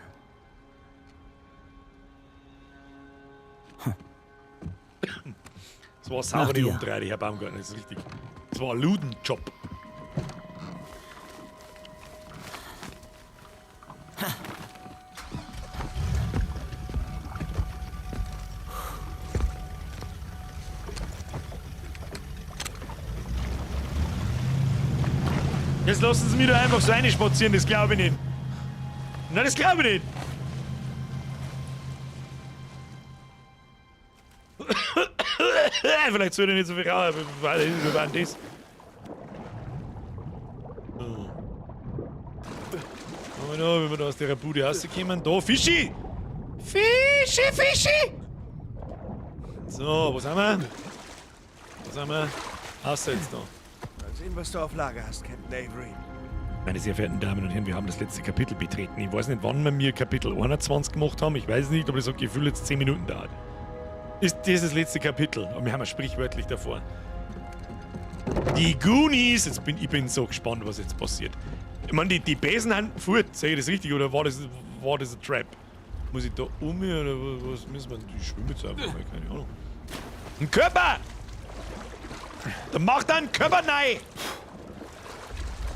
S1: Das war sauber
S9: Nach
S1: nicht
S9: dir.
S1: umdreht, Herr Baumgartner, das ist richtig. Das war ein Ludenjob. Jetzt lassen Sie mich da einfach so reinspazieren, das glaube ich nicht. Nein, das glaube ich nicht. Vielleicht sollte ich nicht so viel rauchen, weil wir waren das. Aber noch, wenn wir da aus der Bude rauskommen. Da, Fischi! Fischi, Fischi! So, wo sind wir? Wo sind wir? Außer jetzt da.
S3: Mal sehen, was du auf Lager hast, Captain Avery.
S1: Meine sehr verehrten Damen und Herren, wir haben das letzte Kapitel betreten. Ich weiß nicht, wann wir mir Kapitel 21 gemacht haben. Ich weiß nicht, aber das hat Gefühl jetzt 10 Minuten dauert. Ist das das letzte Kapitel? Und wir haben ja sprichwörtlich davor. Die Goonies! Jetzt bin ich bin so gespannt, was jetzt passiert. Ich meine, die Besen haben fort. Sehe ich das richtig oder war das ein Trap? Muss ich da um oder was müssen wir? Ich schwimme jetzt einfach mal, keine Ahnung. Ein Körper! Dann macht er einen Körper rein!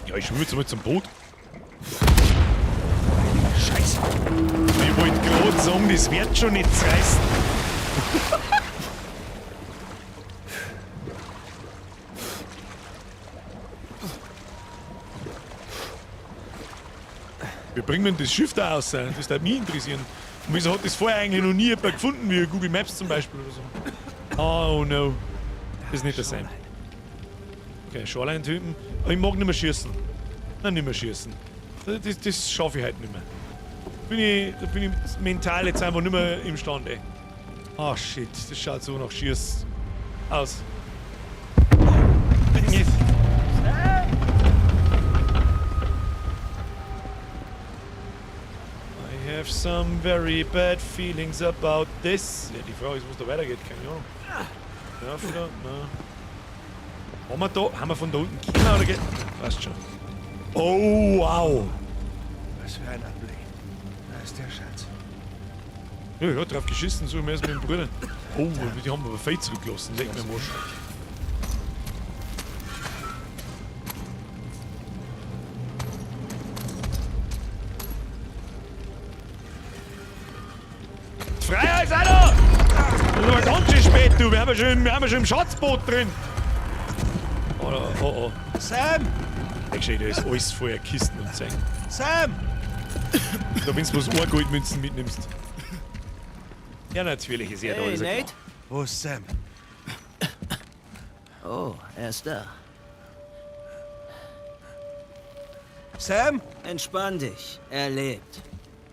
S1: Ja, ich schwimme jetzt mal zum Boot. Scheiße. Ich wollte gerade sagen, das wird schon nicht zerreißen. Wir bringen denn das Schiff da raus? Das würde mich interessieren. Und wieso hat das vorher eigentlich noch nie jemand gefunden, wie Google Maps zum Beispiel oder so? Oh no. Das ist nicht das sein. Okay, Shoreline-Typen. Aber ich mag nicht mehr schießen. Nein, nicht mehr schießen. Das schaffe ich heute nicht mehr. Da bin ich mental jetzt einfach nicht mehr imstande. Oh shit, das schaut so nach Schieß aus. Nicht. I have some very bad feelings about this. Ja, die Frage ist, wo es da weitergeht, keine Ahnung. Ja, vielleicht, na. Haben wir da, haben wir von da unten gekommen oder geht? Passt schon. Oh, wow.
S3: Was für ein Anblick. Da ist der Schatz.
S1: Ja, ich hab drauf geschissen, so wir erst mit dem Bruder. Oh, die haben aber viel zurückgelassen. Leck mir am Arsch. Freiheit ist auch da! Das ist aber ganz schön spät, du. Wir haben ja schon im Schatzboot drin. Oh, oh, oh.
S3: Sam!
S1: Ich sehe, da ist alles voller Kisten und Zeug.
S3: Sam!
S1: Da, wenn du bloß Goldmünzen mitnimmst. Ja, natürlich ist er da.
S9: Hey,
S1: ist ja
S9: Nate.
S1: klar.
S3: Wo ist Sam?
S9: Oh, er ist da.
S3: Sam?
S9: Entspann dich. Er lebt.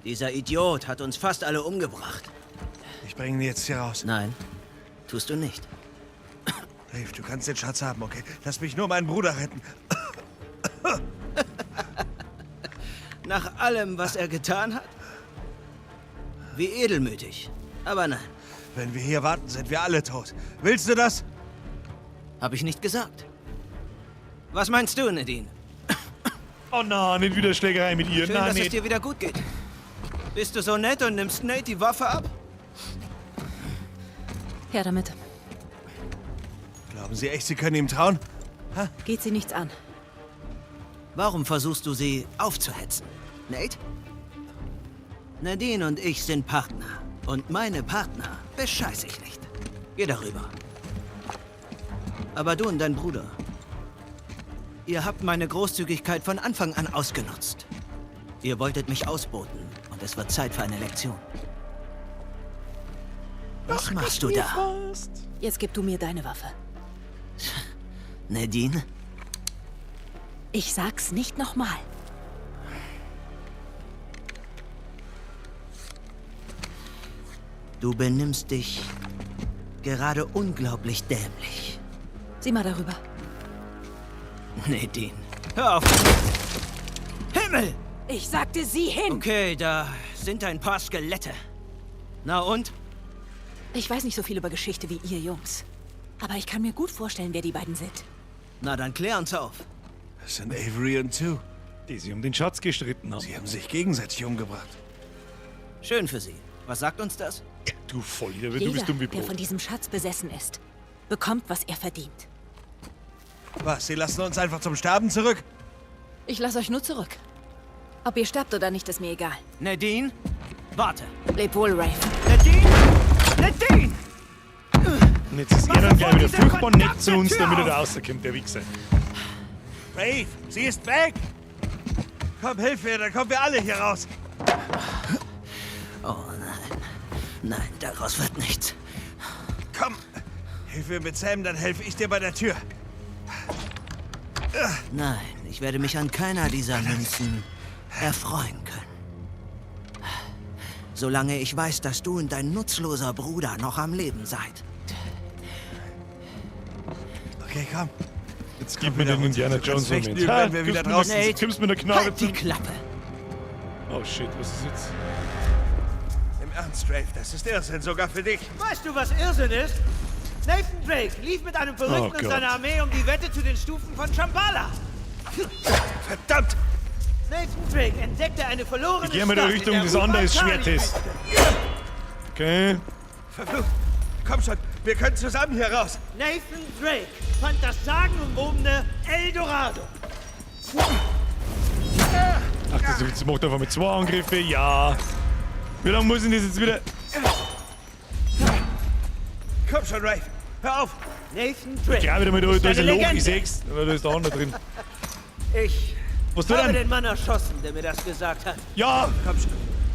S9: Dieser Idiot hat uns fast alle umgebracht.
S3: Ich bringe ihn jetzt hier raus.
S9: Nein, tust du nicht.
S3: Dave, du kannst den Schatz haben, okay? Lass mich nur meinen Bruder retten.
S9: Nach allem, was er getan hat? Wie edelmütig. Aber nein.
S3: Wenn wir hier warten, sind wir alle tot. Willst du das?
S9: Hab ich nicht gesagt. Was meinst du, Nadine?
S1: Oh nein, nicht wieder Schlägerei mit ihr.
S9: Schön,
S1: Nein,
S9: dass es
S1: nicht.
S9: dir wieder gut geht. Bist du so nett und nimmst Nate die Waffe ab?
S8: Her damit.
S3: Glauben Sie echt, Sie können ihm trauen?
S8: Geht sie nichts an.
S9: Warum versuchst du sie aufzuhetzen? Nate? Nadine und ich sind Partner. Und meine Partner bescheiß ich nicht. Geh darüber. Aber du und dein Bruder, ihr habt meine Großzügigkeit von Anfang an ausgenutzt. Ihr wolltet mich ausboten und es wird Zeit für eine Lektion. Was machst du da?
S8: Jetzt gib du mir deine Waffe.
S9: Nadine?
S8: Ich sag's nicht nochmal.
S9: Du benimmst dich gerade unglaublich dämlich.
S8: Sieh mal darüber.
S9: Nadine, hör auf. Himmel!
S8: Ich sagte sieh hin!
S9: Okay, da sind ein paar Skelette. Na und?
S8: Ich weiß nicht so viel über Geschichte wie ihr Jungs. Aber ich kann mir gut vorstellen, wer die beiden sind.
S9: Na, dann klär uns auf.
S3: Das sind Avery und Two.
S1: Die sich um den Schatz gestritten haben.
S3: Sie haben sich gegenseitig umgebracht.
S9: Schön für sie. Was sagt uns das?
S1: Ja, du Vollidiot, du
S8: Jeder,
S1: bist dumm wie
S8: der
S1: Brot.
S8: von diesem Schatz besessen ist, bekommt, was er verdient.
S3: Was, Sie lassen uns einfach zum Sterben zurück?
S8: Ich lasse euch nur zurück. Ob ihr sterbt oder nicht, ist mir egal.
S9: Nadine, warte.
S8: Leb wohl, Rafe.
S9: Nadine! Nadine!
S1: Und jetzt ist er dann gleich wieder furchtbar nett zu uns, damit er da rauskommt, der Wichser.
S3: Rafe, sie ist weg! Komm, hilf mir, dann kommen wir alle hier raus.
S9: Oh nein. Nein, daraus wird nichts.
S3: Komm, hilf mir mit Sam, dann helfe ich dir bei der Tür.
S9: Nein, ich werde mich an keiner dieser Münzen erfreuen können. Solange ich weiß, dass du und dein nutzloser Bruder noch am Leben seid.
S3: Okay, komm.
S1: Jetzt gib mir den Indiana
S3: Du
S1: Jones
S3: kannst fechten
S1: Moment.
S3: üben,
S1: Ha,
S3: wenn wir wieder
S1: kommst mit
S3: draußen
S1: der-
S3: sind.
S1: Kommst mit der Knarre
S9: Halt die
S1: zu.
S9: Klappe!
S1: Oh shit, was ist jetzt?
S3: Im Ernst, Rafe, das ist Irrsinn, sogar für dich.
S10: Weißt du, was Irrsinn ist? Nathan Drake lief mit einem Verrückten
S1: Oh
S10: und
S1: Gott.
S10: seiner Armee um die Wette zu den Stufen von Shambhala.
S3: Verdammt!
S10: Nathan Drake entdeckte eine verlorene
S1: Ich gehe mal in
S10: Stadt
S1: der Richtung
S10: in der
S1: des anderen
S10: Rubankali-
S1: Schwertes. Okay.
S3: Verflucht! Komm schon, wir können zusammen hier raus.
S10: Nathan Drake fand das sagenumwobene El Dorado.
S1: Ach, das macht einfach mit zwei Angriffe. Ja. Wie lange muss ich das jetzt wieder?
S3: Komm schon, Rafe, hör auf!
S10: Nathan Drake.
S1: Ich glaube wieder mal, da, da ist
S10: eine
S1: ein Loch,
S10: Legende.
S1: ich seh's. Aber da ist der andere drin.
S10: Ich
S1: Was tu
S10: habe
S1: denn?
S10: den Mann erschossen, der mir das gesagt hat.
S1: Ja,
S3: Komm schon.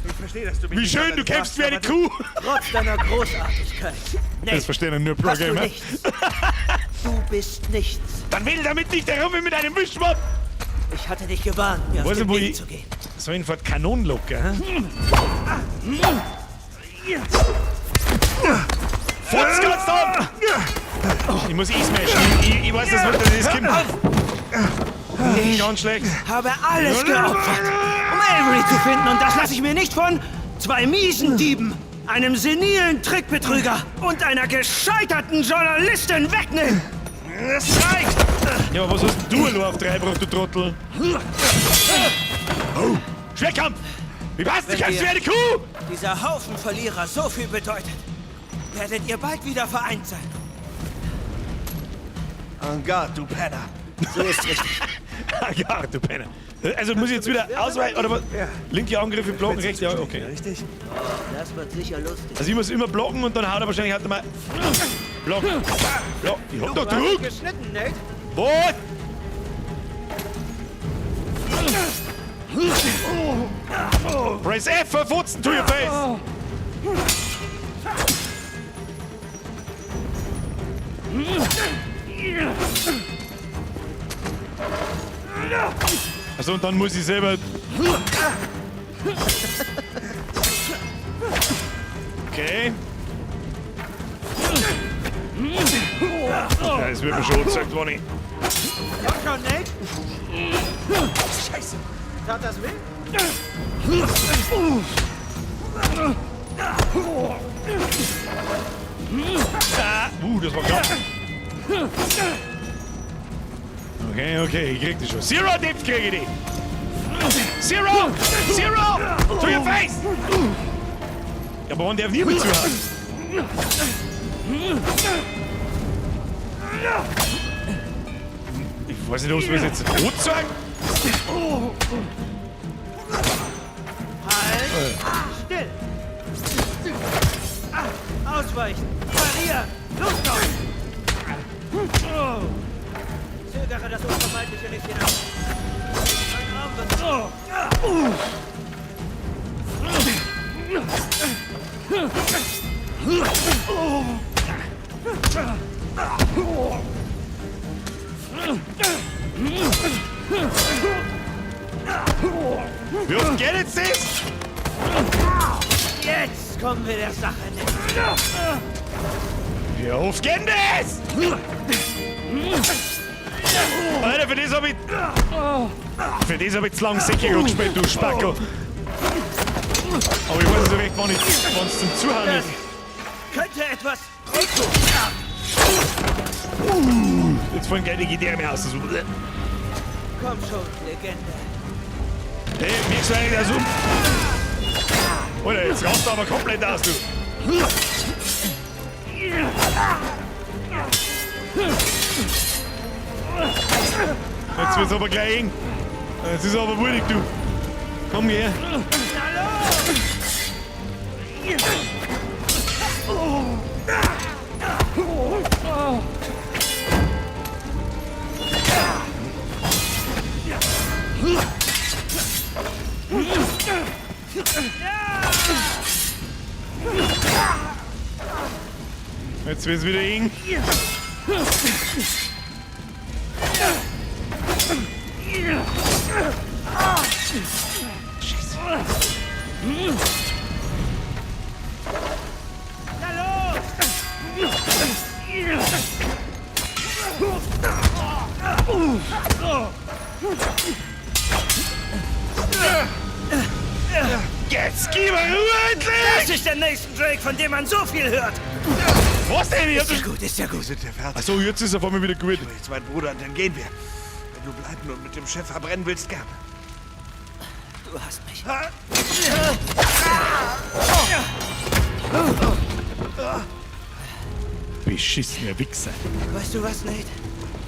S3: Ich verstehe, dass du mich
S1: wie
S3: nicht
S1: schön,
S3: an
S1: du
S3: deine
S1: kämpfst wie eine
S3: Kraft, aber
S1: Kuh.
S10: Trotz deiner Großartigkeit. Nate,
S1: Das verstehen nur
S10: hast du
S1: Pro-Gamer.
S10: nichts. Du bist nichts.
S1: Dann will damit nicht herum wie mit einem Wischmopp.
S10: Ich hatte dich gewarnt, mir auf
S1: Weißt du,
S10: den
S1: wo
S10: Weg
S1: ich-
S10: zu gehen.
S1: So ein Fahrt Kanonenlocker, hä? Futz, ganz da! Ich muss E-Smashen. Ich weiß, das wird, das kommt. Ganz schlecht.
S10: Habe alles geopfert, um Avery zu finden. Und das lasse ich mir nicht von zwei miesen Dieben, einem senilen Trickbetrüger und einer gescheiterten Journalistin wegnehmen.
S3: Das reicht!
S1: Ja, aber was hast denn du nur auf drei gebracht, du Trottel? Oh, Schwerkampf! Wie passt du
S10: Wenn
S1: kämpfst wie
S10: wir-
S1: eine Kuh?
S10: Dieser Haufen Verlierer so viel bedeutet, werdet ihr bald wieder vereint sein.
S3: En garde, du Penner.
S9: So ist richtig.
S1: Ah, ja, du Penner. Also muss ich jetzt wieder ausweichen, oder was? Linke Angriffe blocken, rechte, ja, okay.
S3: Richtig?
S9: Das wird sicher lustig.
S1: Also ich muss immer blocken und dann haut er wahrscheinlich halt mal. Block. Block. Ich hab doch Druck.
S10: Geschnitten, Nate.
S1: Was? Press F for Futzen to your face. Also und dann muss ich selber. Okay. Ja, es wird mir schon gezeigt, Ronny.
S10: Komm schon, Nate. Scheiße. Tat das weh?
S1: Ah, das war knapp. Okay, okay, ich krieg die schon. Zero Depth krieg ich die. Zero! Zero! To your face! Ja, aber man darf niemand zuhören. Ich weiß nicht, ob es mir jetzt rot zeigt.
S10: Halt! Still! Ah, ausweichen! Parieren! Los doch! Zögere das Unvermeidliche nicht hinaus. Mein Arm wird...
S1: Wie oft geht jetzt das?
S10: Jetzt kommen wir der Sache näher.
S1: Wie oft geht das? Alter, für das hab ich... Für das hab ich zu lang Sekiro gespielt, du Spacko. Aber ich weiß nicht so recht, wann es zum Zuhören ist.
S10: Könnte etwas...
S1: Jetzt fallen gleich die Gedärme aus.
S10: Komm schon, Legende.
S1: Hey, mir ist eigentlich das um. Alter, jetzt rast du aber komplett aus, du. Jetzt wird's aber gleich eng. Jetzt ist aber wurig, du. Komm her. Jetzt wird's wieder eng. Scheiße.
S10: Na los!
S1: Jetzt gib mir Ruhe endlich!
S10: Das ist der Nathan Drake, von dem man so viel hört.
S1: Was denn? Ich
S10: Ist ja gut, ist ja gut.
S5: Sind wir fertig?
S1: Achso, jetzt ist er vor mir wieder gut.
S5: Jetzt mein Bruder, und dann gehen wir. Wenn du bleiben und mit dem Chef verbrennen willst, gern.
S9: Du hast mich.
S1: Beschissener Wichser.
S10: Weißt du was, Nate?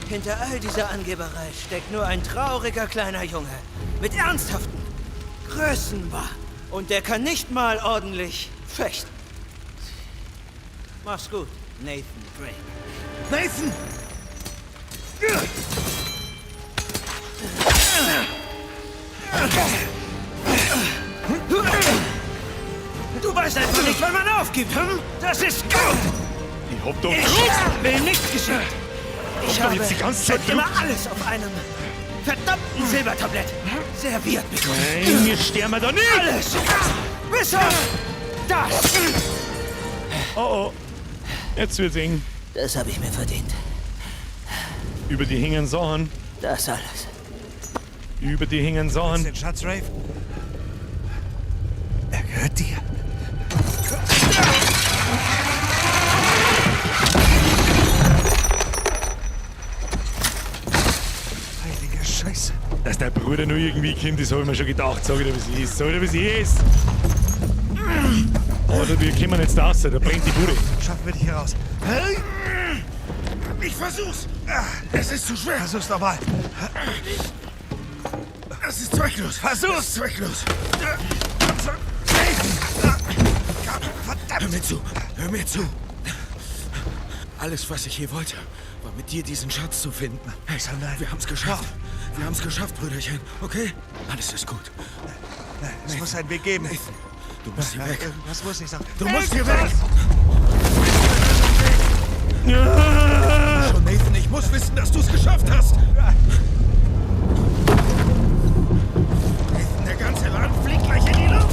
S10: Hinter all dieser Angeberei steckt nur ein trauriger kleiner Junge mit ernsthaften Größenwahn. Und der kann nicht mal ordentlich fechten. Mach's gut, Nathan Drake.
S7: Nathan!
S10: Du weißt einfach nicht, wann man aufgibt, hm? Das ist gut!
S1: Ich hab doch
S10: Ich will nicht geschenkt. Ich
S1: doch
S10: habe
S1: jetzt die ganze Zeit
S10: schon immer
S1: gedruckt.
S10: alles auf einem verdammten Silbertablett serviert bekommen.
S1: Nein, wir sterben da nicht!
S10: Alles! Bis auf das!
S1: Oh oh. Jetzt wird's eng.
S9: Das habe ich mir verdient.
S1: Über die hängen Sachen.
S9: Das alles.
S1: Über die hängen Sachen.
S5: Den Schatz, Rafe? Er gehört dir. Heilige Scheiße.
S1: Dass der Bruder nur irgendwie kommt, das habe ich mir schon gedacht. Sag ich dir, wie es ist. Sag ich dir, wie es ist. Aber wir kommen jetzt raus, da brennt die Bude.
S5: Schaffen wir dich hier raus.
S7: Ich versuch's! Es ist zu schwer!
S5: Versuch's nochmal.
S7: Das ist zwecklos!
S5: Versuch's!
S7: Das ist zwecklos!
S5: Verdammt!
S7: Hör mir zu! Hör mir zu! Alles, was ich je wollte, war mit dir diesen Schatz zu finden. Hey,
S5: nein.
S7: wir haben's geschafft. Wir haben's geschafft, Brüderchen. Okay? Alles ist gut.
S5: Nein, es muss einen Weg geben.
S7: Nathan, du musst hier weg.
S5: Irgendwas muss ich sagen.
S7: Du musst hier weg! Schon, Nathan, ich muss wissen, dass du's geschafft hast! Nathan, der ganze Laden fliegt gleich in die Luft!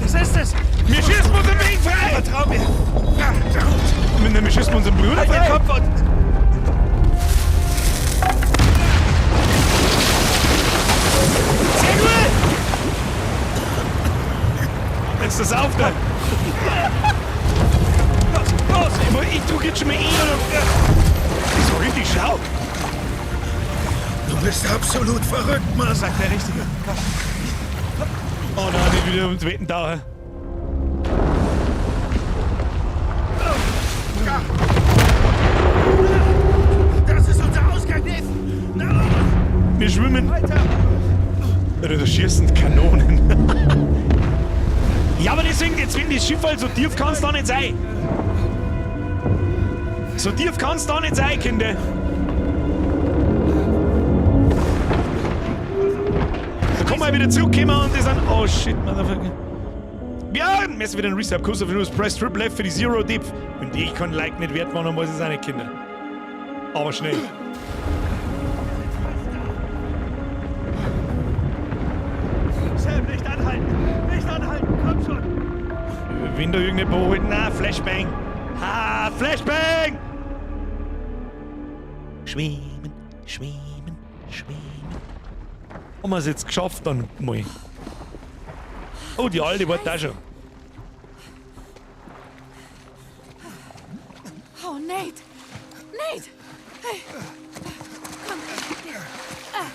S5: Das ist es!
S1: Wir schießen unseren Weg frei!
S5: Vertrau mir!
S1: Wir schießen unseren Bruder
S5: Halt den
S1: frei!
S5: Kopf und...
S1: Sehr gut! Jetzt das auf da!
S5: Los, los!
S1: Ich drück jetzt schon mal eh, oder? Das war richtig schlau!
S7: bist absolut verrückt, Mann.
S3: Sagt der Richtige. Komm.
S1: Oh nein, nicht wieder ums Wetten da.
S7: Das ist unser Ausgang, Nathan. Na los!
S1: Wir schwimmen.
S7: Weiter!
S1: Oder da schießen Kanonen. Ja, aber deswegen, jetzt wenn das Schiff halt so tief kann's da nicht sein. So tief kann's da nicht sein, Kinder. Da kommen wir wieder zurückkommen und die sind. Oh shit, motherfucker. Björn! Wir wieder ein Reset. Kuss auf die Press Triple F für die Zero Depth. Und ich kann Like nicht wert machen, dann weiß ich es auch nicht, Kinder. Aber schnell.
S10: Sam, nicht anhalten! Nicht anhalten! Komm schon!
S1: Wenn da irgendjemand holt. Na, Flashbang! Ha, Flashbang! Schwimmen, schwimmen, schwimmen. Haben wir es jetzt geschafft dann mal? Oh, die alte war da schon.
S4: Oh, Nate! Nate! Hey! Komm. Ah.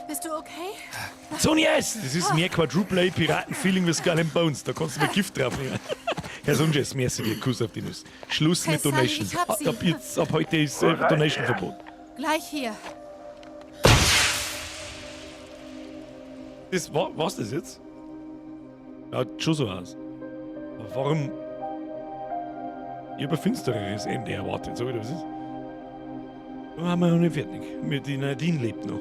S4: Bist du okay?
S1: So, yes! Das ist mehr Quadruple A Piraten-Feeling wie Skull and Bones. Da kannst du mir Gift drauf nehmen. Herr Sunjes, merci dir. Kuss auf die Nuss. Schluss
S4: Hey,
S1: mit
S4: Sully,
S1: Donations.
S4: ich hab sie.
S1: Ab heute ist Donation-Verbot.
S4: Gleich hier.
S1: Das, war's das jetzt? Ja, schon so aus. Aber warum? Ich habe ein finstereres Ende erwartet, so wie das ist. Da haben wir noch nicht fertig. Mit die Nadine lebt noch.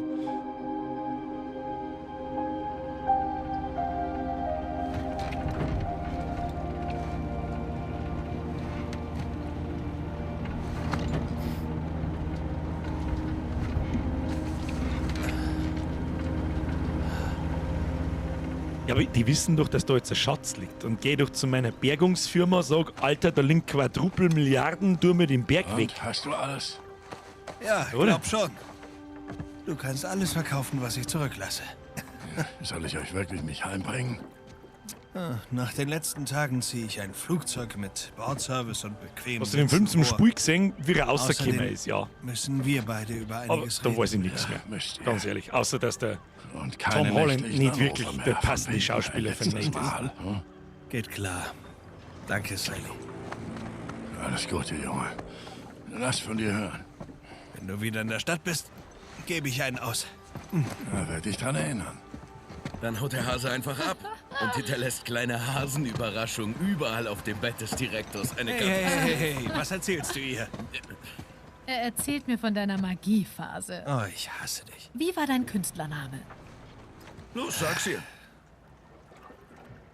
S1: Ja, aber die wissen doch, dass da jetzt ein Schatz liegt. Und geh doch zu meiner Bergungsfirma, sag, Alter, da liegen Quadrupel Milliarden, tu mir den Berg weg.
S5: Und, hast du alles?
S3: Ja,
S1: Oder?
S3: glaub schon. Du kannst alles verkaufen, was ich zurücklasse.
S5: Soll ich euch wirklich mich heimbringen?
S3: Ah, nach den letzten Tagen ziehe ich ein Flugzeug mit Bordservice und bequemen
S1: Hast du den Film
S3: Sitzen
S1: zum
S3: vor.
S1: Spiel gesehen, wie er rausgekommen
S3: Außerdem
S1: ist, ja.
S3: Müssen wir beide über
S1: Aber
S3: einiges
S1: da
S3: reden.
S1: weiß ich nichts mehr.
S5: Müsst ihr.
S1: Ganz ehrlich. Außer, dass der
S5: Und keine
S1: Tom Holland
S5: nächtlichen
S1: nicht
S5: Anrufe
S1: wirklich
S5: mehr
S1: der
S5: von
S1: passende
S5: wegen
S1: Schauspieler
S5: ein
S1: für Nate
S5: letztes
S1: ist.
S5: Mal, hm?
S3: Geht klar. Danke, Sully.
S5: Alles Gute, Junge. Lass von dir hören.
S3: Wenn du wieder in der Stadt bist, gebe ich einen aus.
S5: Da werde ich dran erinnern.
S7: Dann haut der Hase einfach ab und hinterlässt kleine Hasenüberraschungen überall auf dem Bett des Direktors. Eine
S3: Hey, hey, hey, hey, was erzählst du ihr?
S8: Er erzählt mir von deiner Magiephase.
S3: Oh, ich hasse dich.
S8: Wie war dein Künstlername?
S7: Los, sag's ihr.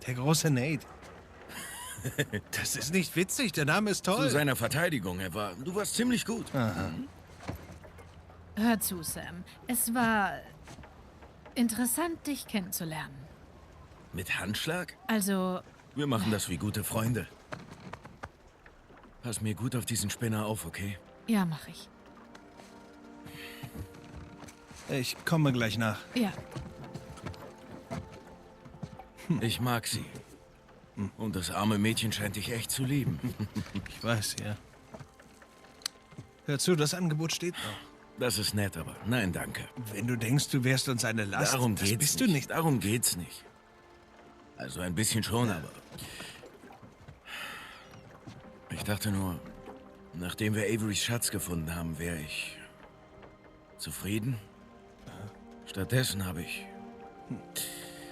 S3: Der große Nate. Das ist nicht witzig, der Name ist toll.
S7: Zu seiner Verteidigung, du warst ziemlich gut.
S3: Aha.
S8: Hör zu, Sam. Es war interessant, dich kennenzulernen.
S7: Mit Handschlag?
S8: Also,
S7: Wir machen das wie gute Freunde. Pass mir gut auf diesen Spinner auf, okay?
S8: ja, mach ich.
S3: Ich komme gleich nach.
S8: Ja.
S7: Ich mag sie. Und das arme Mädchen scheint dich echt zu lieben.
S3: Ich weiß, ja. Hör zu, das Angebot steht noch.
S7: Das ist nett, aber nein, danke.
S3: Wenn du denkst, du wärst uns eine Last,
S7: Darum
S3: das
S7: geht's
S3: bist
S7: nicht.
S3: du nicht.
S7: Darum geht's nicht. Also ein bisschen schon, aber... Ich dachte nur, nachdem wir Averys Schatz gefunden haben, wäre ich zufrieden. Stattdessen habe ich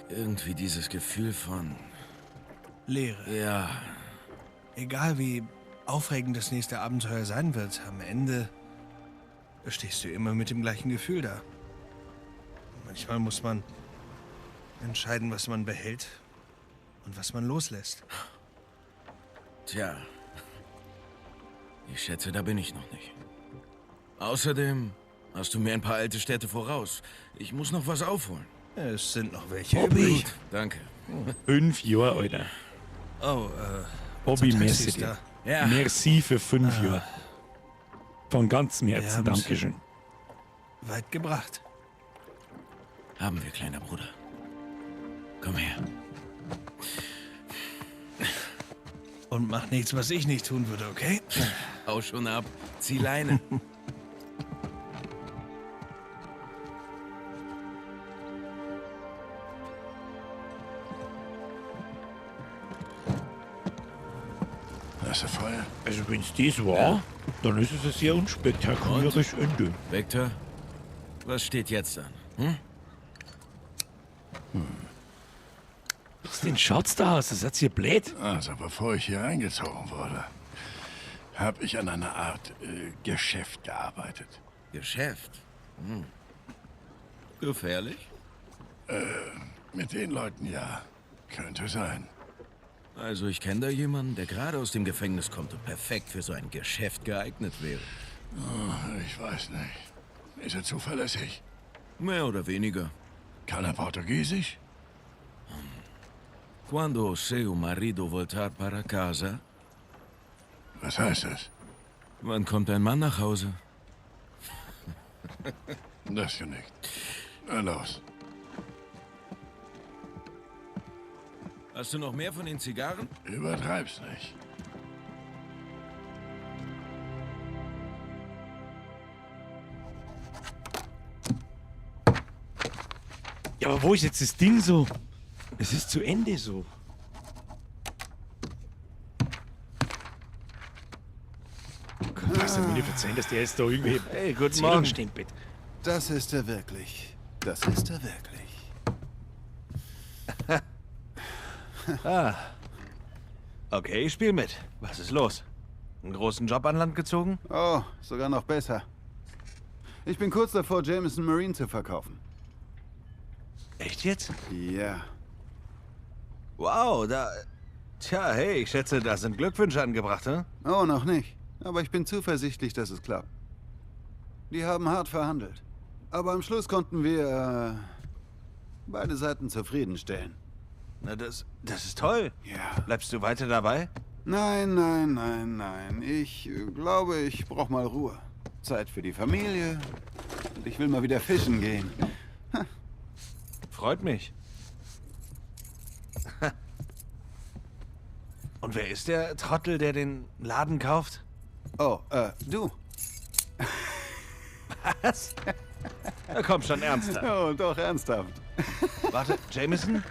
S7: irgendwie dieses Gefühl von...
S3: Leere.
S7: Ja,
S3: Egal wie aufregend das nächste Abenteuer sein wird, am Ende stehst du immer mit dem gleichen Gefühl da. Manchmal muss man entscheiden, was man behält und was man loslässt.
S7: Tja. Ich schätze, da bin ich noch nicht. Außerdem hast du mir ein paar alte Städte voraus. Ich muss noch was aufholen.
S3: Es sind noch welche
S1: Bobby.
S3: übrig.
S7: Gut, danke.
S1: 5 Jahre, Alter.
S3: Oh,
S1: Bobby,
S3: unser Taxi
S1: merci
S3: ist
S1: dir.
S3: da.
S7: Ja.
S1: Merci für 5 Jahre. Von ganzem Herzen,
S3: haben's.
S1: Dankeschön.
S3: Weit gebracht.
S7: Haben wir, kleiner Bruder. Komm her.
S3: Und mach nichts, was ich nicht tun würde, okay?
S7: Hau schon ab. Zieh Leine.
S1: Wenn's das war, dann ist es ein sehr unspektakuläres Ende.
S7: Victor, was steht jetzt an? Hm?
S1: Was ist denn Schatz da aus? Das ist hier blöd.
S5: Also, bevor ich hier eingezogen wurde, habe ich an einer Art Geschäft gearbeitet.
S7: Geschäft? Hm. Gefährlich?
S5: Mit den Leuten ja. Könnte sein.
S7: Also, ich kenne da jemanden, der gerade aus dem Gefängnis kommt und perfekt für so ein Geschäft geeignet wäre.
S5: Oh, ich weiß nicht. Ist er zuverlässig?
S7: Mehr oder weniger.
S5: Kann er Portugiesisch?
S7: Quando seu marido voltar para casa?
S5: Was heißt das?
S7: Wann kommt ein Mann nach Hause?
S5: Das genügt. Na los.
S7: Hast du noch mehr von den Zigarren?
S5: Übertreib's nicht.
S1: Ja, aber wo ist jetzt das Ding so? Es ist zu Ende so. Gott, du mir nicht verzeihen, dass der jetzt da irgendwie.
S3: Hey, guten Morgen.
S1: Stempelt.
S11: Das ist er wirklich. Das ist er wirklich.
S3: Ah. Okay, ich spiel mit. Was ist los? Einen großen Job an Land gezogen?
S11: Oh, sogar noch besser. Ich bin kurz davor, Jameson Marine zu verkaufen.
S3: Echt jetzt?
S11: Ja.
S3: Wow, da... Tja, hey, ich schätze, da sind Glückwünsche angebracht, hm?
S11: Oh, noch nicht. Aber ich bin zuversichtlich, dass es klappt. Die haben hart verhandelt. Aber am Schluss konnten wir beide Seiten zufriedenstellen.
S3: Na, das ist toll.
S11: Ja.
S3: Bleibst du weiter dabei?
S11: Nein, nein, nein, nein. Ich glaube, ich brauche mal Ruhe. Zeit für die Familie. Und ich will mal wieder fischen gehen.
S3: Freut mich. Und wer ist der Trottel, der den Laden kauft?
S11: Oh, du.
S3: Was? Na komm schon, ernsthaft.
S11: Oh, doch, ernsthaft.
S3: Warte, Jameson?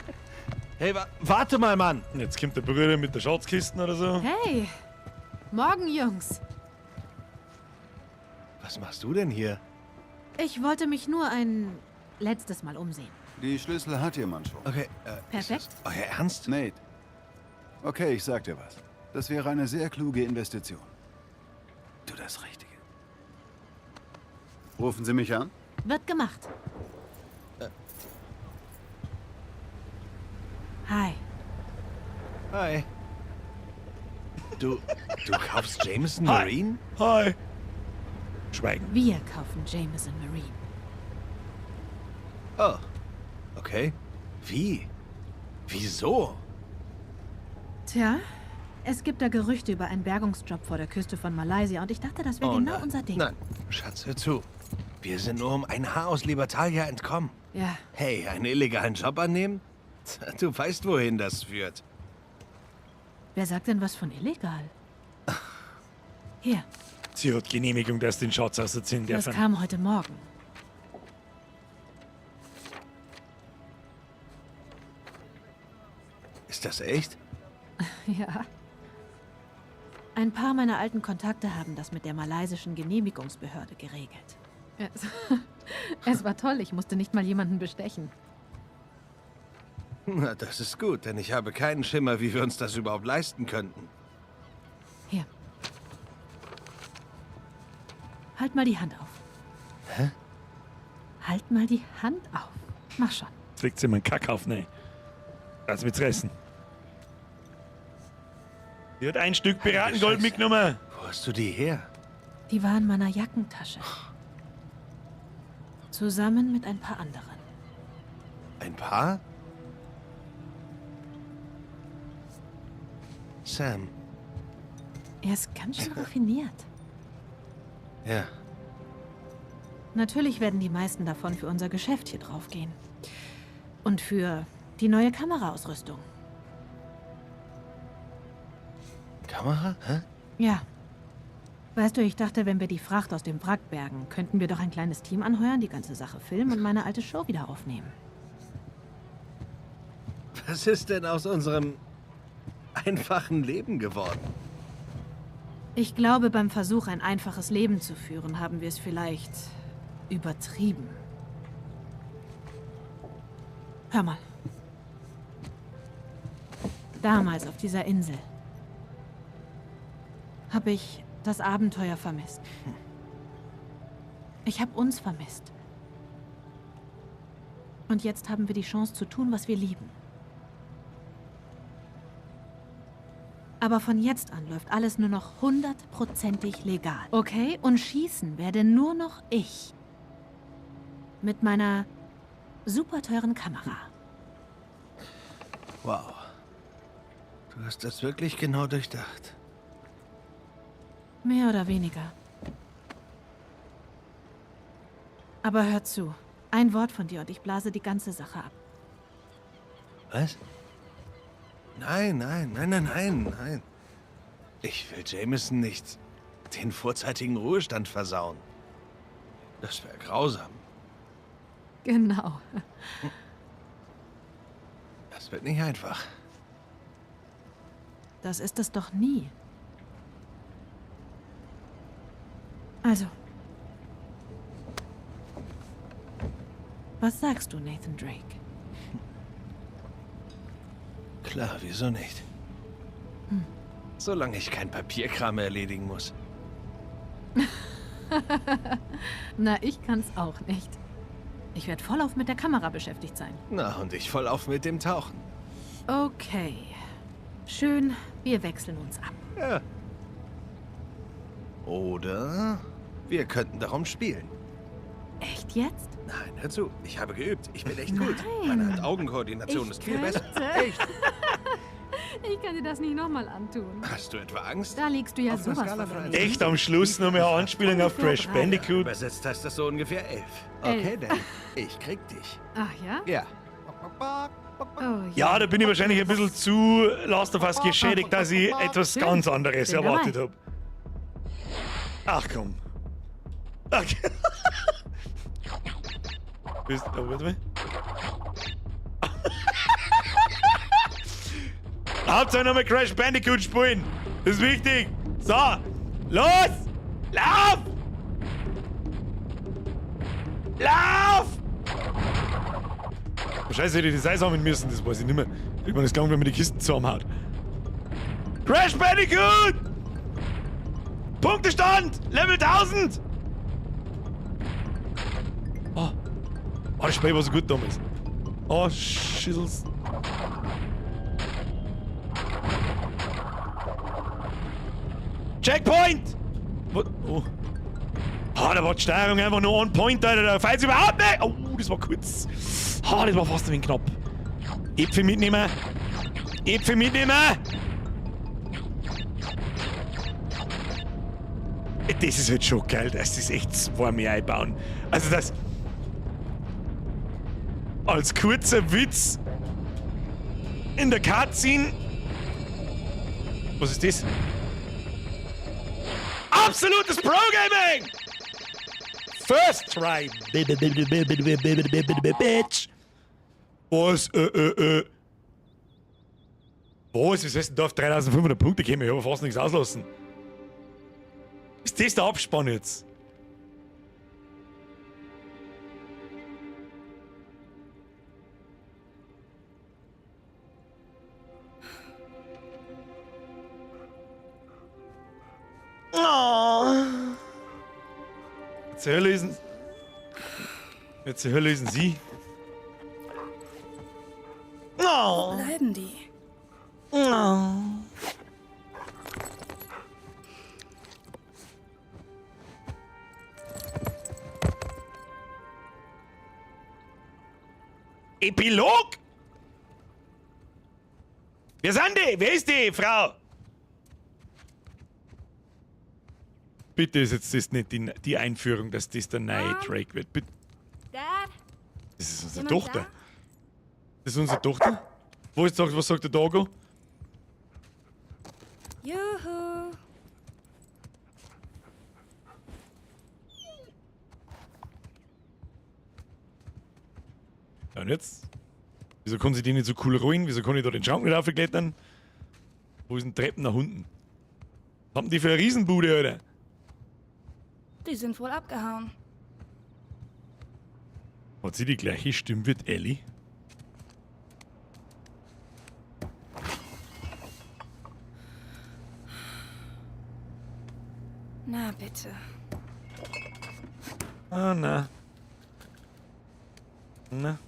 S3: Hey, warte mal, Mann!
S1: Jetzt kommt der Bruder mit der Schatzkiste oder so.
S4: Hey! Morgen, Jungs!
S3: Was machst du denn hier?
S4: Ich wollte mich nur ein letztes Mal umsehen.
S11: Die Schlüssel hat jemand schon.
S3: Okay,
S4: Perfekt.
S3: Euer Ernst?
S11: Nate. Okay, ich sag dir was. Das wäre eine sehr kluge Investition. Tu das Richtige. Rufen Sie mich an?
S4: Wird gemacht. Hi.
S3: Hi. Du kaufst Jameson Marine?
S1: Hi. Schweigen.
S4: Wir kaufen Jameson Marine.
S3: Oh. Okay. Wie? Wieso?
S4: Tja, es gibt da Gerüchte über einen Bergungsjob vor der Küste von Malaysia und ich dachte, das wäre genau
S3: nein.
S4: unser Ding.
S3: Nein, Schatz, hör zu. Wir sind nur um ein Haar aus Libertalia entkommen.
S4: Ja.
S3: Hey, einen illegalen Job annehmen? Du weißt, wohin das führt.
S4: Wer sagt denn was von illegal? Hier.
S1: Sie hat Genehmigung, dass den Schatz ausziehen
S4: Das
S1: dürfen.
S4: kam heute Morgen.
S3: Ist das echt?
S4: Ja. Ein paar meiner alten Kontakte haben das mit der malaysischen Genehmigungsbehörde geregelt. Es war toll, ich musste nicht mal jemanden bestechen.
S3: Na, das ist gut, denn ich habe keinen Schimmer, wie wir uns das überhaupt leisten könnten.
S4: Hier. Halt mal die Hand auf.
S3: Hä?
S4: Halt mal die Hand auf. Mach schon.
S1: Jetzt legt sie mir einen Kack auf, ne. Lass mich reißen. Die hat ein Stück Piratengold mitgenommen.
S3: Wo hast du die her?
S4: Die war in meiner Jackentasche. Zusammen mit ein paar anderen.
S3: Ein paar? Sam.
S4: Er ist ganz schön raffiniert.
S3: Ja.
S4: Natürlich werden die meisten davon für unser Geschäft hier draufgehen. Und für die neue Kameraausrüstung.
S3: Kamera? Hä?
S4: Ja. Weißt du, ich dachte, wenn wir die Fracht aus dem Wrack bergen, könnten wir doch ein kleines Team anheuern, die ganze Sache filmen und meine alte Show wieder aufnehmen.
S3: Was ist denn aus unserem einfachen Leben geworden?
S4: Ich glaube, beim Versuch, ein einfaches Leben zu führen, haben wir es vielleicht übertrieben. Hör mal. Damals auf dieser Insel habe ich das Abenteuer vermisst. Ich habe uns vermisst. Und jetzt haben wir die Chance zu tun, was wir lieben. Aber von jetzt an läuft alles nur noch 100-prozentig legal. Okay? Und schießen werde nur noch ich. Mit meiner super teuren Kamera.
S3: Wow. Du hast das wirklich genau durchdacht.
S4: Mehr oder weniger. Aber hör zu. Ein Wort von dir und ich blase die ganze Sache ab.
S3: Was? Nein, nein, nein, nein, nein, nein. Ich will Jameson nicht den vorzeitigen Ruhestand versauen. Das wäre grausam.
S4: Genau.
S3: Das wird nicht einfach.
S4: Das ist es doch nie. Also. Was sagst du, Nathan Drake?
S3: Klar, wieso nicht? Solange ich kein Papierkram erledigen muss.
S4: Na, ich kann's auch nicht. Ich werde vollauf mit der Kamera beschäftigt sein.
S3: Na, und ich vollauf mit dem Tauchen.
S4: Okay. Schön, wir wechseln uns ab.
S3: Ja. Oder wir könnten darum spielen.
S4: Echt jetzt?
S3: Nein, hör zu. Ich habe geübt. Ich bin echt gut.
S4: Nein.
S3: Meine Hand-Augen-Koordination
S4: Ich
S3: ist viel besser.
S4: könnte.
S3: Echt?
S4: Ich kann dir das nicht nochmal antun.
S3: Hast du etwa Angst?
S4: Da liegst du ja
S3: Auf einer
S4: sowas
S3: Skala
S4: von
S3: von
S4: daneben.
S1: Echt am Schluss noch mehr Anspielung auf Crash Bandicoot.
S3: Übersetzt heißt das so ungefähr 11. Okay,
S4: 11.
S3: dann. Ich krieg dich.
S4: Ach ja?
S3: Ja.
S4: Oh,
S1: Ja, da bin ich wahrscheinlich ein bisschen zu Last of Us geschädigt, dass ich etwas
S4: Schön.
S1: ganz anderes
S4: Bin
S1: erwartet
S4: dabei.
S1: habe. Ach komm. Ach. Bist, oh, warte mal. Hauptsache nochmal Crash Bandicoot spielen. Das ist wichtig. So, los! Lauf! Lauf! Oh, Scheiße, hätte ich das einsammeln müssen, das weiß ich nicht mehr. Irgendwann ist gegangen, wenn man die Kisten zusammenhaut. Crash Bandicoot! Punktestand! Level 1000! Oh. Oh, das Spiel war so gut damals. Oh, Schissels. Checkpoint! Wo- Oh. Ah, da war die Steuerung einfach nur on point, Alter. Da fällt überhaupt nicht. Oh, das war kurz. Ah, das war fast ein wenig knapp. Äpfel mitnehmen. Äpfel mitnehmen. Das ist halt schon geil, dass das echt zwei mehr einbauen. Also das... Als kurzer Witz in der Cutscene. Was ist das? Absolutes Pro-Gaming! First try, bitch. Was? Was? Wie soll denn da auf 3500 Punkte kommen? Ich habe fast nichts auslassen. Ist das der Abspann jetzt? Oh. Jetzt lesen. Jetzt lesen Sie. Oh.
S12: Wo bleiben die?
S1: Oh. Epilog? Wer sind die? Wer ist die Frau? Bitte ist jetzt das nicht die Einführung, dass das der neue Drake wird. Bitte.
S12: Dad?
S1: Das ist unsere
S12: Jemand
S1: Tochter.
S12: da?
S1: Das ist unsere Tochter. Wo ist, was sagt der Doggo?
S12: Juhu.
S1: Ja, und jetzt? Wieso kann sie die nicht so cool rollen? Wieso kann ich da den Schrank nicht aufklettern? Wo ist denn Treppen nach unten? Was haben die für eine Riesenbude, Alter?
S12: Die sind wohl abgehauen.
S1: Hat sie die gleiche Stimme wie Ellie?
S12: Na bitte.
S1: Ah, na. Na.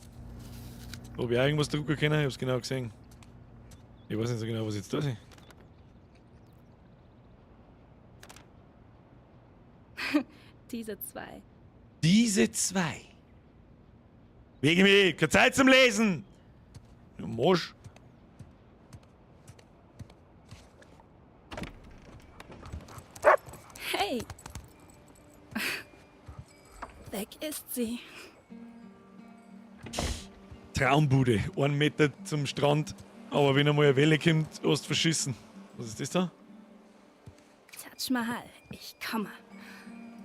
S1: Ob ich auch irgendwas drucken können? Ich hab's genau gesehen. Ich weiß nicht so genau, was jetzt da ist.
S12: Diese zwei.
S1: Diese zwei? Wegen mir, keine Zeit zum Lesen! Du Mosch.
S12: Hey! Weg ist sie.
S1: Traumbude. 1 Meter zum Strand. Aber wenn einmal eine Welle kommt, hast du verschissen. Was ist das da?
S12: Taj Mahal, ich komme.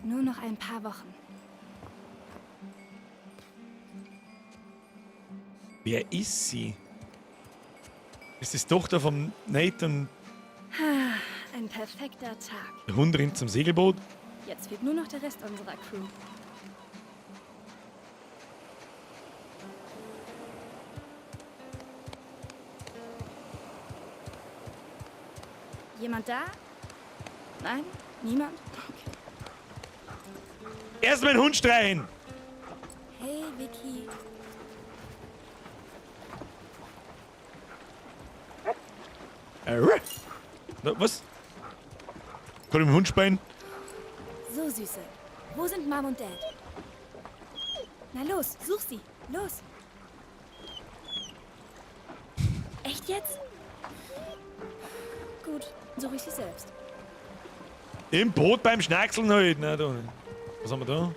S12: Nur noch ein paar Wochen.
S1: Wer ist sie? Ist das Tochter vom Nathan?
S12: Ein perfekter Tag.
S1: Der Hund rennt zum Segelboot.
S12: Jetzt fehlt nur noch der Rest unserer Crew. Jemand da? Nein? Niemand? Okay.
S1: Erst meinen Hund streichen!
S12: Hey, Vicky.
S1: Na, was? Kann ich mit dem Hund speien?
S12: So, Süße. Wo sind Mom und Dad? Na los, such sie. Los. Echt jetzt? Gut, suche ich sie selbst.
S1: Im Boot beim Schnackseln halt. Na, da. Was haben wir da?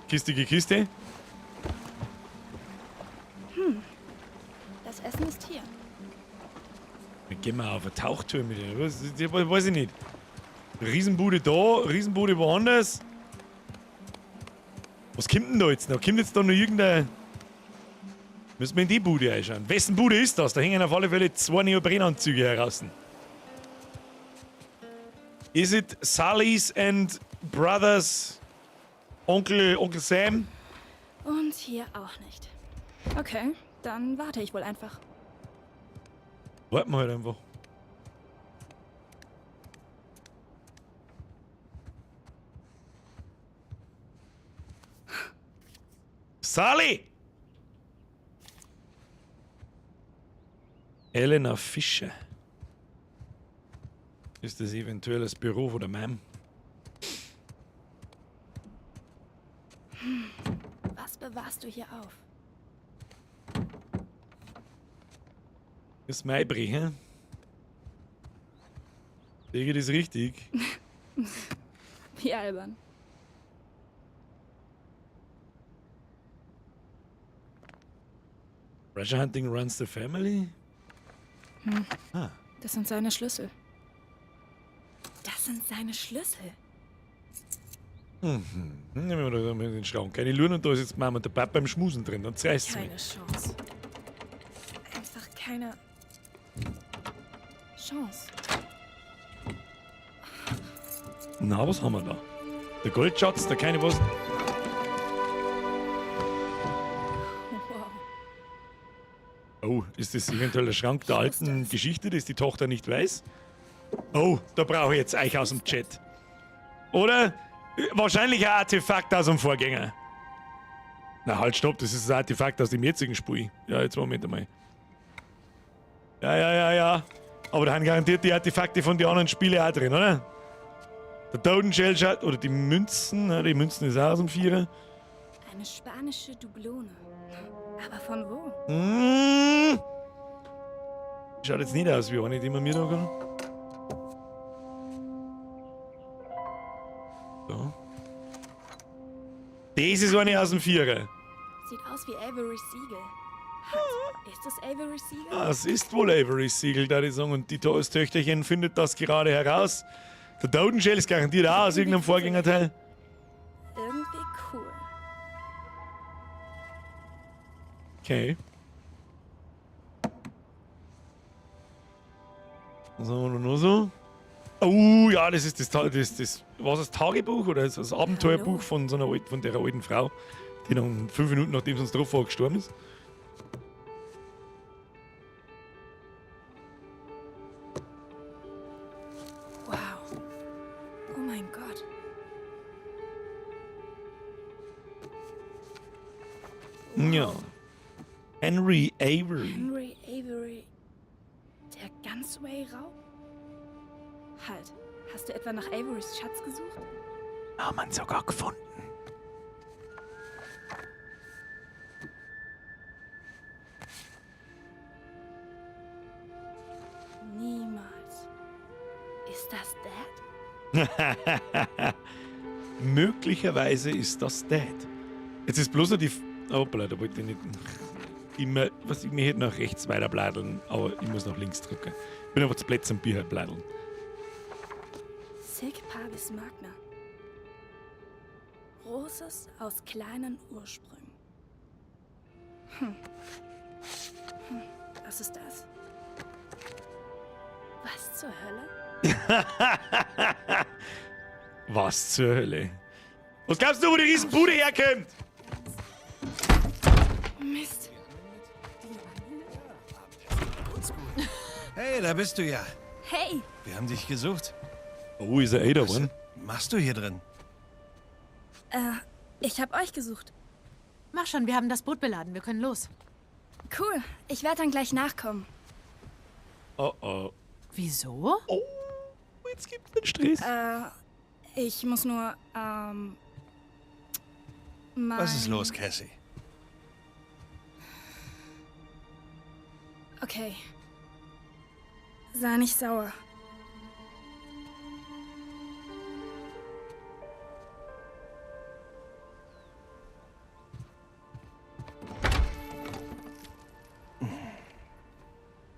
S1: Kistige Kiste.
S12: Hm. Das Essen ist hier.
S1: Dann gehen wir auf eine Tauchtour mit ihr. Was, weiß ich nicht. Riesenbude da, Riesenbude woanders. Was kommt denn da jetzt noch? Kommt jetzt da noch irgendein... Müssen wir in die Bude einschauen. Wessen Bude ist das? Da hängen auf alle Fälle 2 Neoprenanzüge heraus. Is it Sully's and Brothers Onkel Sam?
S12: Und hier auch nicht. Okay, dann warte ich wohl einfach.
S1: Warten wir halt einfach. Sully! Elena Fischer. Ist das eventuell das Büro von der Mom?
S12: Was bewahrst du hier auf?
S1: Das ist mein Brei, hä? Sehe ich das richtig?
S12: Wie albern.
S1: Treasure Hunting runs the family?
S12: Hm.
S1: Ah.
S12: Das sind seine Schlüssel. Das sind seine Schlüssel.
S1: Mhm. Nehmen wir da den Schrank. Keine Luren und da ist jetzt Mama und der Papa beim Schmusen drin. Dann zerreißt's
S12: Keine
S1: mich.
S12: Chance. Einfach keine Chance.
S1: Na, was haben wir da? Der Goldschatz, der keine was.
S12: Wow.
S1: Oh, ist das eventuell der Schrank der alten Geschichte, die die Tochter nicht weiß? Oh, da brauche ich jetzt euch aus dem Chat. Oder? Wahrscheinlich ein Artefakt aus dem Vorgänger. Na halt, stopp, das ist ein Artefakt aus dem jetzigen Spiel. Ja, jetzt Moment einmal. Ja, ja, ja, ja. Aber da haben garantiert die Artefakte von den anderen Spielen auch drin, oder? Der Totenschell schaut, oder die Münzen, ne, die Münzen ist auch aus dem Vierer.
S12: Eine spanische Dublone. Aber von wo?
S1: Hm. Schaut jetzt nicht aus wie eine, die man mir da kann. So. Das ist eine aus dem Vierer.
S12: Sieht aus wie Averys Siegel. Halt, ist das Averys Siegel?
S1: Das ist wohl Averys Siegel, da die sagen. Und die das Töchterchen findet das gerade heraus. Der Totenschell ist garantiert auch aus irgendeinem Vorgängerteil.
S12: Irgendwie cool.
S1: Okay. Was haben wir noch so? Oh ja, das ist das, das, das, was das Tagebuch oder das Abenteuerbuch von so einer alten, von der alten Frau, die dann 5 Minuten nachdem sie uns drauf war, gestorben ist.
S12: Wow. Oh mein Gott.
S1: Ja. Henry Avery.
S12: Henry Avery. Der Gunsway-Raub? Halt. Hast du etwa nach Averys Schatz gesucht?
S1: Haben wir ihn sogar gefunden.
S12: Niemals. Ist das Dad?
S1: Möglicherweise ist das Dad. Jetzt ist bloß noch die. Hoppala, da wollte ich nicht. Immer, was ich mir hätte nach rechts weiter bladeln, aber ich muss nach links drücken. Ich bin einfach zu blöd zum Bier bladeln.
S12: Sic Parvis Magna. Großes aus kleinen Ursprüngen. Hm. Hm. Was ist das? Was zur Hölle?
S1: Was zur Hölle? Was glaubst du, wo die Riesenbude herkommt?
S12: Mist.
S3: Hey, da bist du ja.
S12: Hey!
S3: Wir haben dich gesucht.
S1: Oh, ist er eh da geworden?
S3: Machst du hier drin?
S12: Ich hab euch gesucht.
S4: Mach schon, wir haben das Boot beladen. Wir können los.
S12: Cool. Ich werde dann gleich nachkommen.
S1: Oh oh.
S4: Wieso?
S1: Oh, jetzt gibt's den Stress.
S12: Ich muss nur, mein...
S3: Was ist los, Cassie?
S12: Okay. Sei nicht sauer.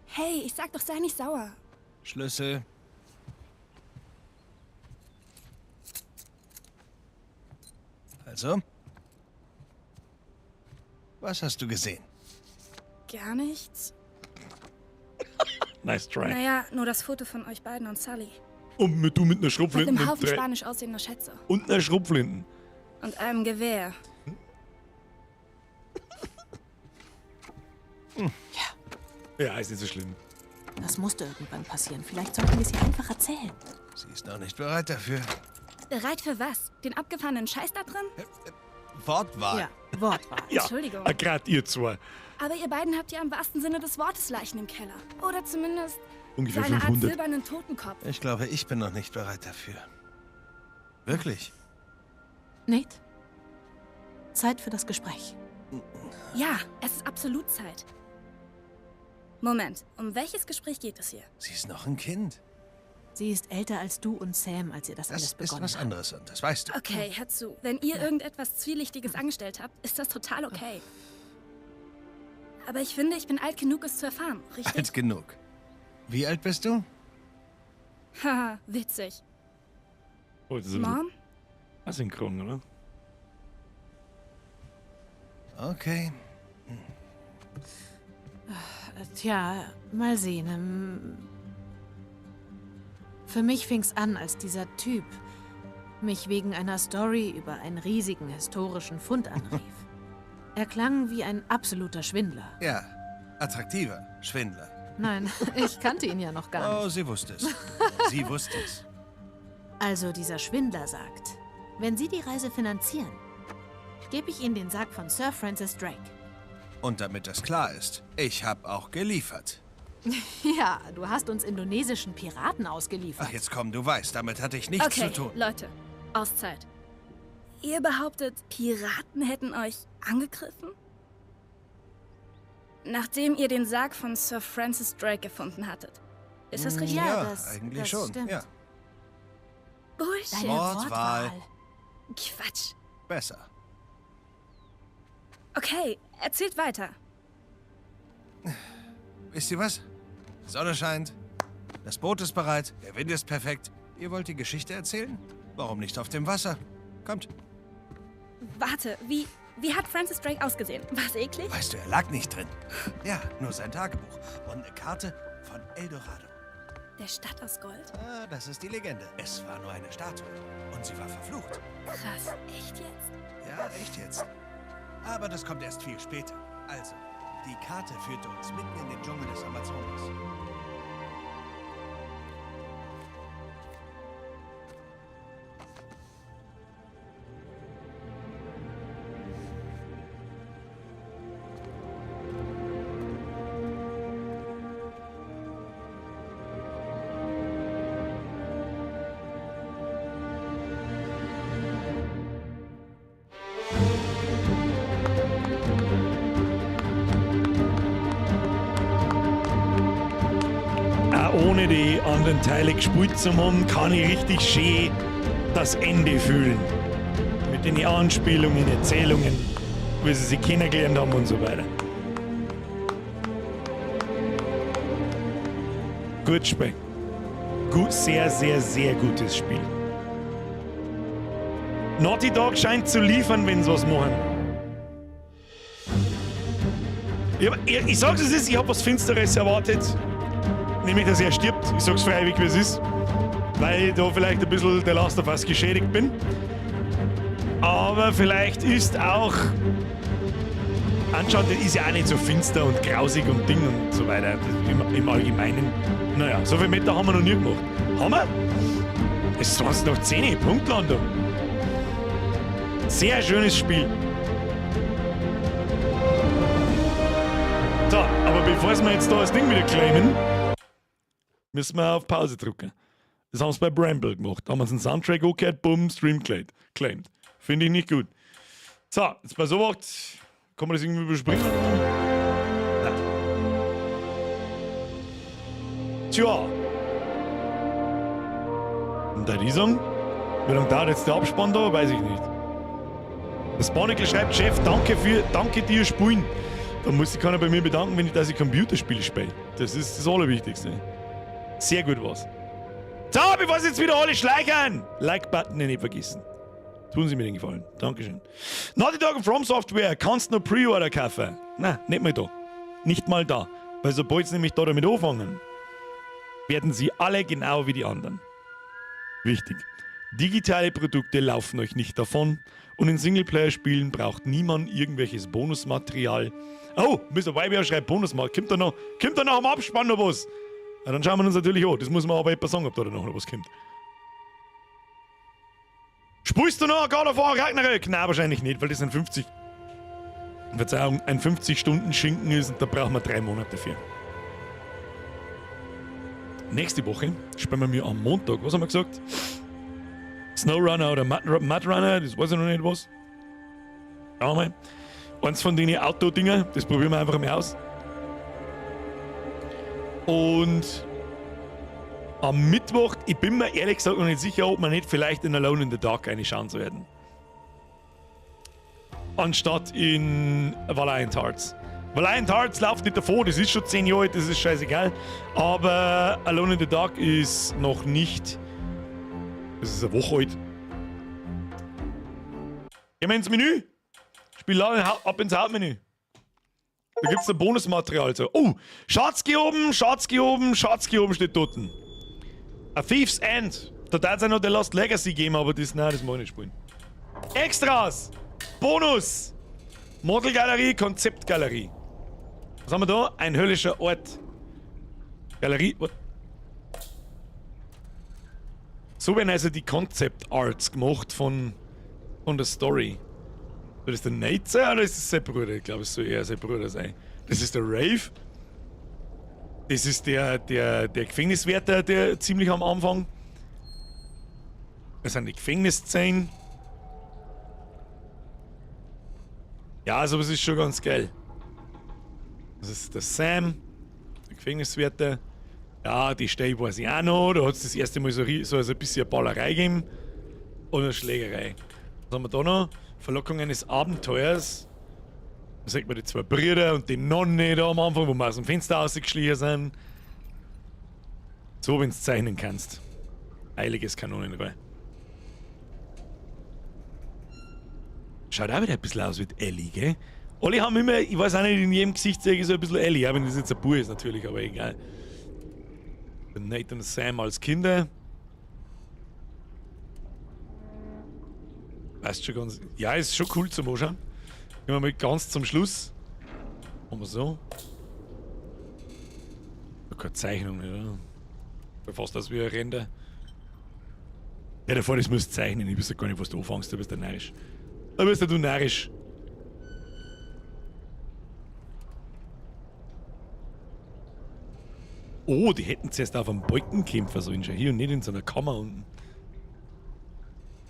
S12: Hey, ich sag doch, sei nicht sauer.
S3: Schlüssel. Also? Was hast du gesehen?
S12: Gar nichts.
S1: Nice try.
S12: Naja, nur das Foto von euch beiden und Sully.
S1: Und mit, du mit einer
S12: Mit
S1: Schrotflinte.
S12: einem
S1: und
S12: Haufen
S1: drei-
S12: spanisch aussehender Schätze.
S1: Und einer Schrotflinten.
S12: Und einem Gewehr.
S1: Ja, ist nicht so schlimm.
S4: Das musste irgendwann passieren. Vielleicht sollten wir es ihr einfach erzählen.
S3: Sie ist noch nicht bereit dafür.
S12: Bereit für was? Den abgefahrenen Scheiß da drin?
S3: Wortwahl.
S4: Ja, Wortwahl.
S1: Ja,
S12: Entschuldigung.
S1: Grad ihr zwei.
S12: Aber ihr beiden habt ja im wahrsten Sinne des Wortes Leichen im Keller. Oder zumindest
S1: Ungefähr
S12: so eine Art
S1: 500.
S12: silbernen Totenkopf.
S3: Ich glaube, ich bin noch nicht bereit dafür. Wirklich?
S4: Nate? Zeit für das Gespräch.
S12: Ja, es ist absolut Zeit. Moment, um welches Gespräch geht es hier?
S3: Sie ist noch ein Kind.
S4: Sie ist älter als du und Sam, als ihr das,
S3: Das
S4: alles
S3: ist
S4: begonnen
S3: was
S4: habt.
S3: anderes und das weißt du.
S12: Okay, hör zu. Wenn ihr irgendetwas Zwielichtiges angestellt habt, ist das total okay. Aber ich finde, ich bin alt genug, es zu erfahren, richtig?
S3: Alt genug. Wie alt bist du?
S12: Haha, witzig.
S1: Oh, das ist ein bisschen
S12: Mom?
S1: asynchron, oder?
S3: Okay.
S4: Tja, mal sehen. Für mich fing's an, als dieser Typ mich wegen einer Story über einen riesigen historischen Fund anrief. Er klang wie ein absoluter Schwindler.
S3: Ja, attraktiver Schwindler.
S4: Nein, ich kannte ihn ja noch gar
S3: Oh,
S4: nicht.
S3: sie wusste es. Sie wusste es.
S4: Also dieser Schwindler sagt, wenn Sie die Reise finanzieren, gebe ich Ihnen den Sarg von Sir Francis Drake.
S3: Und damit das klar ist, ich habe auch geliefert.
S4: Ja, du hast uns indonesischen Piraten ausgeliefert.
S3: Ach, jetzt komm, du weißt, damit hatte ich nichts
S12: Okay,
S3: zu tun.
S12: Leute, Auszeit. Ihr behauptet, Piraten hätten euch angegriffen? Nachdem ihr den Sarg von Sir Francis Drake gefunden hattet. Ist das richtig?
S4: Ja,
S3: Ja,
S4: das-
S3: eigentlich
S4: das
S3: schon.
S4: stimmt.
S3: Ja,
S12: Bullshit.
S4: Deine
S3: Wortwahl.
S4: Wortwahl.
S12: Quatsch.
S3: besser.
S12: Okay, erzählt weiter.
S3: Wisst ihr was? Die Sonne scheint, das Boot ist bereit, der Wind ist perfekt. Ihr wollt die Geschichte erzählen? Warum nicht auf dem Wasser? Kommt.
S12: Warte, wie hat Francis Drake ausgesehen? War's eklig?
S3: Weißt du, er lag nicht drin. Ja, nur sein Tagebuch und eine Karte von Eldorado.
S12: Der Stadt aus Gold?
S3: Ah, das ist die Legende. Es war nur eine Statue. Und sie war verflucht.
S12: Krass, echt jetzt?
S3: Ja, echt jetzt. Aber das kommt erst viel später. Also, die Karte führte uns mitten in den Dschungel des Amazonas.
S1: Auch ohne die anderen Teile gespielt zu haben, kann ich richtig schön das Ende fühlen. Mit den Anspielungen, Erzählungen, wie sie sich kennengelernt haben und so weiter. Gut Spiel. Gut, sehr, sehr, sehr gutes Spiel. Naughty Dog scheint zu liefern, wenn sie was machen. Ich sag's, es ist, ich hab was Finsteres erwartet. Nämlich, dass er stirbt. Ich sag's freiwillig, wie es ist. Weil ich da vielleicht ein bisschen The Last of Us geschädigt bin. Aber vielleicht ist auch... Uncharted ist ja auch nicht so finster und grausig und Ding und so weiter. Das im Allgemeinen. Naja, so viel Meter haben wir noch nie gemacht. Haben wir? Es ist 20 nach 10, Punktlandung. Sehr schönes Spiel. So, aber bevor wir jetzt da das Ding wieder claimen, müssen wir auf Pause drücken. Das haben sie bei Bramble gemacht. Da haben wir uns einen Soundtrack angehört, bumm, Stream claimed. Finde ich nicht gut. So, jetzt bei sowas, kann man das irgendwie überspringen? Nein. Tja. Und da die sagen, wie lange dauert jetzt der Abspann da, weiß ich nicht. Das Barnacle schreibt, Chef, danke dir, Spulen. Da muss sich keiner bei mir bedanken, wenn ich, dass ich Computerspiele spiele. Das ist das Allerwichtigste. Sehr gut was. So, bevor sie jetzt wieder alle schleichern. Like-Button nicht vergessen. Tun Sie mir den Gefallen. Dankeschön. Naughty Dog und From Software, kannst du noch Pre-Order kaufen? Nein, nicht mal da. Nicht mal da. Weil sobald sie nämlich da damit anfangen, werden sie alle genau wie die anderen. Wichtig. Digitale Produkte laufen euch nicht davon und in Singleplayer-Spielen braucht niemand irgendwelches Bonusmaterial. Oh, Mister YBR schreibt Bonusmaterial. Kommt da noch am Abspann noch was? Ja, dann schauen wir uns natürlich an. Das muss man aber etwas sagen, ob da noch was kommt. Spielst du noch God of War Ragnarök? Nein, wahrscheinlich nicht, weil das ein 50... Verzeihung, ein 50-Stunden-Schinken ist und da brauchen wir 3 Monate für. Nächste Woche spielen wir am Montag, was haben wir gesagt? Snowrunner oder Mudrunner, das weiß ich noch nicht was. Schauen wir mal. Eins von den Autodinger, das probieren wir einfach mal aus. Und am Mittwoch, ich bin mir ehrlich gesagt noch nicht sicher, ob wir nicht vielleicht in Alone in the Dark reinschauen sollten. Anstatt in Valiant Hearts. Valiant Hearts läuft nicht davor, das ist schon 10 Jahre alt, das ist scheißegal. Aber Alone in the Dark ist noch nicht. Das ist eine Woche alt. Gehen wir ins Menü. Spiel ab ins Hauptmenü. Da gibt's ein Bonusmaterial. So. Oh, Schatz gehoben, Schatz gehoben, Schatz gehoben steht dort. A Thief's End. Da darf es auch noch The Lost Legacy geben, aber das, nein, das mag ich nicht spielen. Extras! Bonus! Modelgalerie, Konzeptgalerie. Was haben wir da? Ein höllischer Ort. Galerie. What? So werden also die Concept Arts gemacht von der Story. Soll das der Nate sein oder ist das sein Bruder? Ich glaube, es soll eher sein Bruder sein. Das ist der Rafe. Das ist der Gefängniswärter, der ziemlich am Anfang. Das sind die Gefängniszellen. Ja, sowas ist schon ganz geil. Das ist der Sam, der Gefängniswärter. Ja, die Stelle weiß ich auch noch. Da hat's das erste Mal so ein bisschen eine Ballerei gegeben. Und eine Schlägerei. Was haben wir da noch? Verlockung eines Abenteuers. Da sieht man die 2 Brüder und die Nonne da am Anfang, wo wir aus dem Fenster rausgeschlichen sind. So, wenn's zeichnen kannst. Heiliges Kanonenrohr. Schaut auch wieder ein bisschen aus wie Ellie, gell? Alle haben immer, ich weiß auch nicht, in jedem Gesicht sehe ich so ein bisschen Ellie, auch wenn das jetzt ein Bub ist natürlich, aber egal. Nathan Sam als Kinder. Weißt schon ganz. Ja, ist schon cool zum Anschauen. Gehen wir mal ganz zum Schluss. Machen wir so. Keine Zeichnung, oder? Fast aus wie ein Render. Ja, davor, das musst du zeichnen. Ich weiß ja gar nicht, was du anfängst. Du bist ja narrisch. Da bist ja du narrisch. Oh, die hätten zuerst auf einem Balken kämpfen sollen, schon hier und nicht in so einer Kammer unten.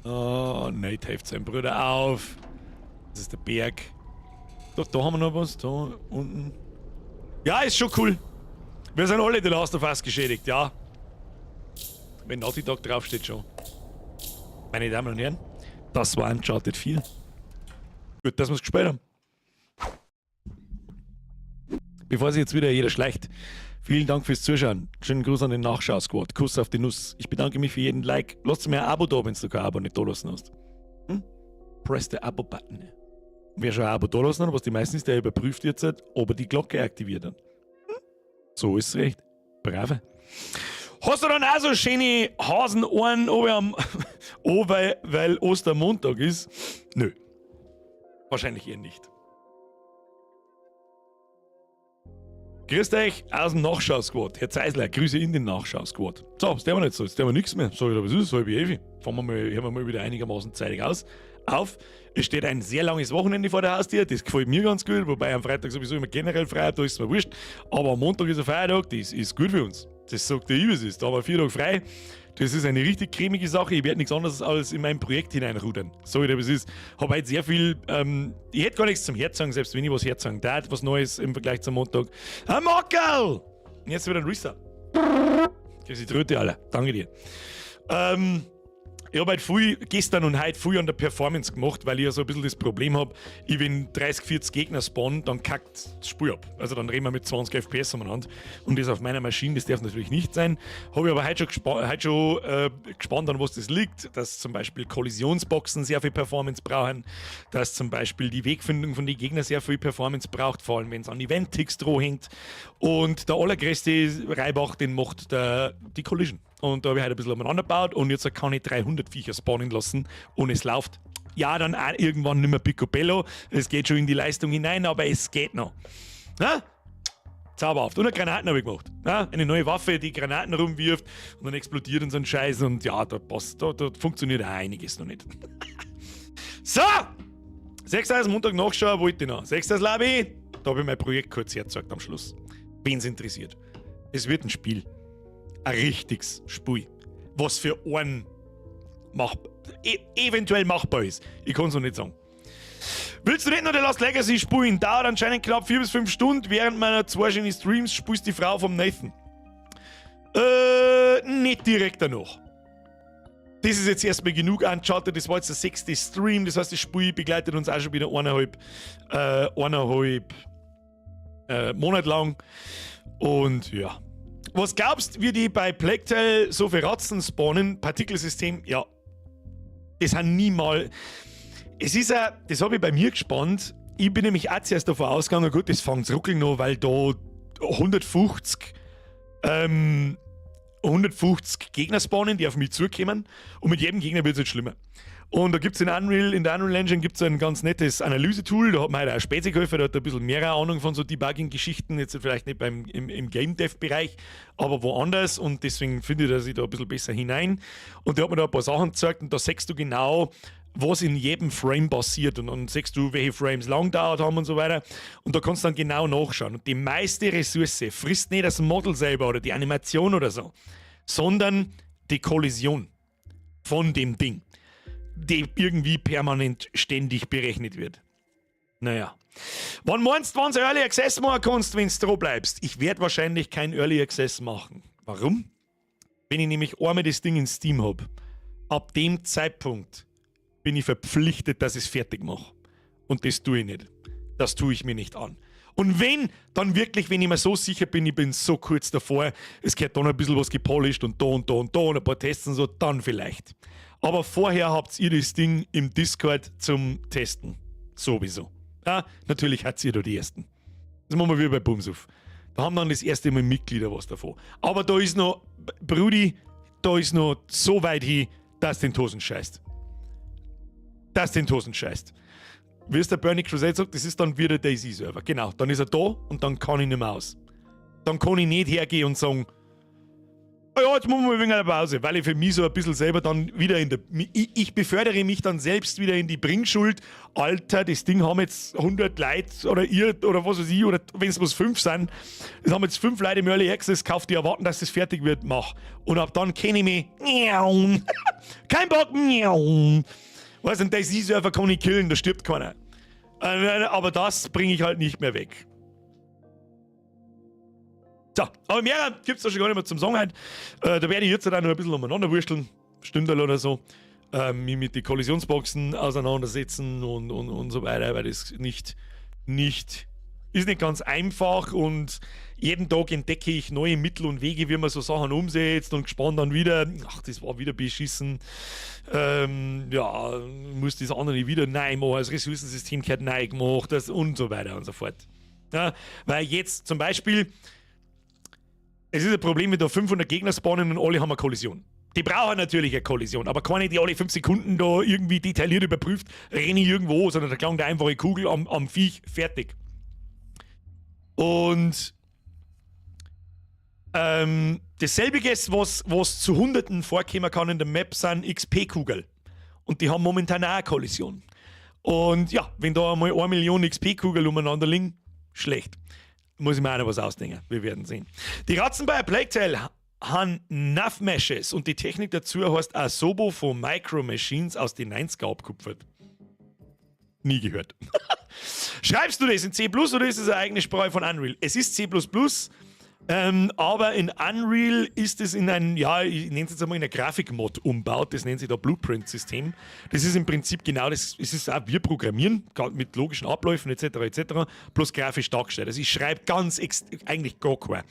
S1: Oh, Nate hilft seinem Bruder auf. Das ist der Berg. Doch, da haben wir noch was, da unten. Ja, ist schon cool. Wir sind alle The Last of Us geschädigt, ja. Wenn Naughty Dog draufsteht, schon. Meine Damen und Herren, das war Uncharted 4. Gut, dass wir es gespielt haben. Bevor sich jetzt wieder jeder schleicht, vielen Dank fürs Zuschauen. Schönen Gruß an den Nachschau-Squad. Kuss auf die Nuss. Ich bedanke mich für jeden Like. Lasst mir ein Abo da, wenn du kein Abo nicht da lassen hast. Hm? Press the Abo-Button. Wer schon ein Abo da lassen hat, was die meisten ist, der überprüft jetzt, ob er die Glocke aktiviert hat. Hm? So ist es recht. Brave. Hast du dann auch so schöne Hasenohren oh, weil Ostermontag ist? Nö. Wahrscheinlich eher nicht. Grüßt euch aus dem Nachschau-Squad. Herr Zeisler, Grüße in den Nachschau-Squad. So, das tun wir nicht so, jetzt tun wir nichts mehr. Sag ich, was ist, 10:30. Fangen wir mal, hören wir mal wieder einigermaßen zeitig auf. Es steht ein sehr langes Wochenende vor der Haustür, das gefällt mir ganz gut, wobei am Freitag sowieso immer generell frei, da ist es mir wurscht. Aber am Montag ist ein Feiertag, das ist gut für uns. Das sagt der Ibis, ist. Da haben wir 4 Tage frei. Das ist eine richtig cremige Sache. Ich werde nichts anderes als in mein Projekt hineinrudern. So wie das ist. Hab heute sehr viel. Ich hätte gar nichts zum Herzagen, selbst wenn ich was herzagen darf, was Neues im Vergleich zum Montag. Ein Mockerl! Jetzt wieder ein Restart. Grüß die Tröte, Alter. Danke dir. Ich hab halt viel gestern und heute viel an der Performance gemacht, weil ich ja so ein bisschen das Problem hab, ich wenn 30, 40 Gegner spawn, dann kackt das Spiel ab. Also dann reden wir mit 20 FPS umeinander. Und das auf meiner Maschine, das darf natürlich nicht sein. Hab ich aber heute schon, gespannt, an was das liegt, dass zum Beispiel Kollisionsboxen sehr viel Performance brauchen, dass zum Beispiel die Wegfindung von den Gegnern sehr viel Performance braucht, vor allem wenn es an Event-Ticks droh hängt. Und der allergrößte Reibach, den macht die Collision. Und da habe ich heute ein bisschen umeinander gebaut und jetzt kann ich 300 Viecher spawnen lassen und es läuft. Ja, dann auch irgendwann nicht mehr picobello. Es geht schon in die Leistung hinein, aber es geht noch. Na? Zauberhaft. Und eine Granaten habe ich gemacht. Na? Eine neue Waffe, die Granaten rumwirft und dann explodiert und so ein Scheiß. Und ja, da passt, da funktioniert auch einiges noch nicht. So! 6. Montag nachschauen wollte ich noch. 6. Labi! Da habe ich mein Projekt kurz hergezeigt am Schluss. Wen's interessiert. Es wird ein Spiel. Ein richtiges Spiel. Was für einen eventuell machbar ist. Ich kann's noch nicht sagen. Willst du nicht noch The Last Legacy spielen? Dauert anscheinend knapp 4 bis 5 Stunden. Während meiner 2 schönen Streams spielst die Frau vom Nathan. Nicht direkt danach. Das ist jetzt erstmal genug Uncharted. Das war jetzt der 6. Stream. Das heißt, das Spiel begleitet uns auch schon wieder eineinhalb Monat lang. Und ja. Was glaubst du, wie die bei Plague Tale so viele Ratzen spawnen? Partikelsystem, ja. Das haben niemals. Es ist ja, das habe ich bei mir gespannt. Ich bin nämlich auch zuerst davon ausgegangen, gut, das fängt ruckeln noch, weil da 150 Gegner spawnen, die auf mich zukommen. Und mit jedem Gegner wird es jetzt schlimmer. Und da gibt's in der Unreal Engine gibt's ein ganz nettes Analyse-Tool, da hat man halt auch Spezi geholfen, der hat ein bisschen mehr Ahnung von so Debugging-Geschichten, jetzt vielleicht nicht im Game-Dev-Bereich, aber woanders, und deswegen finde ich, dass ich da ein bisschen besser hinein. Und der hat mir da ein paar Sachen gezeigt und da siehst du genau, was in jedem Frame passiert, und dann siehst du, welche Frames lang dauert haben und so weiter, und da kannst du dann genau nachschauen. Und die meiste Ressource frisst nicht das Model selber oder die Animation oder so, sondern die Kollision von dem Ding, die irgendwie permanent ständig berechnet wird. Naja. Wann meinst du, wann du Early Access machen kannst, wenn du dran bleibst? Ich werde wahrscheinlich kein Early Access machen. Warum? Wenn ich nämlich einmal das Ding in Steam hab, ab dem Zeitpunkt bin ich verpflichtet, dass ich es fertig mache. Und das tue ich nicht. Das tue ich mir nicht an. Und wenn, dann wirklich, wenn ich mir so sicher bin, ich bin so kurz davor, es gehört da noch ein bisschen was gepolished und da und da und da und ein paar Tests und so, dann vielleicht. Aber vorher habt ihr das Ding im Discord zum Testen. Sowieso. Ja, natürlich habt ihr da die Ersten. Das machen wir wieder bei Bumsuf. Da haben dann das erste Mal Mitglieder was davon. Aber da ist noch, Brudi, da ist noch so weit hin, dass den Tosen scheißt. Dass den Tosen scheißt. Wie es der Bernie Crusade sagt, das ist dann wieder der DayZ-Server. Genau, dann ist er da und dann kann ich nicht mehr aus. Dann kann ich nicht hergehen und sagen, oh ja, jetzt machen wir wegen einer Pause, weil ich für mich so ein bisschen selber dann wieder in der. Ich befördere mich dann selbst wieder in die Bringschuld. Alter, das Ding haben jetzt 100 Leute oder ihr oder was weiß ich, oder wenn es bloß 5 sind, es haben jetzt 5 Leute im Early Access gekauft, die erwarten, dass das fertig wird, mach. Und ab dann kenne ich mich. Kein Bock. Weißt du, ein DayZ-Server kann ich killen, da stirbt keiner. Aber das bringe ich halt nicht mehr weg. So, aber mehr gibt es da schon gar nicht mehr zum Sagen heute. Da werde ich jetzt dann noch ein bisschen umeinander wursteln, Stünderl oder so. Mich mit den Kollisionsboxen auseinandersetzen und so weiter, weil das ist nicht ganz einfach und jeden Tag entdecke ich neue Mittel und Wege, wie man so Sachen umsetzt und gespannt dann wieder, ach, das war wieder beschissen. Ja, muss das andere wieder neu machen, das Ressourcensystem gehört neu gemacht, das und so weiter und so fort. Ja, weil jetzt zum Beispiel, es ist ein Problem, wenn da 500 Gegner spawnen und alle haben eine Kollision. Die brauchen natürlich eine Kollision, aber keine, die alle 5 Sekunden da irgendwie detailliert überprüft, renne ich irgendwo, sondern da klang der einfache Kugel am Viech, fertig. Und dasselbe ist, was zu Hunderten vorkommen kann in der Map, sind XP-Kugeln. Und die haben momentan auch eine Kollision. Und ja, wenn da einmal 1 Million XP-Kugeln umeinander liegen, schlecht. Muss ich mir auch noch was ausdenken. Wir werden sehen. Die Ratzen bei Plague Tale haben Nav-Meshes und die Technik dazu heißt Asobo von Micro Machines aus den 90er abgekupfert. Nie gehört. Schreibst du das in C plus oder ist es eine eigene Sprache von Unreal? Es ist C++, aber in Unreal ist es in ein, ja, ich nenne es jetzt einmal in eine Grafikmod umbaut, das nennt sich da Blueprint-System. Das ist im Prinzip genau das, es ist auch, wir programmieren mit logischen Abläufen etc. etc., bloß grafisch dargestellt. Also ich schreibe ganz, eigentlich gar kein,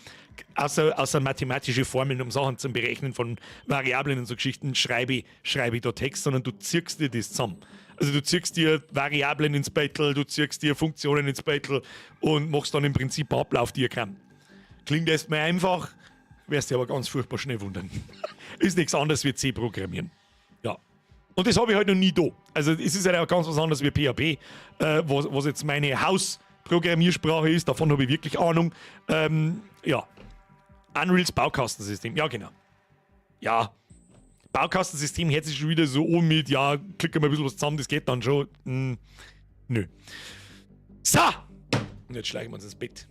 S1: außer mathematische Formeln, um Sachen zum Berechnen von Variablen und so Geschichten, schreibe ich da Text, sondern du ziehst dir das zusammen. Also du ziehst dir Variablen ins Battle, du ziehst dir Funktionen ins Battle und machst dann im Prinzip ein Ablaufdiagramm. Klingt erstmal einfach, wirst dich aber ganz furchtbar schnell wundern. Ist nichts anderes wie C programmieren. Ja. Und das habe ich halt noch nie da. Also es ist halt auch ganz was anderes wie PHP, was jetzt meine Hausprogrammiersprache ist, davon habe ich wirklich Ahnung. Ja. Unreals Baukastensystem, ja genau. Ja. Baukastensystem hört sich schon wieder so an mit, ja, klicken wir ein bisschen was zusammen, das geht dann schon. Nö. So! Und jetzt schleichen wir uns ins Bett.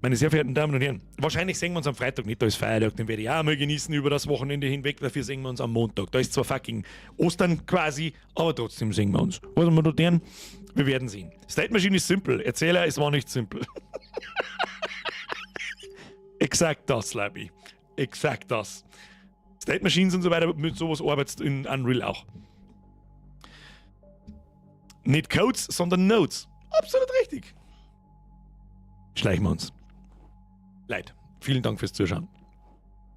S1: Meine sehr verehrten Damen und Herren, wahrscheinlich sehen wir uns am Freitag nicht, da ist Feiertag, den werde ich auch mal genießen über das Wochenende hinweg, dafür sehen wir uns am Montag. Da ist zwar fucking Ostern quasi, aber trotzdem sehen wir uns. Was haben wir da deren? Wir werden sehen. State Machine ist simpel. Erzähler, es war nicht simpel. Exakt das, Labi. Exakt das. State Machines und so weiter, mit sowas arbeitest du in Unreal auch. Nicht Codes, sondern Nodes. Absolut richtig. Schleichen wir uns. Leid. Vielen Dank fürs Zuschauen.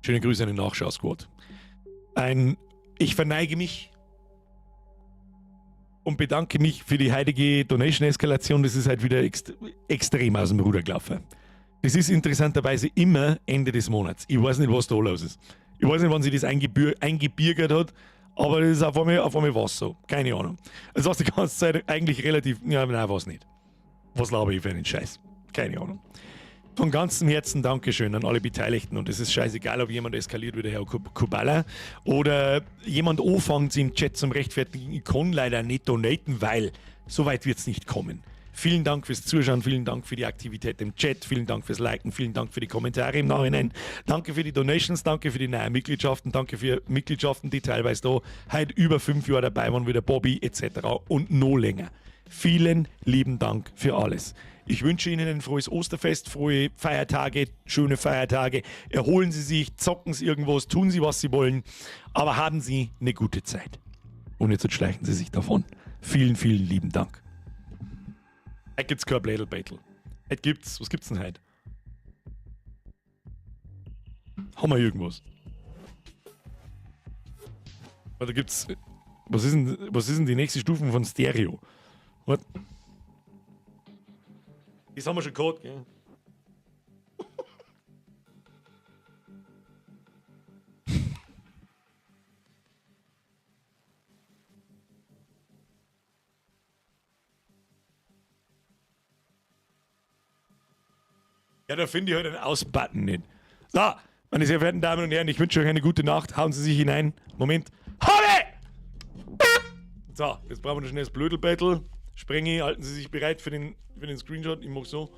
S1: Schöne Grüße an den Nachschau-Squad. Ich verneige mich und bedanke mich für die heutige Donation-Eskalation. Das ist halt wieder extrem aus dem Ruder gelaufen. Das ist interessanterweise immer Ende des Monats. Ich weiß nicht, was da los ist. Ich weiß nicht, wann sich das eingebürgert hat, aber das ist auf einmal was so. Keine Ahnung. Also war die ganze Zeit eigentlich relativ... Ja, nein, weiß nicht. Was laber ich für einen Scheiß? Keine Ahnung. Von ganzem Herzen Dankeschön an alle Beteiligten. Und es ist scheißegal, ob jemand eskaliert wie der Herr Kubala oder jemand anfängt, sich im Chat zum Rechtfertigen. Ich kann leider nicht donaten, weil so weit wird's nicht kommen. Vielen Dank fürs Zuschauen, vielen Dank für die Aktivität im Chat, vielen Dank fürs Liken, vielen Dank für die Kommentare im Nachhinein, danke für die Donations, danke für die neuen Mitgliedschaften, danke für Mitgliedschaften, die teilweise da heute über 5 Jahre dabei waren, wie der Bobby etc. und noch länger. Vielen lieben Dank für alles. Ich wünsche Ihnen ein frohes Osterfest, frohe Feiertage, schöne Feiertage. Erholen Sie sich, zocken Sie irgendwas, tun Sie, was Sie wollen, aber haben Sie eine gute Zeit. Und jetzt schleichen Sie sich davon. Vielen, vielen lieben Dank. Heute gibt's kein Blädel Battle. Heute gibt's, was gibt's denn heute? Haben wir irgendwas? Da gibt's, was ist denn die nächste Stufe von Stereo? What? Das haben wir schon gehabt, gell? Ja, da finde ich halt einen Aus-Button nicht. So, meine sehr verehrten Damen und Herren, ich wünsche euch eine gute Nacht. Hauen Sie sich hinein. Moment. Habe! So, jetzt brauchen wir noch schnell das Blödel-Battle. Sprengi, halten Sie sich bereit für den Screenshot. Ich mach so.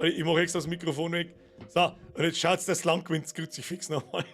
S1: Ich mach extra das Mikrofon weg. So, und jetzt schaut's, dass es lang gewinnt. Das Kruzifix nochmal.